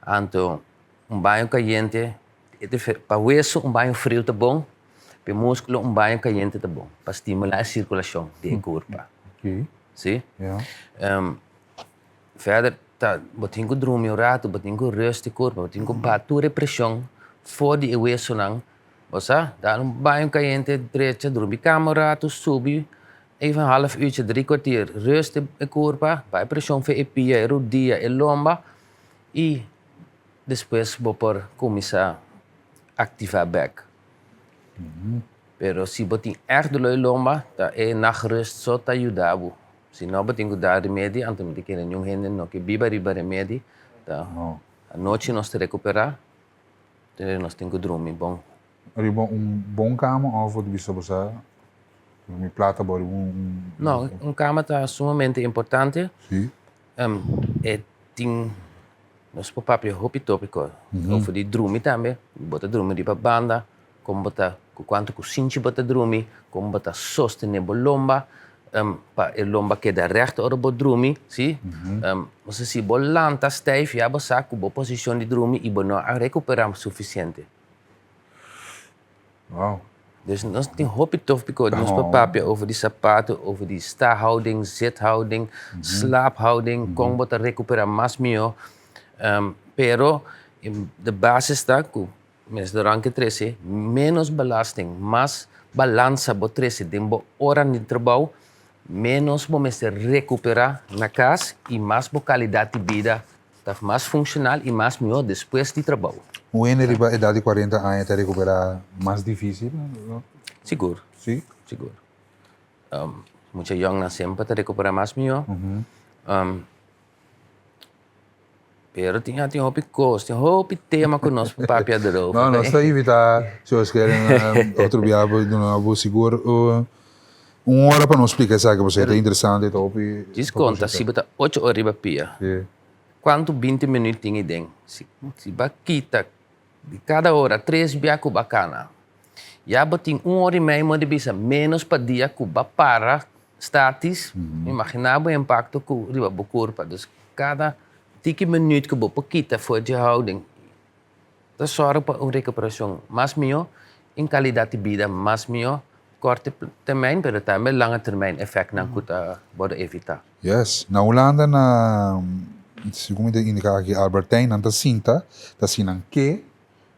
Anto, un baño cayente, pa hueso un baño frio ta bon, pa e musculo un baño cayente ta bon, pa stimula e circulacion di e curpa. Ok. Sí? Ja. Verder, ta, bo tin cu drumi un rato, bo tin cu rust e curpa, bo tin cu baha tur e presion for di e huesonan, bo sa? Dal un baño cayente, drecha, drumi cama un rato, subi Even half uurtje, drie kwartier, rust e kurpa, bai preshon for e pia, e rudia, e lomba i despues bo por kuminsá aktivá bèk. Pero si bo tin ègt doló di lomba, ta e nachtrust so ta yuda bo. Si no bo tin ku da remedi, anto mi ta kere niun hende no ke biba riba remedi. Ta anochi nos ta rekuperá, nos tin ku drumi bon. Riba un bon kama of bo ta bisa bo sa mi plata bo riba un. No, un kama ta sumamente importante. Si. E tin, nos por papia hopi topiko over di drumi tambe, bo ta drumi riba banda, kon bo ta, ku kuantu kusinchi bo ta drumi, kon bo ta sostene bo lomba pa e lomba keda recht ora bo drumi, si. Pasobra si bo lanta stijf ya bo sa ku bo posishon di drumi i bo no a rekupera sufisiente. Wow. Dus nos tin hopi tópiko, nos por papia over di sapato, over di stahouding, zithouding, slaaphouding, kon bo ta rekupera mas mihó. Pero de basis ta ku Minister Doran ke trese ménos belasting, mas balansa bo trese den bo oran di trabou, ménos bo mester rekupera na kas i mas bo kalidat di bida Ta mas funcional y mas mihor despues di trabou. Un hende riba edad di cuarenta aña ta recupera mas dificil? Sigur. Si? Sigur. Mucha yongnan semper ta recupera mas mihor. Pero tin tin hopi cos, tin hopi tema cu nos por papia erover. No, nos ta invita si os keren otro bia bo duna bo sigur un ora pa nos splika esaki pasobra ta interesante ta hopi. Djis konta si bo ta ocho ora riba pia. Kuantu binti minüt tin iden? Si si bo a kita di kada ora tres bia ku bo a kana, ya bo tin un ora i mei mo di bisa ménos pa dia ku bo a para statis. Imaginá bo e impakto ku riba bo kurpa. Dus kada tiki minüt ku bo por kita for dje houding ta sòru pa un rekuperashon mas mihó, un kalidat di bida mas mihó. Korte termijn, pero tambe lange termijn efectnan cu ta wordo evita. Yes. Na Hulanda na, segun mi ta indica aki Albert Heijn, nan ta sinta, ta si nan ke,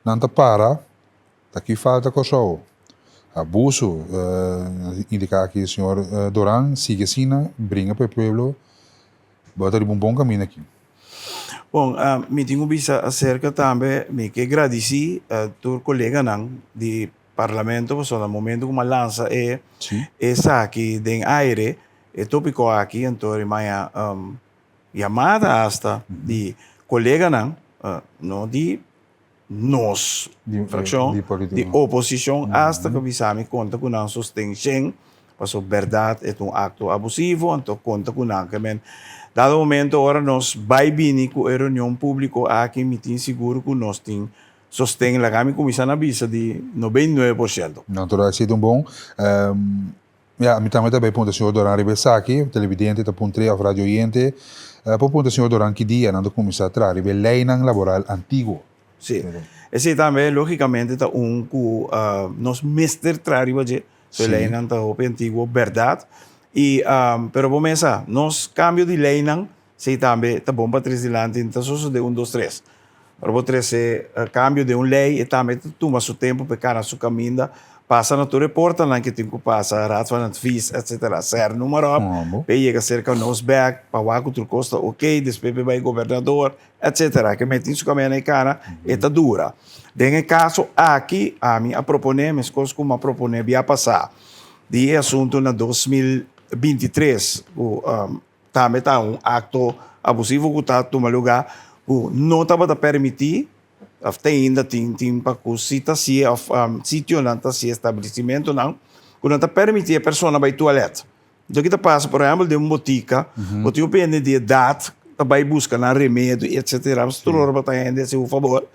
nan ta para, ta ki falta Kòrsou. Abuso, nan ta indica aki señor Doran, sigui asina, bringa pa e pueblo, bo ta riba un bon caminda aki. Bon, mi tin cu bisa acerca tambe, mi ke gradici tur coleganan di Parlamento pasobra na momento ku mi a lansa e esaki den aire, e topiko aki, anto ri maya yamada asta di koleganan, no di nos frakshon, di oposishon asta ku bisa mi konta ku nan sosten shen, pasobra bèrdat e ta un akto abusivo, anto konta ku nan. Ke men dado momento ora nos bai bini ku e reunion públiko aki mi tin sigur ku nos tin Sosten laga mi kuminsá na bisa di 99%. Natural si ta un bon. Ya, mi tambe ta bay puntra señor Doran riba esaki. Televidente ta puntr'é of radio oyente por puntra señor Doran ki dia nan ta kuminsá traha riba e leynan laboral antiguo. Sí. Esei tambe lógicamente ta un ku nos mester traha riba dje. So e leynan ta hopi antiguo, bèrdat. I, pero bo mesa, nos kambio di leynan Esei tambe ta bon pa trese dilanti, no ta sosodé un dos tres. Ora bo trese kambio den un lei, e tambe ta tuma su tempu pa e kana su kaminda, pasa na tur e portanan ke tin ku pasa, Raad van Advies, etcetera, ser noem maar op, pa e yega serka nos bèk, pa wak ku tur kos ta oké, despues pa e bai gobernador, etcetera. Ke mester tin su kaminda na e kana, e ta dura. Den e kaso aki, ami a proponé, meskos ku mi a proponé bia pasá, di e asuntu na 2023, ku Tambe ta un akto abusivo ku ta tuma lugá ku no tabata permití òf te ainda tin tin pa ku si ta hasié òf sitionan ta hasié establesimentonan ku no ta permití e persona bai tualèt. Enton ki ta pasa por ehèmpel den un botika bo tin un hende di edat ta bai buska nan remedio etsetera tur ora bo ta hende hasi un fabor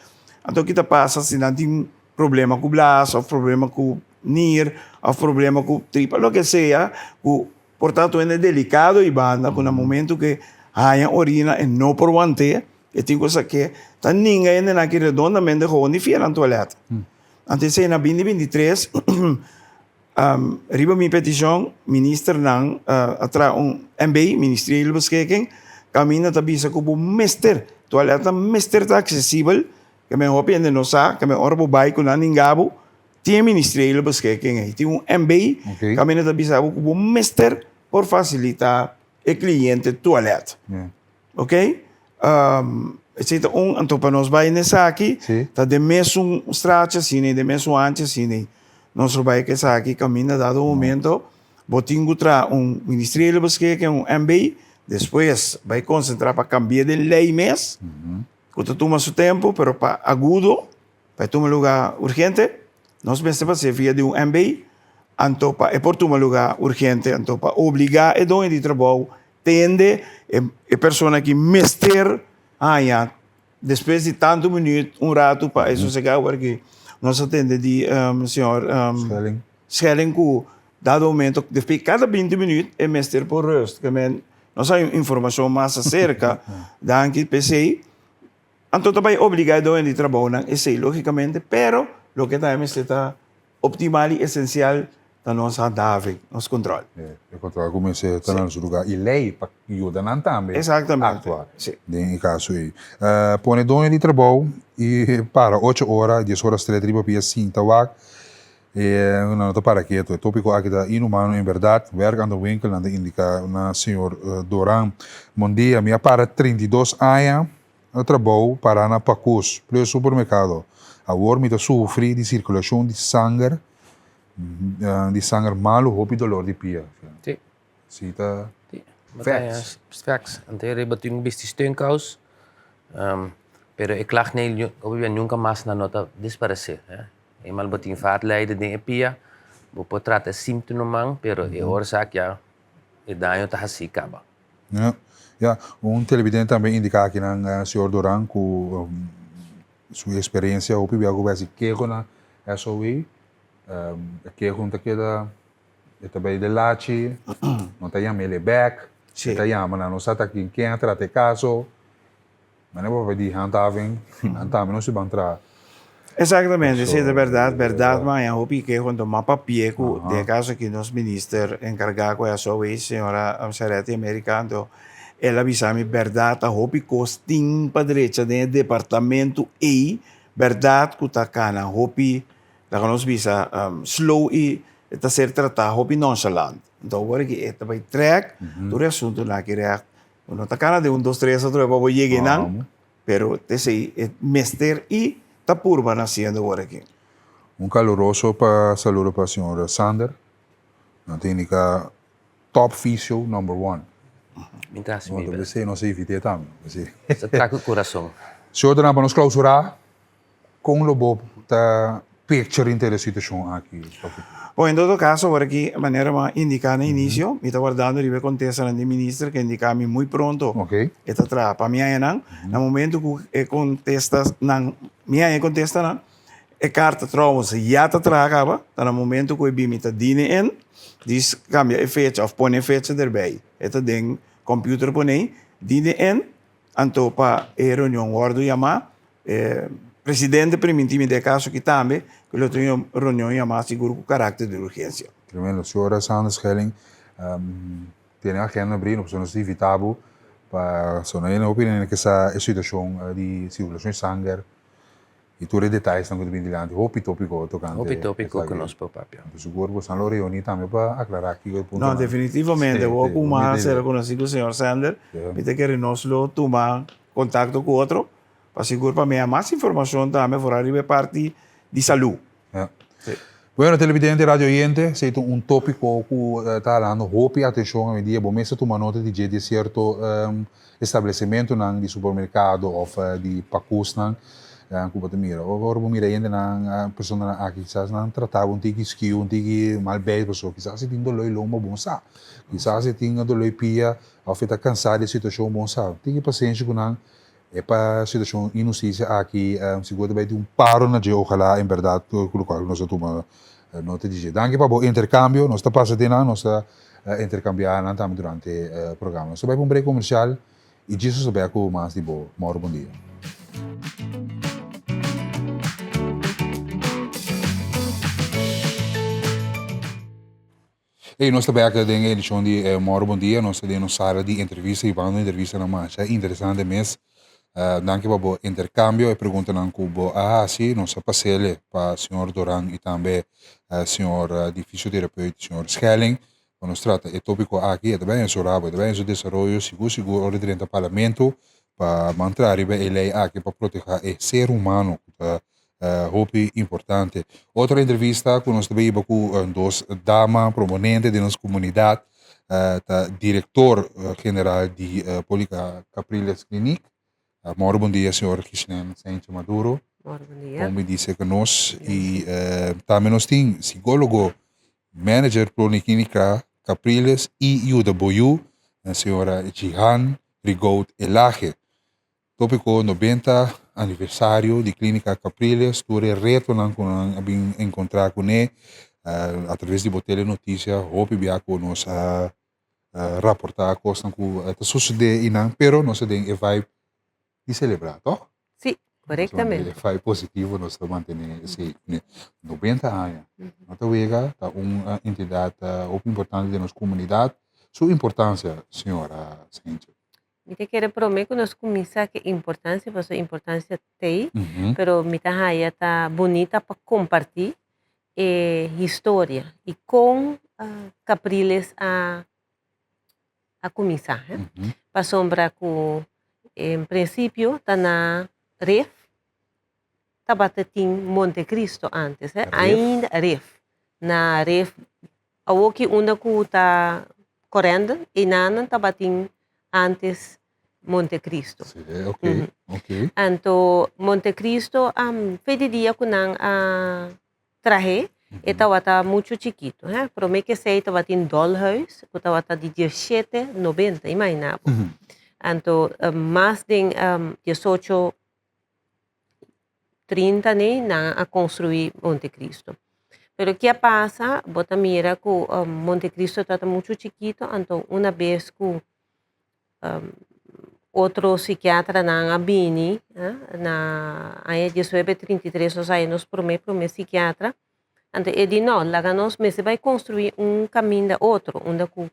anto ki ta pasa si nan tin problema ku blas òf problema ku nir òf problema ku tripa loke sea ku Por tanto hende delicado y banda cu na momento cu e haña orina e no por want'é, e tin cu sak'é, ta ninga hendenan aki redondamente gewoon di fia nan toilet. Anto esei na binti 23 riba mi peticion ministernan a traha un MB, Ministeriële Beschikking, caminda ta bisa cu bo mester, toiletnan mester ta accesibel, ke men hopi hende no sa, ke men ora bo bai cu nan ninga bo, Tin e ministeriële beschikking ei. Tin un MB kaminda ta bisa bo ku bo mester por fasilitá e kliente tualèt. Oké? Esei ta un. Anto pa nos bai na esaki ta den mesun straatje asina ei, den mesun hanchi asina ei. Nos lo bai ku esaki kaminda dado momento bo tin ku traha un ministeriële beschikking, un MB, despues bai konsentrá pa kambi'é den lei mes, ku ta tuma su tempu, pero pa agudo. Pa e tuma luga urgente, nos mester pas'é via di un MB, anto pa e por tuma luga urgente, anto pa obligá e doño di trabou tende e persona ki mester haña despues di tantu minüt un ratu pa e sosegá awor ki nos a tende di señor Schelling ku dado momento despues kada binti minüt e mester por rust. Nos haña un informashon mas aserka danki p'esei. Anto ta bai obligá e doño di trabounan esei lógikamente, pero loke ta mester ta optimal i esensial ta nos handhaving, nos kontròl. E kontròl ku mester ta na su lugá i lei pa yuda nan tambe aktua den e kaso ei. Pone doño di trabou i para ocho ora, dies ora stret riba pia sinta wak E nan no ta para ketu. E tópiko aki ta inhumano en bèrdat. Werk aan de winkel, nan ta indiká na señor Doran. Bon dia, mi a para 32 aña na trabou pará na Pakus, Plus Supermerkado. Awor mi ta sufri di sirkulashon di sanger, di sanger malu, hopi dolor di pia. Sí. Si ta Sí. facts. Facts. Anto riba tin un bisti steunkous. Pero e klacht hopi bia nunka mas nan no ta disparesé. Eenmaal bo tin vaatlijden den e pia, bo por trata e símptomanan, pero e oorzaak ya, e daño ta hasí kaba. Ja, ja. Un televidente tambe indiká akinan, señor Doran, ku su eksperensia hopi bia ku bo hasi keho na SOE, e keho no ta keda, e ta bai den lachi, no ta yama el bèk, e ta yama nan no sa ta ken a trata e kaso. Manera bo papia di handhaving, nan tambe no si ban traha. Exactamente, si, ta berdad, berdad ma haña hopi keho anto ma papia cu den e caso aki nos minister encarga cu e asow ey, señora Charetti America, anto el a bisa mi berdad ta hopi cos tin pa drecha den e departamento ey, berdad cu ta cana hopi, laga nos bisa, slow y ta ser trata hopi nonchalant. Anto awor aki e ta bay trek tur e asuntonan aki recht, bo no ta cana den un dos tres otro pa bo yega eynan. Pero t'esei e mester i ta purba na haciendo awor aki. Un caluroso pa saludo pa señor Sander. Nan ta indica top fisio number one. Mi ta haci mi best. P'esei nos a invit'é tambe. Nos ta traha cu curason. Señor Donan, pa nos clausura, Kon lo bo ta picture inter e situacion aki? Bon, en todo caso, awor aki, manera mi a indica na inicio, mi ta wardando riba e contestanan di minister cu a indica mi muy pronto e ta traha pa mi haña nan. Na momento cu e contestanan, mi haña e contestanan, e carta trouwens ya ta traha caba, ta na momento cu e bin mi ta dine in, dis cambia e fecha of pone e fecha derbij. E ta den computer pone, dine in, anto pa e reunion wordo yama. E presidente primintí mi den e kaso aki tambe ku lo tin un reunion yamá sigur ku karakter di urgensia. Tremendo. Señora Sandra Schelling, tene agenda abrí, nos ta invitá bo pa sona hende hopi hende ke sa e situashon di sirkulashon di sanger i tur e detayesnan ku ta bini dilanti. Hopi tópiko tokante Hopi tópiko ku nos por papia. Sigur bo lo reuní tambe pa aklará kiko e puntonan. No, definitivamente. Bo ku mas sera konosí ku señor Sander, mi ta kere nos lo tuma kontakto ku otro Pa sigur pa mea mas informacion tambe for ariba e parti di salud. Ja. Bueno, televidente y radio oyente, esey ta un topico cu ta halando hopi atencion hoy en dia. Bo mes ta tuma nota di dje di cierto establecimentonan di supermercado of di pacusnan cu bo ta mira. Ora bo mira hendenan, personanan aki kisas nan trata bo un tiki skiu, un tiki mal bij pasobra kisas e tin doloi lomba bo no sa. Kisas e tin doloi pia of e ta cansa di e situacion bo no sa. Tiki pasenshi cu nan. E pa situacion inhusticia aki sigur ta bay tin un paro na dje ojalá en berdad cu locual nos a tuma nota di dje. Danki pa bo intercambio, nos ta pasa den nan, nos ta intercambia nan tambe durante e programa. Nos ta bay pa un break comercial y djis nos ta bay cu mas di bo. Mauro bon dia. Ey, nos ta bek den e edicion di Moro Bon Dia. Nos ta den nos sala di entrevista y bando entrevistanan masha interesante mes. Danki pa bo intercambio, e preguntanan cu bo a haci. Nos a pasele pa señor Doran y tambe señor di fisioterapeut, señor Schelling, pa nos trata e topico aki. E ta bay en su rabo, e ta bay en su desaroyo sigur sigur ora di drenta parlamento pa ban traha riba e ley aki pa proteha e ser humano cu ta Hopi importante. Otro entrevista ku nos ta biba ku dos dama promonente den nos komunidat ta direktor general di Polica Capriles Kliniek. Moro bon dia señor Gislen Saintje Maduro. Moro bon dia. Kon mi dice ku nos i tambe nos tin psicólogo manager Poliklinika Capriles i Yuda Boyu señora Jihan Rigaud Elage. Tópiko, 90 aniversario di Klínika Capriles, tur e retonan ku nan a bin enkontrá kuné atraves di bo telenotisia hopi bia ku nos a raportá kosnan ku ta sosodé einan, pero nos ta den e vibe di selebrá, tòg? Sí, korektamente. E vibe positivo nos ta mantené esei kuné. 90 aña, no ta wega, ta un entidat hopi importante den nos komunidat. Su importansia, señora Saintje? Mi ta kere prome ku nos kuminsá ku e importansia, pasobra importansia t'ei, pero mi ta haya ta bunita pa kompartí e historia i kon Capriles a a kuminsá. Pasobra ku en prinsipio ta na Ref tabata tin Montecristo ántes, ainda Ref, na Ref Awoki unda ku ta korende enanan tabatin antes Monte Cristo. Sí, ok, mm -hmm. ok. Anto Monte Cristo um, fe di dia ku nan a trahe, mm -hmm. e tabata mucho chiquito. Hè? Prome ke sei tabatin dollhuis, ku tabata di 1790, imagina bo. Mm -hmm. Anto um, mas den um, 18 30 nei nan a construi Monte Cristo. Pero ke a pasa, bo ta mira ku Monte Cristo tabata mucho chikito, anto una bes ku Otro sikiatranan a bini na aña 1933 nos haya nos prome prome sikiatra. Anto e di no, laga nos mester bai construi un caminda otro unda cu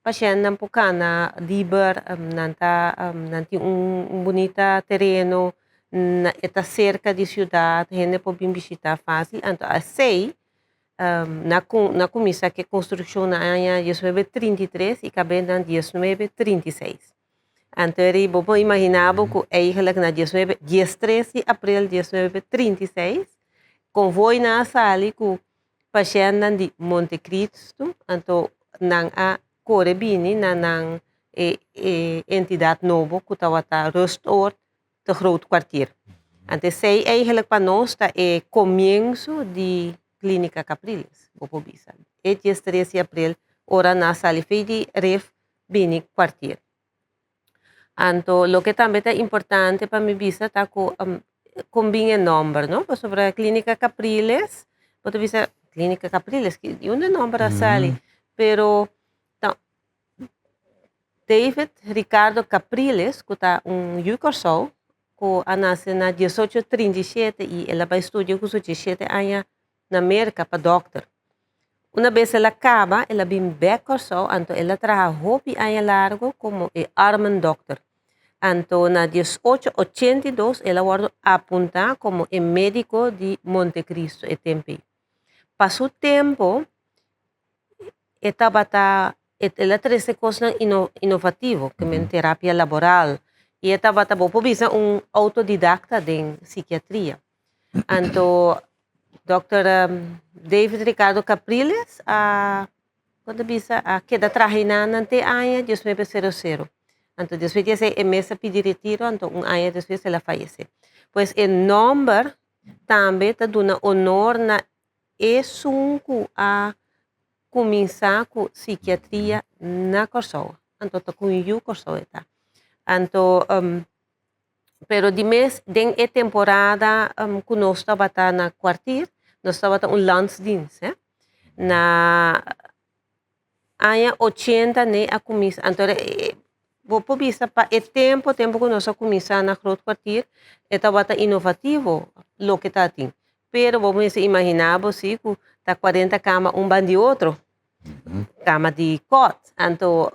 pashentnan por cana liber, nan ta nan tin un bunita tereno, e ta cerca di ciudad, hende por bin bishita facil. Anto asey Na kuminsá ku e konstrukshon na aña 1933 i kab'é na 1936. Anto eri bo por imaginá bo ku eigentlik na diesnuebe, diestres di aprel 1936, konvoinan a sali ku pashèntnan di Monte Cristo, anto nan a kore bini na nan e entidat nobo ku tabata Rustoord te Groot Kwartier. Anto esei eigenlijk pa nos ta e comienzo di Clínica Capriles, bo por bisa. E 13 di april ora nan a sali fei di Rif bini Kwartier. Anto loke tambe ta importante pa mi bisa ta ku kon bin e nomber, no? Pasobra Clínica Capriles, bo ta bisa Clínica Capriles, di unda e nomber a sali? Pero ta David Ricardo Capriles ku ta un yu Kòrsou ku a nase na diesocho 37 i el a bai studia ku su diesshete aña na Merka pa dòkter. Una bes el a kaba el a bin bèk Kòrsou anto el a traha hopi aña largu komo e armendòkter. Anto na 1882 el a wòrdu apuntá komo e médiko di Montecristo e tempu ei. Pa su tempu e tabata el a trese kosnan inovativo, ke men terapia laboral, i e tabata bo por bisa un outodidakta den sikiatria. Anto dòkter David Ricardo Capriles a kon ta bisa a keda traha einan te aña diesnuebe sero sero. Anto despues di esei e mes a pidi retiro, anto un aña despues el a fayesé. Pues e nòmber tambe ta duna honor na Esun ku a kuminsá ku sikiatria na Kòrsou. Anto ta ku un yu Kòrsou e ta. Anto, pero di mes den e temporada ku nos tabata na Kwartier, nos tabata un landsdienst, hè. Na aña ochenta ne a kuminsá, anto bo por bisa pa e tempo, tempo ku nos a kuminsá na Groot Kwartier, e tabata inovativo loke ta tin. Pero bo mester imaginá bo si ku ta 40 kama un ban di otro, kama di kòt. Anto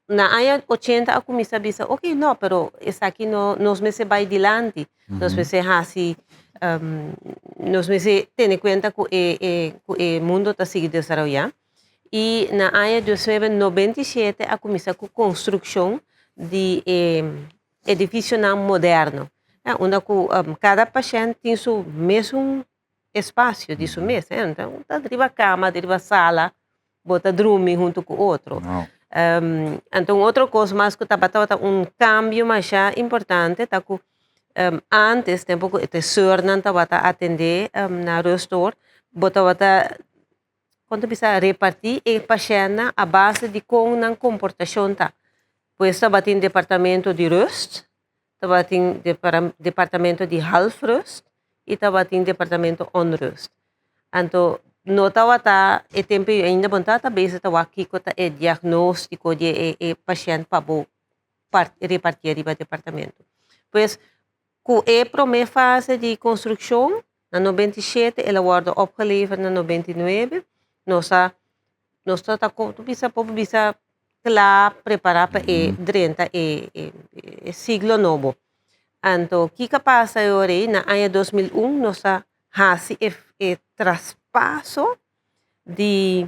na aña 80 a kuminsá bisa, oke no, pero esaki no, nos mester bai dilanti, nos mester hasi, nos mester tene kuenta ku e e ku e mundo ta sigui desaroyá. I na aña 1997 a kuminsá ku konstrukshon di e edificionan moderno, unda cu cada pashent tin su mesun espacio di su mes, un ta riba cama, riba sala, bo ta drumi hunto cu otro. Anto un otro cos mas cu tabata un cambio masha importante ta cu antes tempo cu e soeurnan tabata atende na rustoord, bo tabata Kon ta bisa repartí e pashèntnan a base di kon nan komportashon ta. Pues tabatin departamento di rust, tabatin departamento di half rust i tabatin departamento onrust. Anto no tabata e tempu ei ainda bo no tabata bezig ta wak kiko ta e diagnóstiko di e pashènt pa bo repartié riba departamento. Pues Ku e promé fase di konstrukshon na 97 el a wòrdu opgeleverd na 99. Nos a nos ta ta bisa por bisa kla prepará pa e drenta e e siglo nobo. Anto kiko a pasa e ora ei? Na aña 2001 nos a hasi e e traspaso di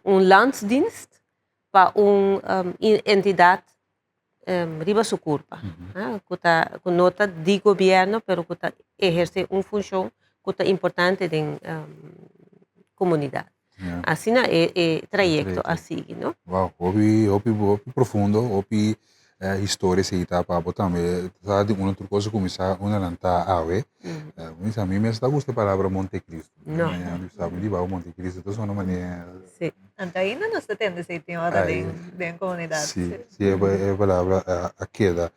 un landsdienst pa un entidat riba su kurpa, ku ta ku no ta di gobièrnu pero ku ta ehersé un funshon ku ta importante den komunidat. Asina e e trayekto a sigui, no? Wow, hopi hopi hopi profundo, hopi historia esei ta pa bo tambe sa di un otro kos a kuminsá unda nan ta awe. Mi mes ta gusta e palabra Montecristo. No. Mi di bou Montecristo ta sona manera. Sí. Anto ainda nos ta tende esei tin ora den den comunidad. Sí, sí, e palabra a keda.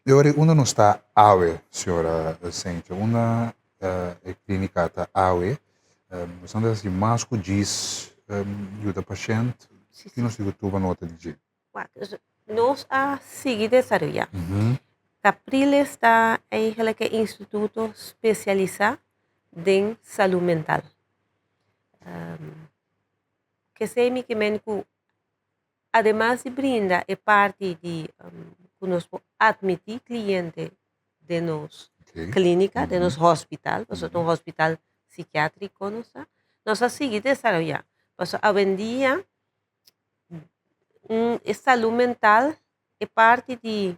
E ora unda nos ta awe, señora Sentje? Unda e clínica ta awe? Nos ta hasi mas cu djis yuda pashent? Ki nos tin cu tuma nota di dje? Nos a sigui desaroyá. Capriles ta eigenlijk e instituto spesialisá den salú mental. Kesei mi ke men ku ademas di brinda e parti di ku nos por atmití kliente den nos klínika, den nos hospital, pasobra ta un hospital sikiátriko nos ta, nos a sigui desaroyá. Pasobra awendia un e salú mental e parti di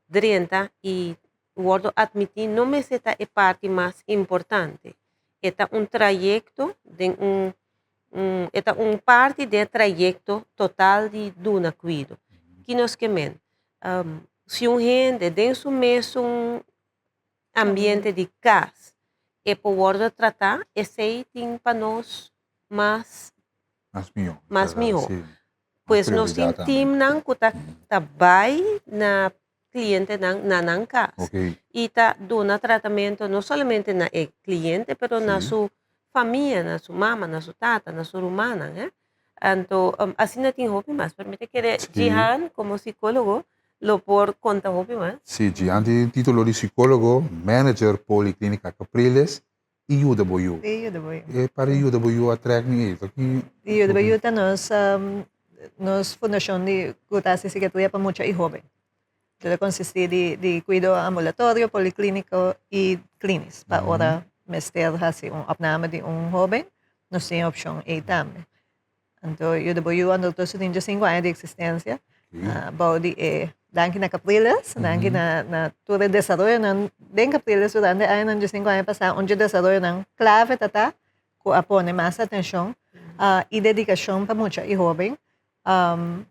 drenta i wòrdu atmití no mester ta e parti mas importante. E ta un trayekto den un un e ta un parti den e trayekto total di duna kuido. Ki nos ke men? Si un hende den su mesun ambiente di kas e por wòrdu tratá, esei tin pa nos mas Mas mihó. Mas mihó. Pues nos tin teamnan ku ta ta bai na klientenan na nan kas. I ta duna tratamentu no solamente na e kliente pero na su famia, na su mama, na su tata, na su rumannan. Eh. Anto asina tin hopi mas, pero mi ta kere Jihan komo sikólogo lo por konta hopi mas. Sí, Jihan tin título di sikólogo, manager Poliklinika Capriles i yuda bo yu. I yuda bo yu. E para yuda bo yu a trek mi ei. Ki Yuda bo yu ta nos nos fundashon di ku ta hasi sikiatria pa mucha i hoben. Ta ta konsistí di di kuido ambulatorio, polikliniko i klinis pa ora mester hasi un opname di un hoben nos tin e opshon ei tambe. Anto yuda bo yu ondertussen tin djesinku aña di eksistensia bou di e danki na Capriles, danki na na tur e desaroyonan den Capriles durante e añanan djesinku aña pasá. Un dje desaroyonan klave ta ta ku a pone mas atenshon i dedikashon pa mucha i hóben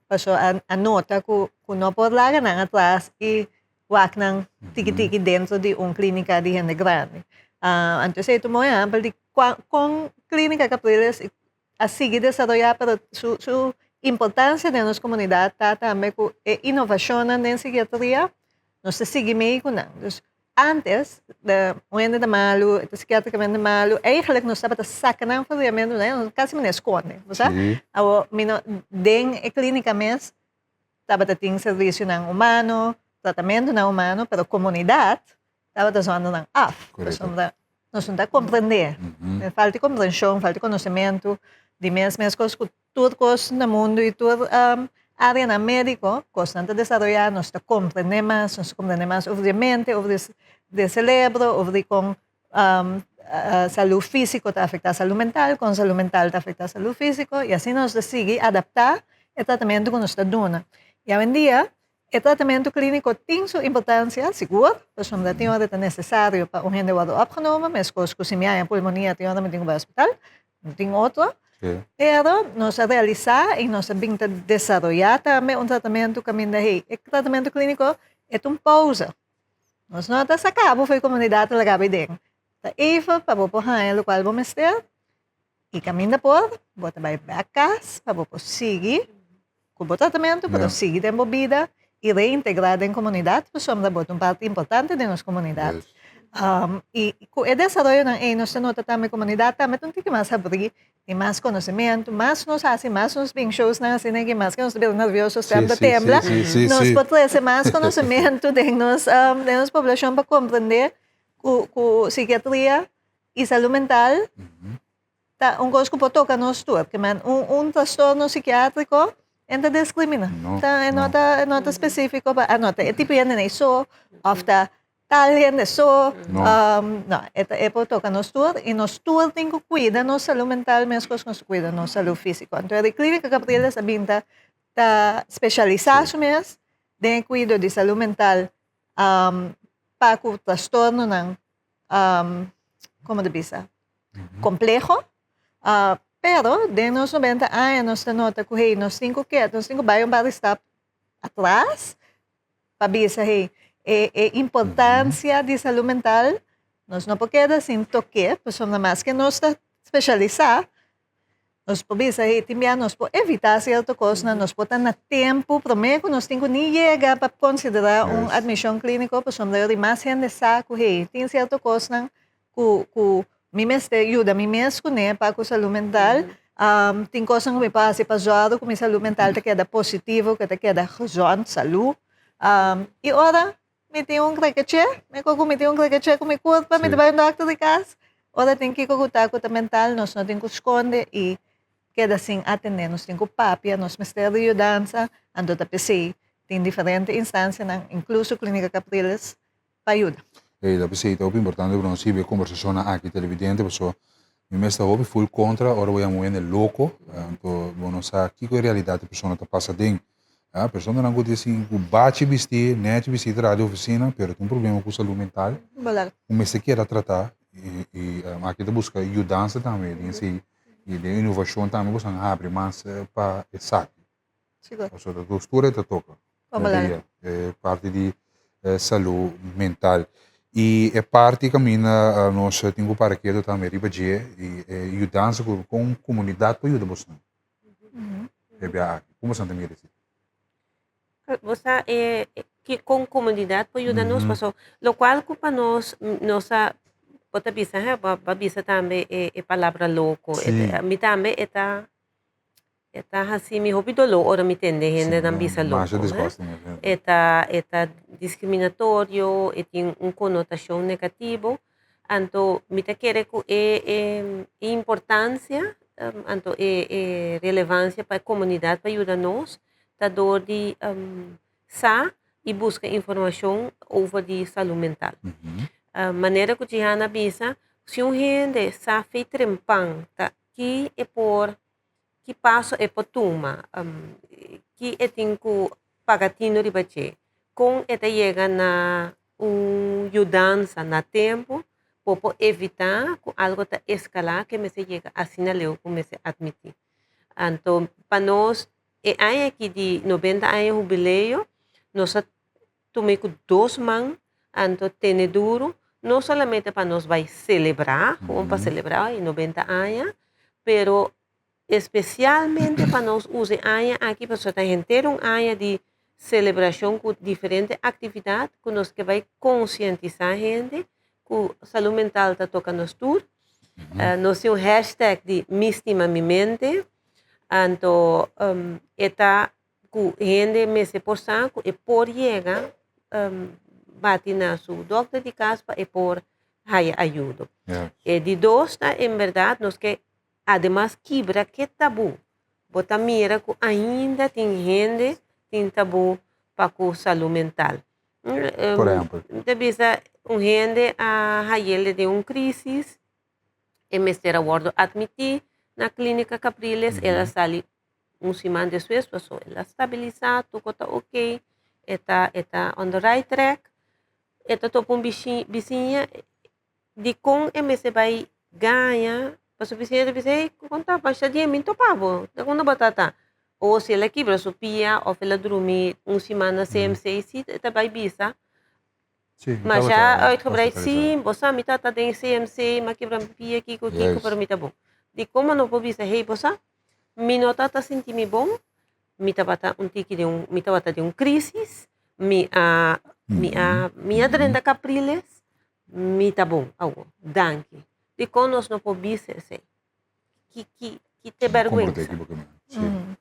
pasobra a nota ku ku no por laga nan atras i wak nan tiki tiki dentro di un klínika di hende grandi. Anto esei ta un bon ehèmpel di kon Klínika Capriles a sigui desaroyá pero su su importansia den nos komunidat ta tambe ku e inovashonnan den sikiatria nos ta sigui mei ku nan. Dus antes un hende ta malu, e ta sikiatrikamente malu, eigentlik nos tabata saka nan for di e mente, nos kasi manera skonde, bo sa? Awor mi no den e klinika mes tabata tin servisionan humano, tratamentunan humano, pero komunidat tabata zonda nan af. Pasobra nos no ta komprendé. Falta di komprenshon, falta di konosementu di mes mes kos ku tur kos na mundu i tur áreanan médiko, kosnan ta desaroyá, nos ta komprendé mas, nos ta komprendé mas over di mente, over di selebro, over di kon salú físiko ta afektá salú mental, kon salú mental ta afektá salú físiko, i asina nos ta sigui adaptá e tratamentu ku nos ta duna. I awendia E tratamentu klíniko tin su importansia, sigur, pasobra tin ora ta nesesario pa un hende wòrdu opgenomen, meskos ku si mi haña pulmonia tin ora mi tin ku bai hospital, no tin otro. Pero nos a realisá i nos a bin ta desaroyá tambe un tratamentu kaminda hey, e tratamentu klíniko e ta un pousa. Nos no ta saka bo for e komunidat ta laga bo aden. Ta even pa bo por haña lokual bo mester i kaminda por bo ta bai bèk kas pa bo por sigui Ku bo tratamentu por sigui den bo bida i reintegrá den komunidat pasobra bo ta un parti importante den nos komunidat. I ku e desaroyonan ei nos ta nota tambe komunidat tambe ta un tiki mas habrí, tin mas konosementu, mas nos hasi, mas nos bin showsnan asina aki, mas ke nos ta bira nervioso, stèm ta tembla, nos por trese mas konosementu den nos den nos poblashon pa komprendé ku ku sikiatria i salú mental Ta un kos ku por toka nos tur, ke men un un trastorno sikiatriko e no ta diskriminá. Ta e no ta e no ta spesífiko pa ah no ta e tipo hende ei so òf ta tal hende so. No, e ta e por toka nos tur i nos tur tin ku kuida nos salú mental meskos ku nos ta kuida nos salú físiko. Anto e Klínika Capriles a bin ta ta spesialisá su mes den e kuido di salú mental pa ku trastornonan komo ta bisa kompleho pero den nos noventa aña nos ta nota ku hey nos tin ku keda nos tin ku bai un par di stap atras pa bisa hey e e importansia di salú mental nos no por keda sin tok'é pasobra maske nos ta spesialisá Nos por bisa hey tin bia nos por evitá sierto kosnan, nos por ta na tempu promé ku nos tin ku ni yega pa konsiderá un atmishon klíniko pasobra di mas hende sa ku hey tin sierto kosnan ku ku mi mester yuda mi mes kuné pa ku salú mental. Tin kosnan ku mi por hasi pa zòrg ku mi salú mental ta keda positivo, ku ta keda gezond, salú. I ora mi tin un krekeche, mi ku mi tin un krekeche ku mi kurpa, mi ta bai un dòkter di kas. Ora tin kiko ku ta ku ta mental, nos no tin ku skonde i keda sin atendé. Nos tin ku papia, nos mester di yudansa, anto ta p'esei tin diferente instansianan, inkluso Klínika Capriles, pa yuda. Ey, ta p'esei ta hopi importante pa nos hiba e kombersashonnan aki televidente, pasobra mi mes ta hopi ful kontra ora bo yama un hende loko, anto bo no sa kiko e realidat e persona ta pasa aden. Personanan ku ta sin ku bachi bistí, nèchi bistí traha di ofisina, pero tin un problema ku salú mental, ku mester keda tratá i aki ta buska yudansa tambe den esei i den inovashon tambe boso a habri mas pa esaki. Pasobra ta tur e ta toka. E parti di salú mental. I e parti kaminda nos tin ku para ketu tambe riba dje i e yudansa ku kon komunidat por yuda boso. E bia aki. Kon boso ta mira esei? Bo sa e kon komunidat por yuda nos pasobra lokual ku pa nos nos a bo ta bisa he bo a bisa tambe e palabra loko mi tambe e ta E ta hasi mi hopi doló ora mi tende hendenan bisa loko. E ta e ta diskriminatorio, e tin un konotashon negativo. Anto mi ta kere ku e e importansia, anto e e relevansia pa e komunidat pa yuda nos ta dor di sa i buska informashon over di salú mental. Manera ku Jihana a bisa, si un hende sa fe trempan ta ki e por Ki paso e por tuma? Ki e tin ku paga tinu riba dje? Kon e ta yega na un yudansa na tempu por por evitá ku algu ta eskalá ke mester yega asina leu ku mester atmití? Anto pa nos e aña aki di 90 aña hubileo nos a tum'é ku dos man anto tene duru no solamente pa nos bai selebrá, gewoon pa selebrá e 90 aña, pero espesialmente pa nos usa e aña aki pasobra ta henter un aña di selebrashon ku diferente aktividat ku nos ke bai konsientisá hende ku salú mental ta toka nos tur. Nos tin un hashtag di mi stima mi mente, anto e ta ku hende mester por sa ku e por yega bati na su dòkter di kas pa e por haya ayudo. E di dos ta en bèrdat nos ke ademas kibra ke tabú. Bo ta mira ku ainda tin hende tin tabú pa ku salú mental. Por ehèmpel? Mi ta bisa un hende a hayel den un krísis, e mester a wòrdu atmití na Klínika Capriles, el a sali Un siman despues paso el a stabilisa, tuko ta ok, e ta e ta on the right track, e ta topa un bisiña, dikon e mester bai gaña? Pasobra bisiña ta bisa, hey, kon ta masha dia mi no topa bo, ta unda bo ta ta? O si el a kibra su pia of el a drumi un siman na CMC, si e ta bai bisa, masha uitgebreid, si, bo sa mi ta ta den CMC, mi a kibra mi pia, kiko kiko, pero mi ta bon. Dikon bo no por bisa, hey, bo sa? Mi no tabata sinti mi bon, mi tabata un tiki den un, mi tabata den un crisis, mi a, mi a, mi a drenta Capriles, mi ta bon awor, danki. Dikon nos no por bisa esei? Ki, ki, ki ta e bèrgwensa?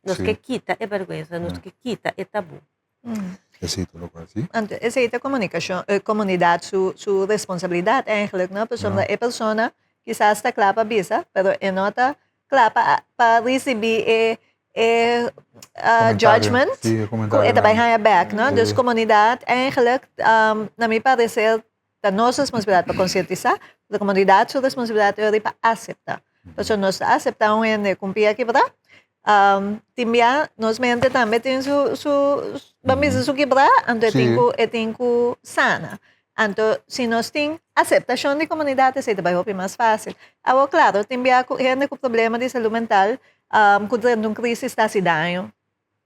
Nos ke kita e bèrgwensa, nos ke kita e tabú. Esei ta lokual, si. Anto esei ta komunikashon, komunidat su su responsabilidat eigenlijk, no? Pasobra e persona kisas ta kla pa bisa, pero e no ta kla pa pa risibí e e judgment ku e ta bai haña bèk, no? Dus komunidat eigenlijk, na mi pareser, ta nos responsabilidat pa konsientisá, pero komunidat su responsabilidat e ora pa aseptá. Pasobra nos ta aseptá un hende ku un pia kibrá, tin bia nos mente tambe tin su su ban bisa su kibrá, anto e tin ku e tin ku sana. Anto si nos tin aseptashon di komunidat esei ta bai hopi mas fásil. Awor klaro tin bia ku hende ku problema di salú mental ku drenta un krísis ta hasi daño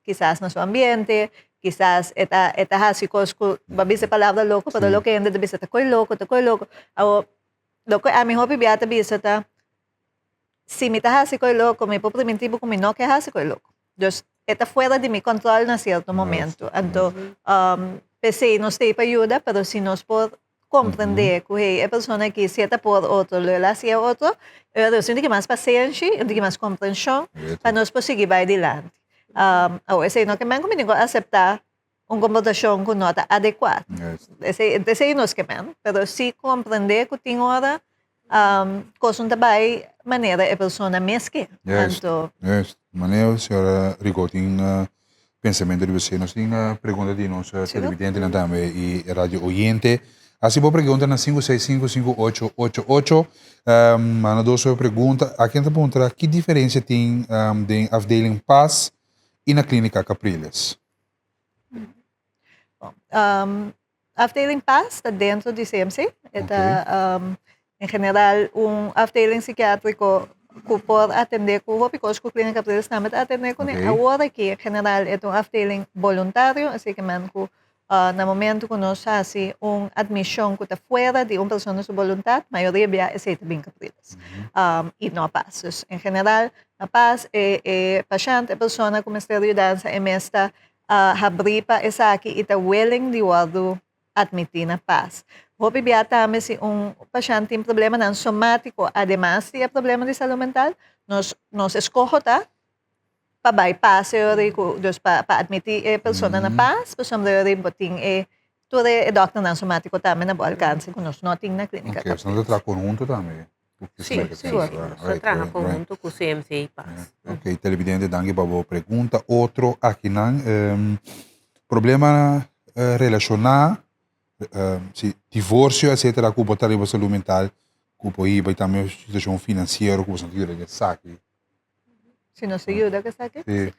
kisas na su ambiente, kisas e ta e ta hasi kos ku bo a bisa e palabra loko pero loke hende ta bisa ta koi loko ta koi loko. Awor loke ami hopi bia ta bisa ta si mi ta hasi koi loko mi por primintí bo ku mi no ke hasi koi loko. Dus e ta fuera di mi kòntròl na sierto momento. Anto p'esei nos ta ei pa yuda pero si nos por. komprendé ku hey e persona aki si e ta por otro lo el hasi e otro, e ora nos tin di ki mas pasenshi, tin di ki mas komprenshon pa nos por sigui bai dilanti. Awor esei no ke men ku mi tin ku aseptá un komportashon ku no ta adekuá. Esei esei nos ke men, pero si komprendé ku tin ora kos no ta bai manera e persona mes ke. Juist, juist. Manera señora Rigaud tin pensamentu riba esei. Nos tin pregunta di nos televidentenan tambe i radio oyente. Hasi bo pregunta na 5655888. Manda dos pregunta. Aki nan ta puntra ki diferensia tin den afdeling Paz i na Klinika Capriles? Afdeling Paz ta dentro di CMC. E ta en general un afdeling psikiatriko ku por atendé ku hopi kos ku Klinika Capriles tambe ta atendé kuné. Awor aki en general e ta un afdeling boluntario, así ke men ku na momento ku nos hasi un admishon ku ta fuera di un persona su boluntat, mayoria bia esei ta bin Capriles i no Paz. Dus en general na Paz e e pashènt, e persona ku mester yudansa e mes ta habrí pa esaki i ta willing di wòrdu atmití na Paz. Hopi bia tambe si un pashènt tin problemanan somátiko ademas di e problema di salú mental, nos nos eskoho ta pa bai Paz e ora ku dus pa pa atmití e persona na Paz pasobra e ora bo tin e tur e dòkternan somátiko tambe na bo alkanse ku nos no tin na Klínika Oké, so nan ta traha konhunto tambe? Sí, sigur. Nos ta traha konhunto ku CMC i Paz. Oké, televidente danki pa bo pregunta. Otro akinan, problema relashoná, si divorsio etcetera ku bo ta riba salú mental ku por hiba i tambe situashon finansiero ku bo ta yuda ku esaki. Si nos ta yuda ku esaki? Sí.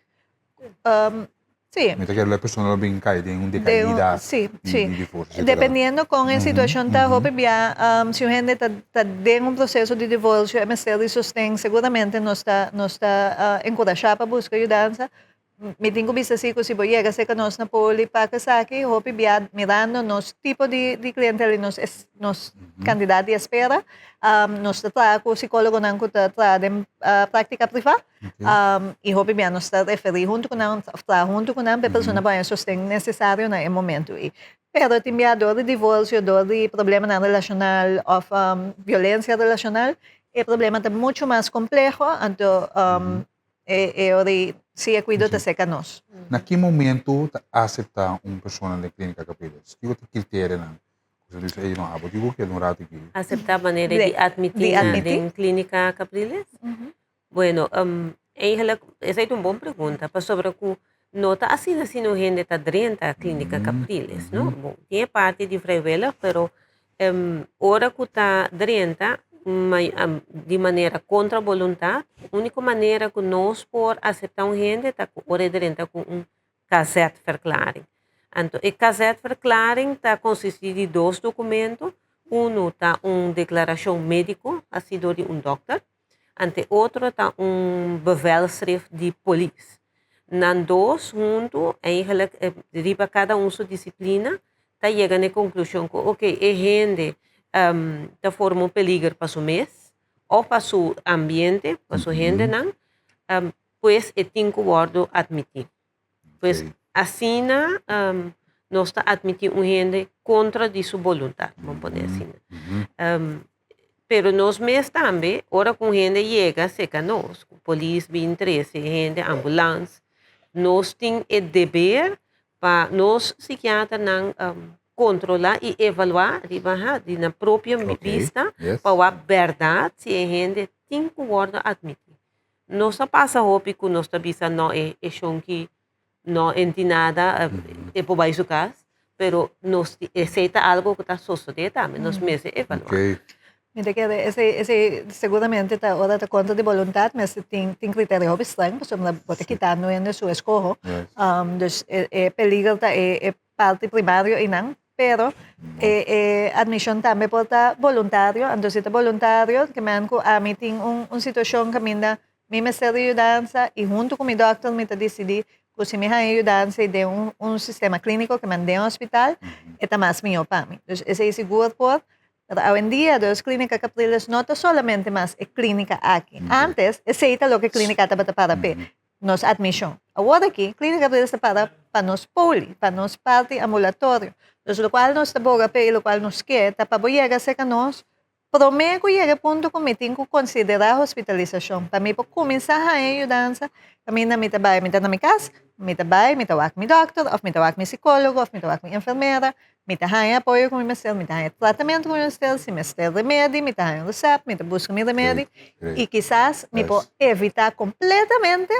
Sí. Mi ta kere lo e persona lo bin kai den un decaida sí, di, sí. di divorcio, etcetera. Dependiendo con e situacion ta hopi bia, si un hende ta ta den un proceso di divorcio e mester di sosten, seguramente nos ta nos ta encurasha pa busca yudansa. Mi tin cu bisa si cu si bo yega cerca nos na poli pa esaki, hopi bia mirando nos tipo di di clientela y nos nos cantidad di espera, nos ta traha cu psicologonan cu ta traha den practica priva. I hopi bia nos ta referí huntu ku nan òf traha huntu ku nan pa e persona por haña sosten nesesario na e momentu ei. Pero tin bia dor di divorsio, dor di problemanan relashonal òf violensia relashonal, e problema ta muchu mas kompleho, anto e ora ei si e kuido ta serka nos. Na ki momentu ta aseptá un persona den Klínika Capriles? Kiko ta e kriterianan Bo bisa, ey no, abo tin ku keda un ratu aki. Aseptá manera di atmití na den Klínika Capriles? Bueno, eigenlijk esei ta un bon pregunta pasobra ku no ta asina si un hende ta drenta Klínika Capriles, no? Bon, tin e parti di vrijwillig, pero ora ku ta drenta di manera kontra boluntat, úniko manera ku nos por aseptá un hende ta ku ora e drenta ku un KZ-verklaring. Anto e KZ-verklaring ta konsistí di dos dokumento, unu ta un deklarashon médiko hasí dor di un dòkter, anto e otro ta un bevelschrift di polis. Nan dos huntu eigenlijk riba kada un su disiplina ta yega na e konklushon ku oke e hende ta forma un peliger pa su mes òf pa su ambiente, pa su hendenan. Pues e tin ku wòrdu atmití. Pues asina nos ta atmití un hende kontra di su boluntat, bo por pone asina. Pero nos mes tambe, ora ku un hende yega serka nos, ku polis bin trese e hende, ambulans, nos tin e deber pa nos sikiaternan kontrolá i evaluá riba ha di nan propio bista pa wak bèrdat si e hende tin ku wòrdu atmití. Nos a pasa hopi ku nos ta bisa no e e shonki no enti nada e por bai su kas, pero nos esei ta algo ku ta sosodé tambe, nos mester evaluá. Mi ta kere esei esei seguramente ta ora ta kontra di boluntat mester tin tin kriterio hopi streng pasobra bo ta kitando hende su eskoho. Dus e e peliger ta e e parti primario einan Pero e e admision tambe por ta boluntario, anto si ta boluntario ke men ku ami tin un un situashon kaminda mi mester di yudansa i huntu ku mi dòkter mi ta disidí ku si mi haña yudansa i den un un sistema klíniko ke men den hospital e ta mas mihó pa mi. Dus esei sigur por, pero awendia dus Klínika Capriles no ta solamente mas e klínika aki. Antes esei ta loke klínika tabata para p'e. Nos admishon. Awor aki, Klínika Capriles ta para pa nos poli, pa nos parti ambulatorio. Dus lokual nos ta boga p'e i lokual nos ke ta pa bo yega serka nos promé ku yega e punto ku mi tin ku konsiderá hospitalisashon. Pa mi por kuminsá haña yudansa, kaminda mi ta bai, mi ta na mi kas, mi ta bai, mi ta wak mi dòkter òf mi ta wak mi sikólogo òf mi ta wak mi enfermera, Mi ta haña apoyo ku mi mester, mi ta haña tratamentu ku mi mester, si mester remedi, mi ta haña un resèpt, mi ta buska mi remedi i kisas mi por evitá kompletamente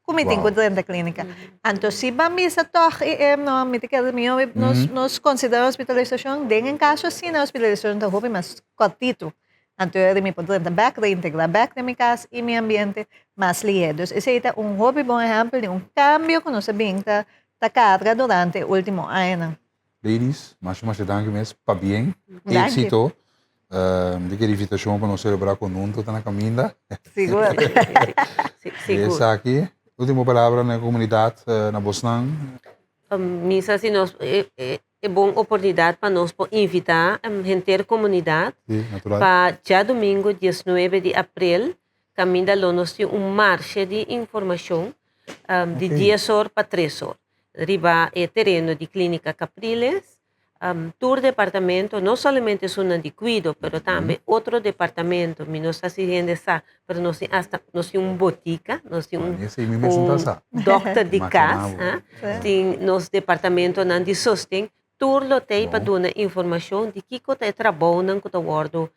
ku mi tin ku drenta klínika. Anto si ban bisa tòg i e no, mi ta kere mihó nos nos konsiderá hospitalisashon, den un kaso asina hospitalisashon ta hopi mas kòrtitu. Anto e mi por drenta bèk, reintegrá bèk den mi kas i mi ambiente mas lihé. Dus esei ta un hopi bon ehèmpel di un kambio ku nos a bin ta ta carga durante e ultimo añanan. Ladies, masha masha danki mes, pabien, exito. Mi ta kere invitacion pa nos celebra con hunto ta na caminda. Sigur. Sigur. Esaki, ultimo palabra na e comunidad, na bosnan. Mi sa si nos e bon oportunidad pa nos por invita henter comunidad pa djadomingo diesnuebe di april Caminda lo nos tin un marshe di informacion di dies or pa tres or riba e tereno di Clinica Capriles. Tur departamento, no solamente esunnan di cuido, pero tambe otro departamento. Mi no sa si hende sa, pero nos tin hasta, nos tin un botica, nos tin un dokter di cas, tin nos departamentonan di sosten. Tur lo t'ei pa duna informashon di kiko ta e trabounan ku ta wòrdu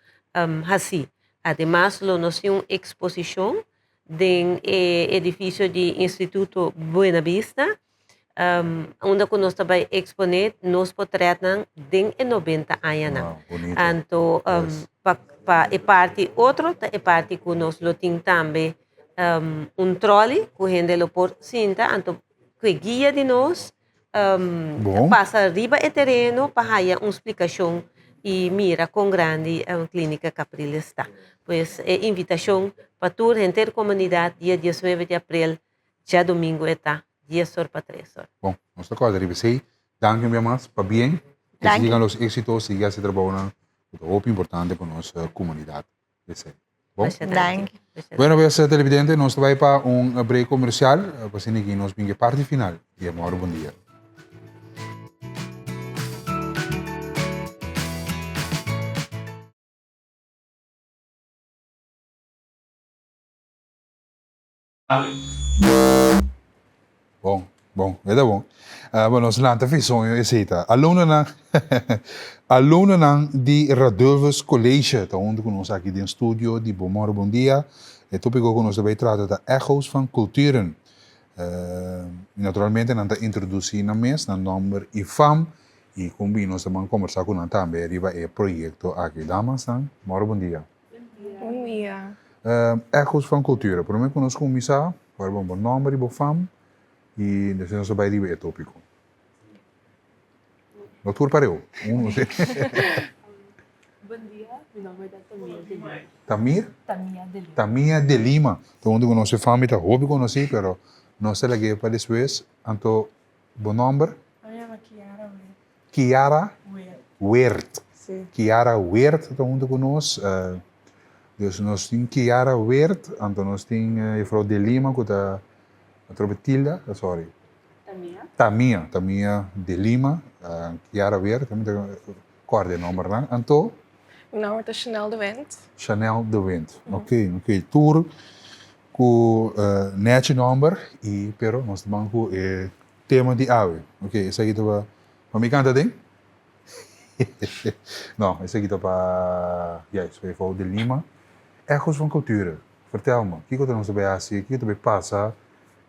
hasí. Ademas lo nos tin un eksposishon den e edifisio di Instituto Buena Bista, unda ku nos ta bai eksponé nos potrètnan den e nobenta añanan. Anto pa pa e parti otro ta e parti ku nos lo tin tambe un tròli ku hende lo por sinta, anto ku e guia di nos Bon. Pasa riba e tereno pa haya un splikashon i mira kon grandi Klínika Capriles ta. Pues e invitashon pa tur henter komunidat dia diesnuebe di aprel, djadumingu e ta, dies or pa tres or. Bon, nos ta kòrda riba esei. Danki un bia mas, pabien. Ke sigan los éksitos, sigui hasi trabounan ku ta hopi importante pa nos komunidat. Esei. Bon. Danki. Bueno, pues televidente, nos ta bai pa un break comercial, pa asina aki nos bin ke parti final di e Moro Bon Dia. Bon, bon, e ta bon. Bueno, nos lanta fi soño esei ta. Alumnonan, alumnonan di Radulphus College ta huntu ku nos aki den studio di Bon Moro Bon Dia. E topiko ku nos ta bai trata ta Echo's van Culturen. I naturalmente nan ta introdusí nan mes, nan nòmber i fam, i kon bin nos ta ban kombersá ku nan tambe riba e proyekto aki. Damasnan, moro bon dia. Bon dia. Echos van Cultura. Prome ku nos kuminsá, por bon bo nòmber i bo fam i despues nos ta bai riba e tópiko. No tur pareu. Unu si. Bon dia, mi nòmber ta Tamia de Lima. Tamir? Tamia de Lima. Tamia de Lima. Tur mundu konosé fam i ta hopi konosí, pero nos ta lag'é pa despues. Anto bo nòmber? Mi yama Kiara Weert. Kiara Weert. Weert. Sí. Kiara Weert ta hunto ku nos. Dus nos tin Kiara Weert, anto nos tin juffrouw De Lima ku ta atrobe Tilda, sorry. Tamia. Tamia, Tamia De Lima, Kiara Weert, mi ta kòrda e nòmbernan. Anto? Mi nòmber ta Chanel de Wind. Chanel de Wind, ok, ok. Tur ku nèchi nòmber i pero nos ta ban ku e Tema di awe. Ok, esaki ta pa, pa mi kanta den? No, esaki ta pa, juist, pa juffrouw De Lima. Echos van Culturen, vertel me, kiko ta nos ta bay hasi, kiko ta bay pasa,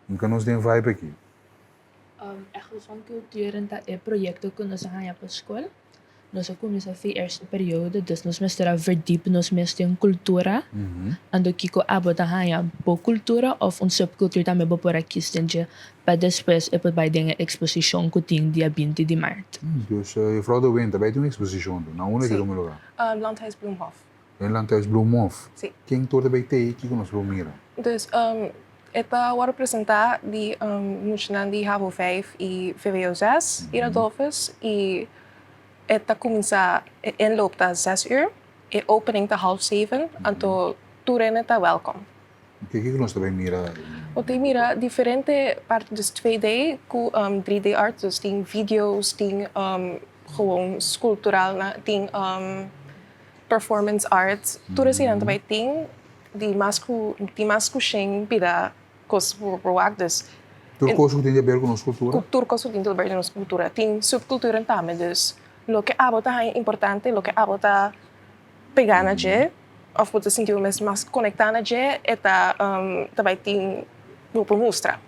nunca nos den vibe aki. Echos van Culturen ta e proyecto cu nos a haya pa school. Nos a cuminsa fi eerste periode, dus nos mester a verdiep nos mes den cultura. Anto kico abo ta haya bo cultura of un subcultuur tambe bo por a kies den dje pa despues e por bay den e exposicion cu tin dia binti di maart. Dus juffrouw De Winter, bay tin un exposicion tu? Na unda e ta tuma lugar? Landhuis Bloemhof. Den Landhuis Bloemhof. Si. Ken tur ta bay tey? Kico nos por mira? Dus e ta wòrdu presentá di muchanan di havo vijf i vwo zes i Radulphus i e ta kuminsá e inloop ta zes uur, e opening ta half zeven, anto tur hende ta wèlkom. Kiko nos ta bay mira? Bo ta mira diferente parti, dus 2D ku 3D art, dus tin video's, tin gewoon sculptural na, tin performance art, tur eseinan ta bay tin di mas ku tin mas ku shen bida kos ku bo por wak, dus. Tur kos ku tin di aber ku nos kultura? Tur kos ku tin di aber ku nos kultura, tin subkulturan tambe, dus loke abo ta haña importante, loke abo ta pegá na dje òf bo ta sinti bo mes mas konektá na dje, e ta ta bai tin bo por mustra.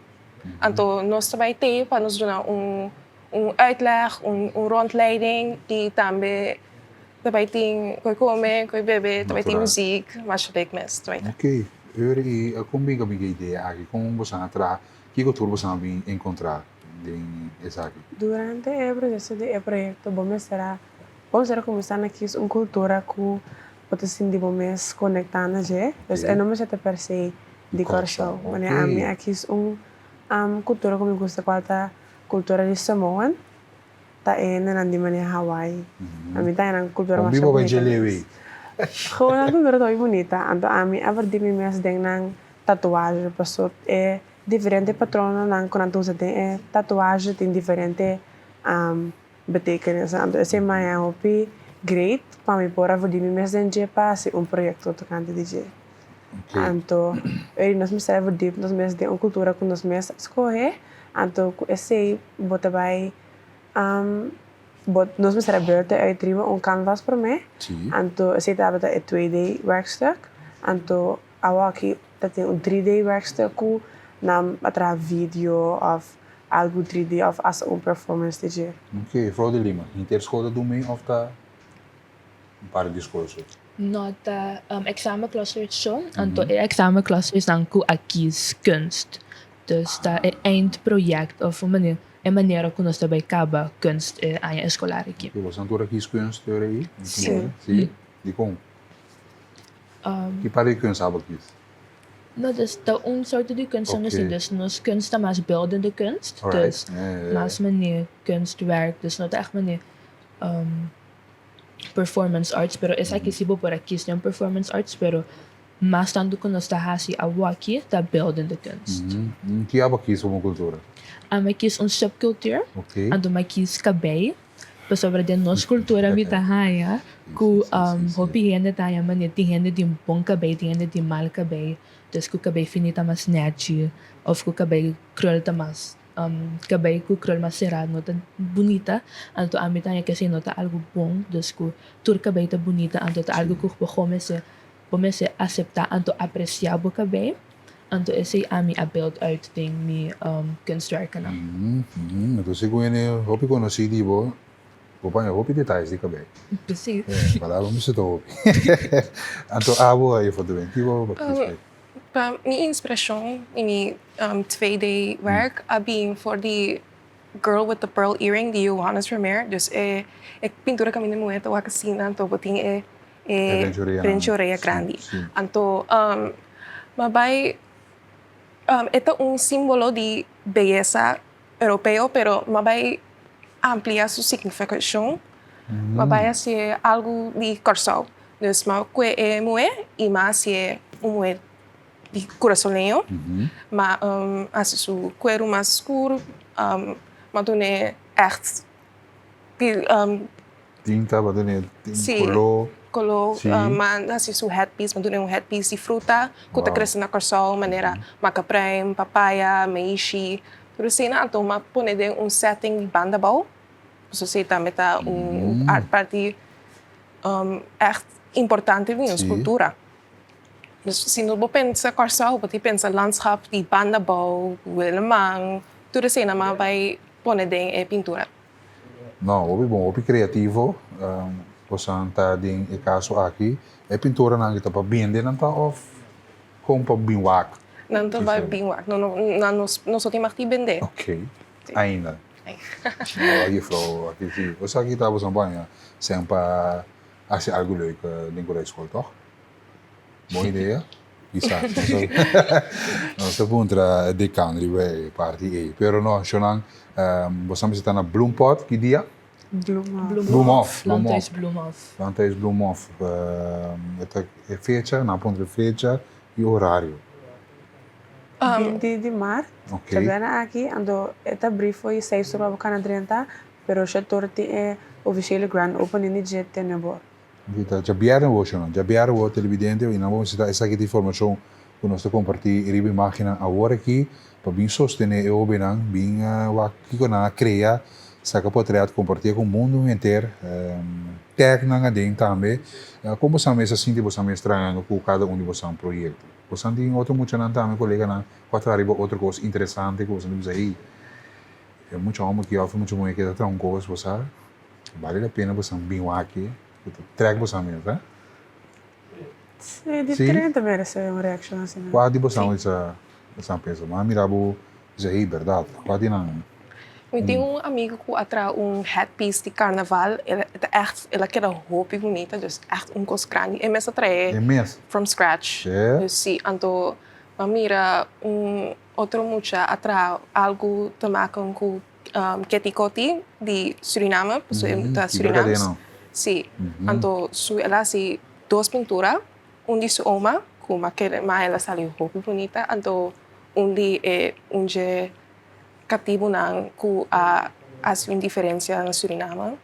Anto nos ta bai tei pa nos duna un un uitleg, un un rondleiding i tambe ta bai tin koi kome, koi bebe, ta bai tin muziek, masha leuk mes ta bai ta. Oké, Eur i kon bin ku e idea aki? Kon boso a traha? Kiko tur boso a bin enkontrá den esaki? Durante e proseso di e proyekto bo mester a Bo mester a kuminsá na kis un kultura ku bo ta sinti bo mes konektá na dje. Dus e no mester ta per se di Kòrsou. Manera ami a kis un kultura ku mi gusta kual ta kultura di Samoan. Ta e hendenan di manera Hawaii. Ami ta haña nan kultura masha bunita mes. Gewoon nan kultura ta hopi bunita. Anto ami a verdiep mi mes den nan tatuahe pasobra e diferente patrononan ku nan ta usa den e tatuahe tin diferente Betekenis. Anto esei maña hopi great pa mi por a verdi mi mes den dje pa hasi un proyekto tokante di dje. Anto ey nos mester a verdi nos mes den un kultura ku nos mes a skohe, anto ku esei bo ta bai bo nos mester a belte uit riba un canvas promé, anto esei tabata e tweede werkstuk, anto Awaki ta tin un 3D werkstuk ku nan a traha video òf algu 3D òf hasta un performance di dje. Ok, Juffrouw de Lima, henter skol ta dun mee òf ta un par di skol so? No ta examenclusters so, anto e examenclustersnan ku a kies kunst. Dus ta e eindproject òf un manera e manera ku nos ta bai kaba kunst e aña eskolar aki. Ok, boso tur a kies kunst ora ei? Si. Si? Dikon? Ki parti di kunst abo kies? No, dus ta un soorte di kunst okay. Asina. Dus nos kunst ta mas beeldende kunst. Dus mas manier kunstwerk. Dus no ta echt manier performance arts. Pero esaki si bo por a kies den performance arts. Pero mas tantu ku nos ta hasi awoki ta beeldende kunst. Ki abo kies komo kultura? Ami a kies un subcultuur. Anto mi a kies kabei. Pasobra den nos kultura mi ta haña ku hopi hende ta haña manera tin hende tin bon kabei tin hende tin mal kabei. Dus ku kabei fini ta mas nèchi òf ku kabei krùl ta mas kabei ku krùl mas será no ta bunita. Anto ami ta haña ku esei no ta algu bon. Dus ku tur kabei ta bunita anto ta algu ku bo gewoon mester bo mester aseptá anto apresiá bo kabei. Anto esei ami a beeld uit den mi kunstwerkennan. Anto segun ene hopi konosí di bo, bo paña hopi detayes di kabei. Precies. Palabra mester ta hopi. Anto abo a efo ta ben, kiko bo kies p'e? Pa mi inspirashon i mi 2D werk a bin for di Girl with the Pearl Earring di Johannes Vermeer. Dus e pintura kaminda muhé ta wak asina, anto bo tin e e renchi orea grandi. Anto m'a bai e ta un simbolo di beyesa europeo pero m'a bai amplia su signifikashon, m'a bai hasié algu di Kòrsou. Dus m'a kue e muhé i m'a hasié un muhé di kurasoleño, m'a hasi su kueru mas skur, m'a dun'é ègt. Tinta, bo tene koló. Sí, koló. M'a hasi su headpiece, m'a duna un headpiece di fruta ku ta krese na Kòrsou, manera makapruim, papaya, meishi. Tur asina anto m'a pone den un setting di banda abou. Pasobra esei tambe ta un parti ègt importante di nos kultura. Dus si no bo pensa Kòrsou, bo tin pensa landschap di banda abou, Willemang, tur esei nan m'a bai pone den e pintura. No, hopi bon, hopi creativo bosan ta den e caso aki. E pinturanan aki ta pa bende nan ta of con pa bin wak? Nan ta pa bin wak. No, no, nan nos no tin mag di bende. Ok, ainda. No, juffrouw, aki si. Boso aki ta bosan baña sen pa haci algo leuk den Koraischool, toch? Bon idea? Kisas. Nos ta puntra dekan riba e parti ei. Pero no, shownan, boso a bisita na Bloempot ki dia? Bloemhof. Bloemhof. Landhuis Bloemhof. Landhuis Bloemhof. E ta e fecha, nan a puntra e fecha i orario. 20 di mart, djabièrnè aki, anto e ta bri for di seis ora pa bo kana drenta, pero shetor tin e ofisiele grand opening di dje te nebor. Di ta djabièrnè wou shona, djabièrnè wou televidente i nan bo mester ta esaki ta informashon ku nos ta kompartí riba imágennan awor aki pa bin sostené e hóbennan, bin wak kiko nan a krea, saka potrèt kompartié ku mundu henter, tag nan aden tambe. Kon bosan mes a sinti bosan mes trahando ku kada un di bosan proyekto? Bosan tin otro muchanan tambe, koleganan, ku a traha riba otro kos interesante ku bosan ta bisa, hey, e mucha hòmber aki òf e mucha muhé aki ta traha un kos, bo sa, bale la pena bosan bin wak aki, ku ta trèk bosan mes, ha? Sí, di tren ta merese un reakshon asina. Kua di bosan bisa bosan pensa? Bo a mira bo bisa, hey, bèrdat, kua di nan? Mi tin un amigu ku a traha un headpiece di karnaval, e ta ègt, el a keda hopi bunita, dus ègt un kos grandi. E mes a trae from scratch. Dus si, anto mi a mira un otro mucha a traha algu te maken ku keti koti di Suriname, pasobra e ta Surinaams. Si, anto su el a hasi dos pintura, un di su oma ku mi a kere, ma el a sali hopi bunita, anto un di e un dje Katibunan ku a hasi un diferensia na Suriname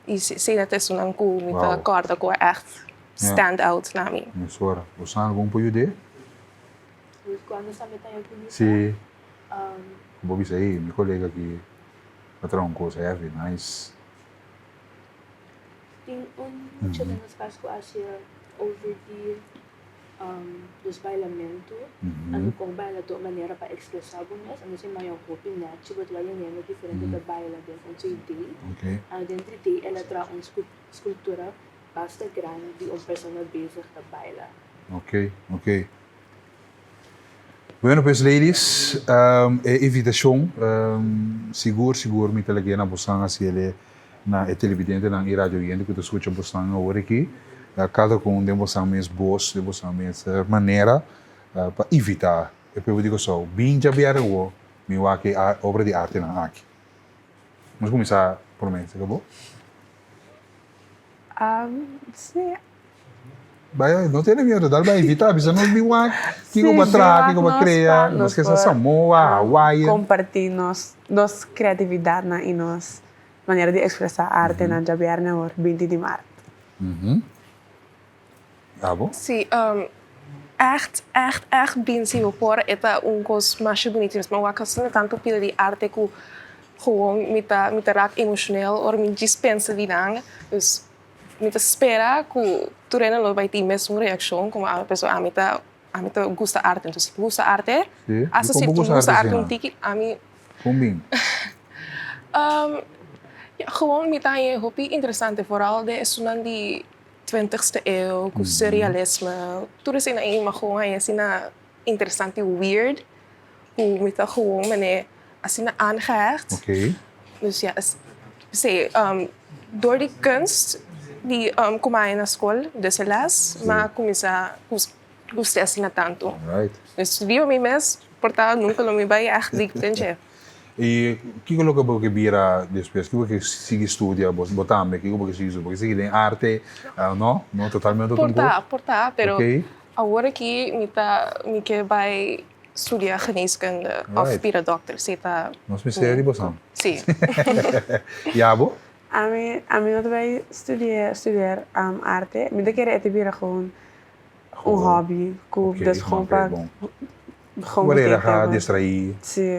i esei ta esunnan ku mi ta kòrda ku a ègt stand out na mi. Mesora. Bo sa algun por yud'é? Kuando sa mi ta haña bunita? Si. Ku bo bisa, ey, mi kolega aki a traha un kos heavy, nice. Tin un mucha den nos kas ku a hasi over di Dus bailamentu, anto kon baila ta un manera pa ekspresá bo mes, anto si maña hopi nèchi bo ta wak den hende diferente ta baila den un 3D, anto den 3D el a traha un skultura basta grandi di un persona bezig ta baila. Ok, ok. Bueno pues ladies, e invitashon sigur sigur mi ta lag'é na bosan hasiel na e televidentenan i radioyente ku ta skucha bosan awor aki, kada kun den bosan mes bos, den bosan mes manera pa invitá e pueblo di Kòrsou bin djabièrnè awor mi wak e obra di artenan aki. Nos kuminsá promé, si ka bo? Sí. Bai, no tene miedo, dal bai invitá, bisa nos bin wak kiko bo a traha, kiko bo a krea, nos ke sa Samoa, Hawaii. Kompartí nos nos kreatividatnan i nos manera di ekspresá arte na djabièrnè awor, binti di mart. Abo? Sí, ègt, ègt, ègt bin si bo por, e ta un kos masha bunito mes. Mi a wak asina tantu pida di arte ku gewoon mi ta mi ta rak emoshonel ora mi djis pensa di nan. Dus Mi ta spera ku tur hende lo bai tin mesun reakshon komo ami pasobra ami ta ami ta gusta arte entonces si bo gusta arte asta si bo gusta arte un tiki ami ya gewoon mi ta haña hopi interesante vooral den esunnan di twintigste eeuw ku surrealisme tur esei nan mi gewoon haña asina interesante weird ku mi ta gewoon manera asina aangehecht dus ya p'esei Door di kunst di ku mi a na skol, dus e les, mi a kuminsá gusta asina tantu. Dus riba mi mes por ta nunka lo mi bai ègt diep den dje. I kiko loke bo ke bira despues? Kiko bo ke sigui studia bo tambe? Kiko bo ke sigui studia? Bo ke sigui den arte? No? No totalmente otro Por ta, por ta, pero awor aki mi ta mi ke bai Studia geneeskunde of bira dokter si ta. Nos mester di boso. Si. I abo? Ami ami no ta bai studia studiar arte. Mi ta kere e ta bira gewoon un hobby ku dus gewoon pa gewoon pa relaha, distraí. Si.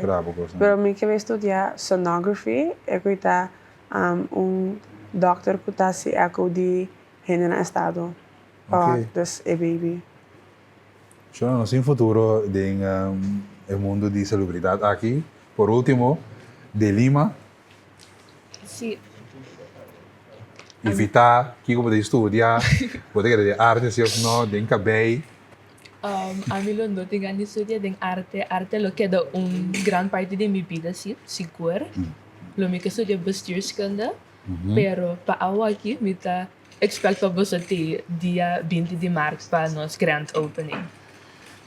Pero mi ke bai studia sonography e ku ta un dokter ku ta hasi echo di hende na estado pa wak dus e baby. Shona, nos tin futuro den e mundo di salubridad aki. Por ultimo, De Lima. Si. Invita, kiko bo ta studia, bo ta kere den arte si of no, den kabei. Ami lo no tin gana di studia den arte. Arte lo keda un gran parti di mi bida si, sigur. Lo mi ke studia bestuurskunde, pero pa awoki mi ta. Expect pa boso te dia 20 di maart pa nos grand opening.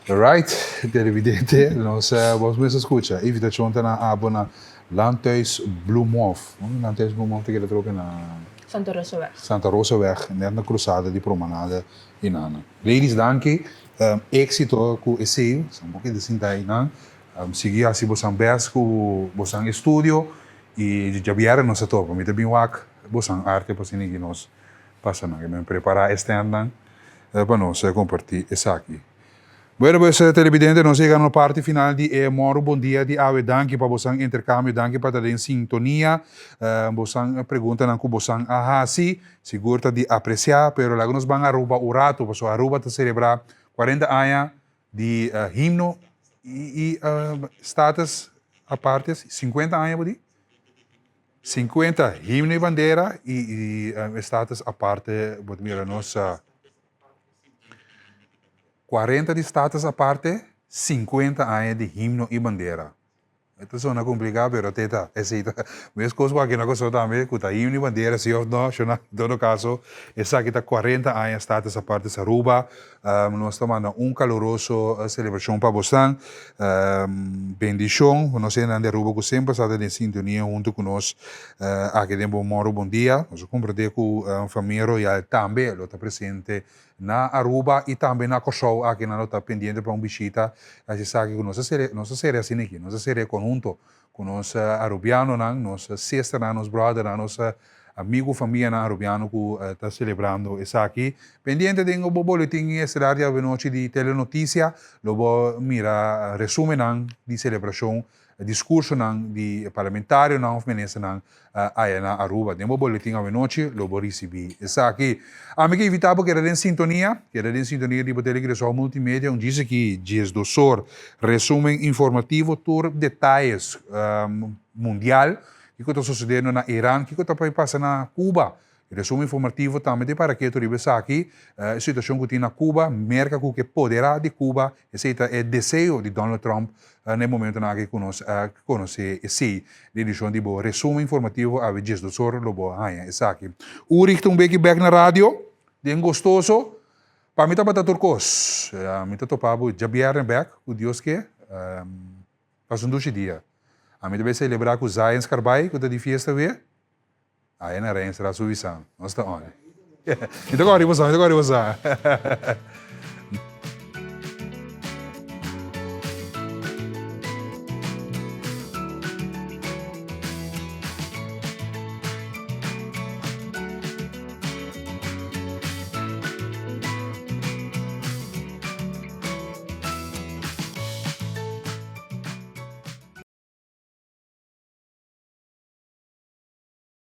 Alright, televidente, nos bos mes a scucha. Invitacion ta na abo na Landhuis Bloemhof. Landhuis Bloemhof ta keda troke na. Santa Rosaweg. Santa Rosaweg, net na cruzada di Promenade y nan. Ladies danki, exito cu esey, sa un poquito sinta eynan, sigui haci bosan best cu bosan estudio y djabièrnè nos ta topa, mi ta bin wak bosan arte pa asina ki nos pasa nan, mi a prepara e standnan pa nos comparti esaki. Bueno pues televidente nos yega na parti final di e Moro Bon Dia di awe danki pa bosan intercambio danki pa ta den sintonia bosan preguntanan cu bosan a haci sigur ta di aprecia pero laga nos ban Aruba un rato pasobra Aruba ta celebra cuarenta aña di himno y status aparte cincuenta aña bo di cincuenta himno y bandera y status aparte bo ta mira nos. 40 di status aparte, 50 aña di himno y bandera. E ta sona complica pero te ta, esey ta. Mescos cu aki na Kòrsou tambe cu ta himno y bandera si of no, shona, en todo caso esaki ta 40 aña status aparte Aruba. Nos ta manda un caluroso celebracion pa bosnan. Bendicion, nos hendenan di Aruba cu semper sa ta den sintonia hunto cu nos aki den Bon Moro Bon Dia. Nos a comprende cu famia royal tambe lo ta presente Na Aruba y tambe na Kòrsou aki nan lo ta pendiente pa un bishita. Así esaki ku nos a sere, nos a sere asina aki, nos a sere konhunto ku nos Arubianonan, nos sisternan, nos brothernan, nos amigu, famianan Arubiano ku ta selebrando esaki. Pendiente den bo boletin estelar di awenochi di Telenoticia lo bo mira resumennan di selebrashon Discursonan di e parlamentarionan of ministernan aya na Aruba. Den bo boletin awenochi lo bo ricibi esaki. Ami ke invita bo keda den sintonia, keda den sintonia di bo Telecuraçao Multimedia un djis aki diesdosor. Resumen informativo tur detayes mundial, kiko ta sucediendo na Iran, kiko ta por pasa na Cuba. Resumen informativo tambe ta para ketu riba esaki, e situacion cu tin na Cuba, Merca cu ke podera di Cuba, esey ta e deseo di Donald Trump na e momentonan aki cu nos a conoce esey. Den edicion di bo resumen informativo awe diesdosor lo bo haña esaki. Ulrich ta un beki bek na radio, den gostoso. Pa mi tabata tur cos. Mi ta topa bo djabierne bek, cu Dios ke. Pasa un dushi dia. Ami ta bay celebra cu Zion Scarbay cu ta di fiesta awe. Aya na Renstra su bisa, nos ta on. Mi ta kòrda riba sa, mi ta kòrda riba sa.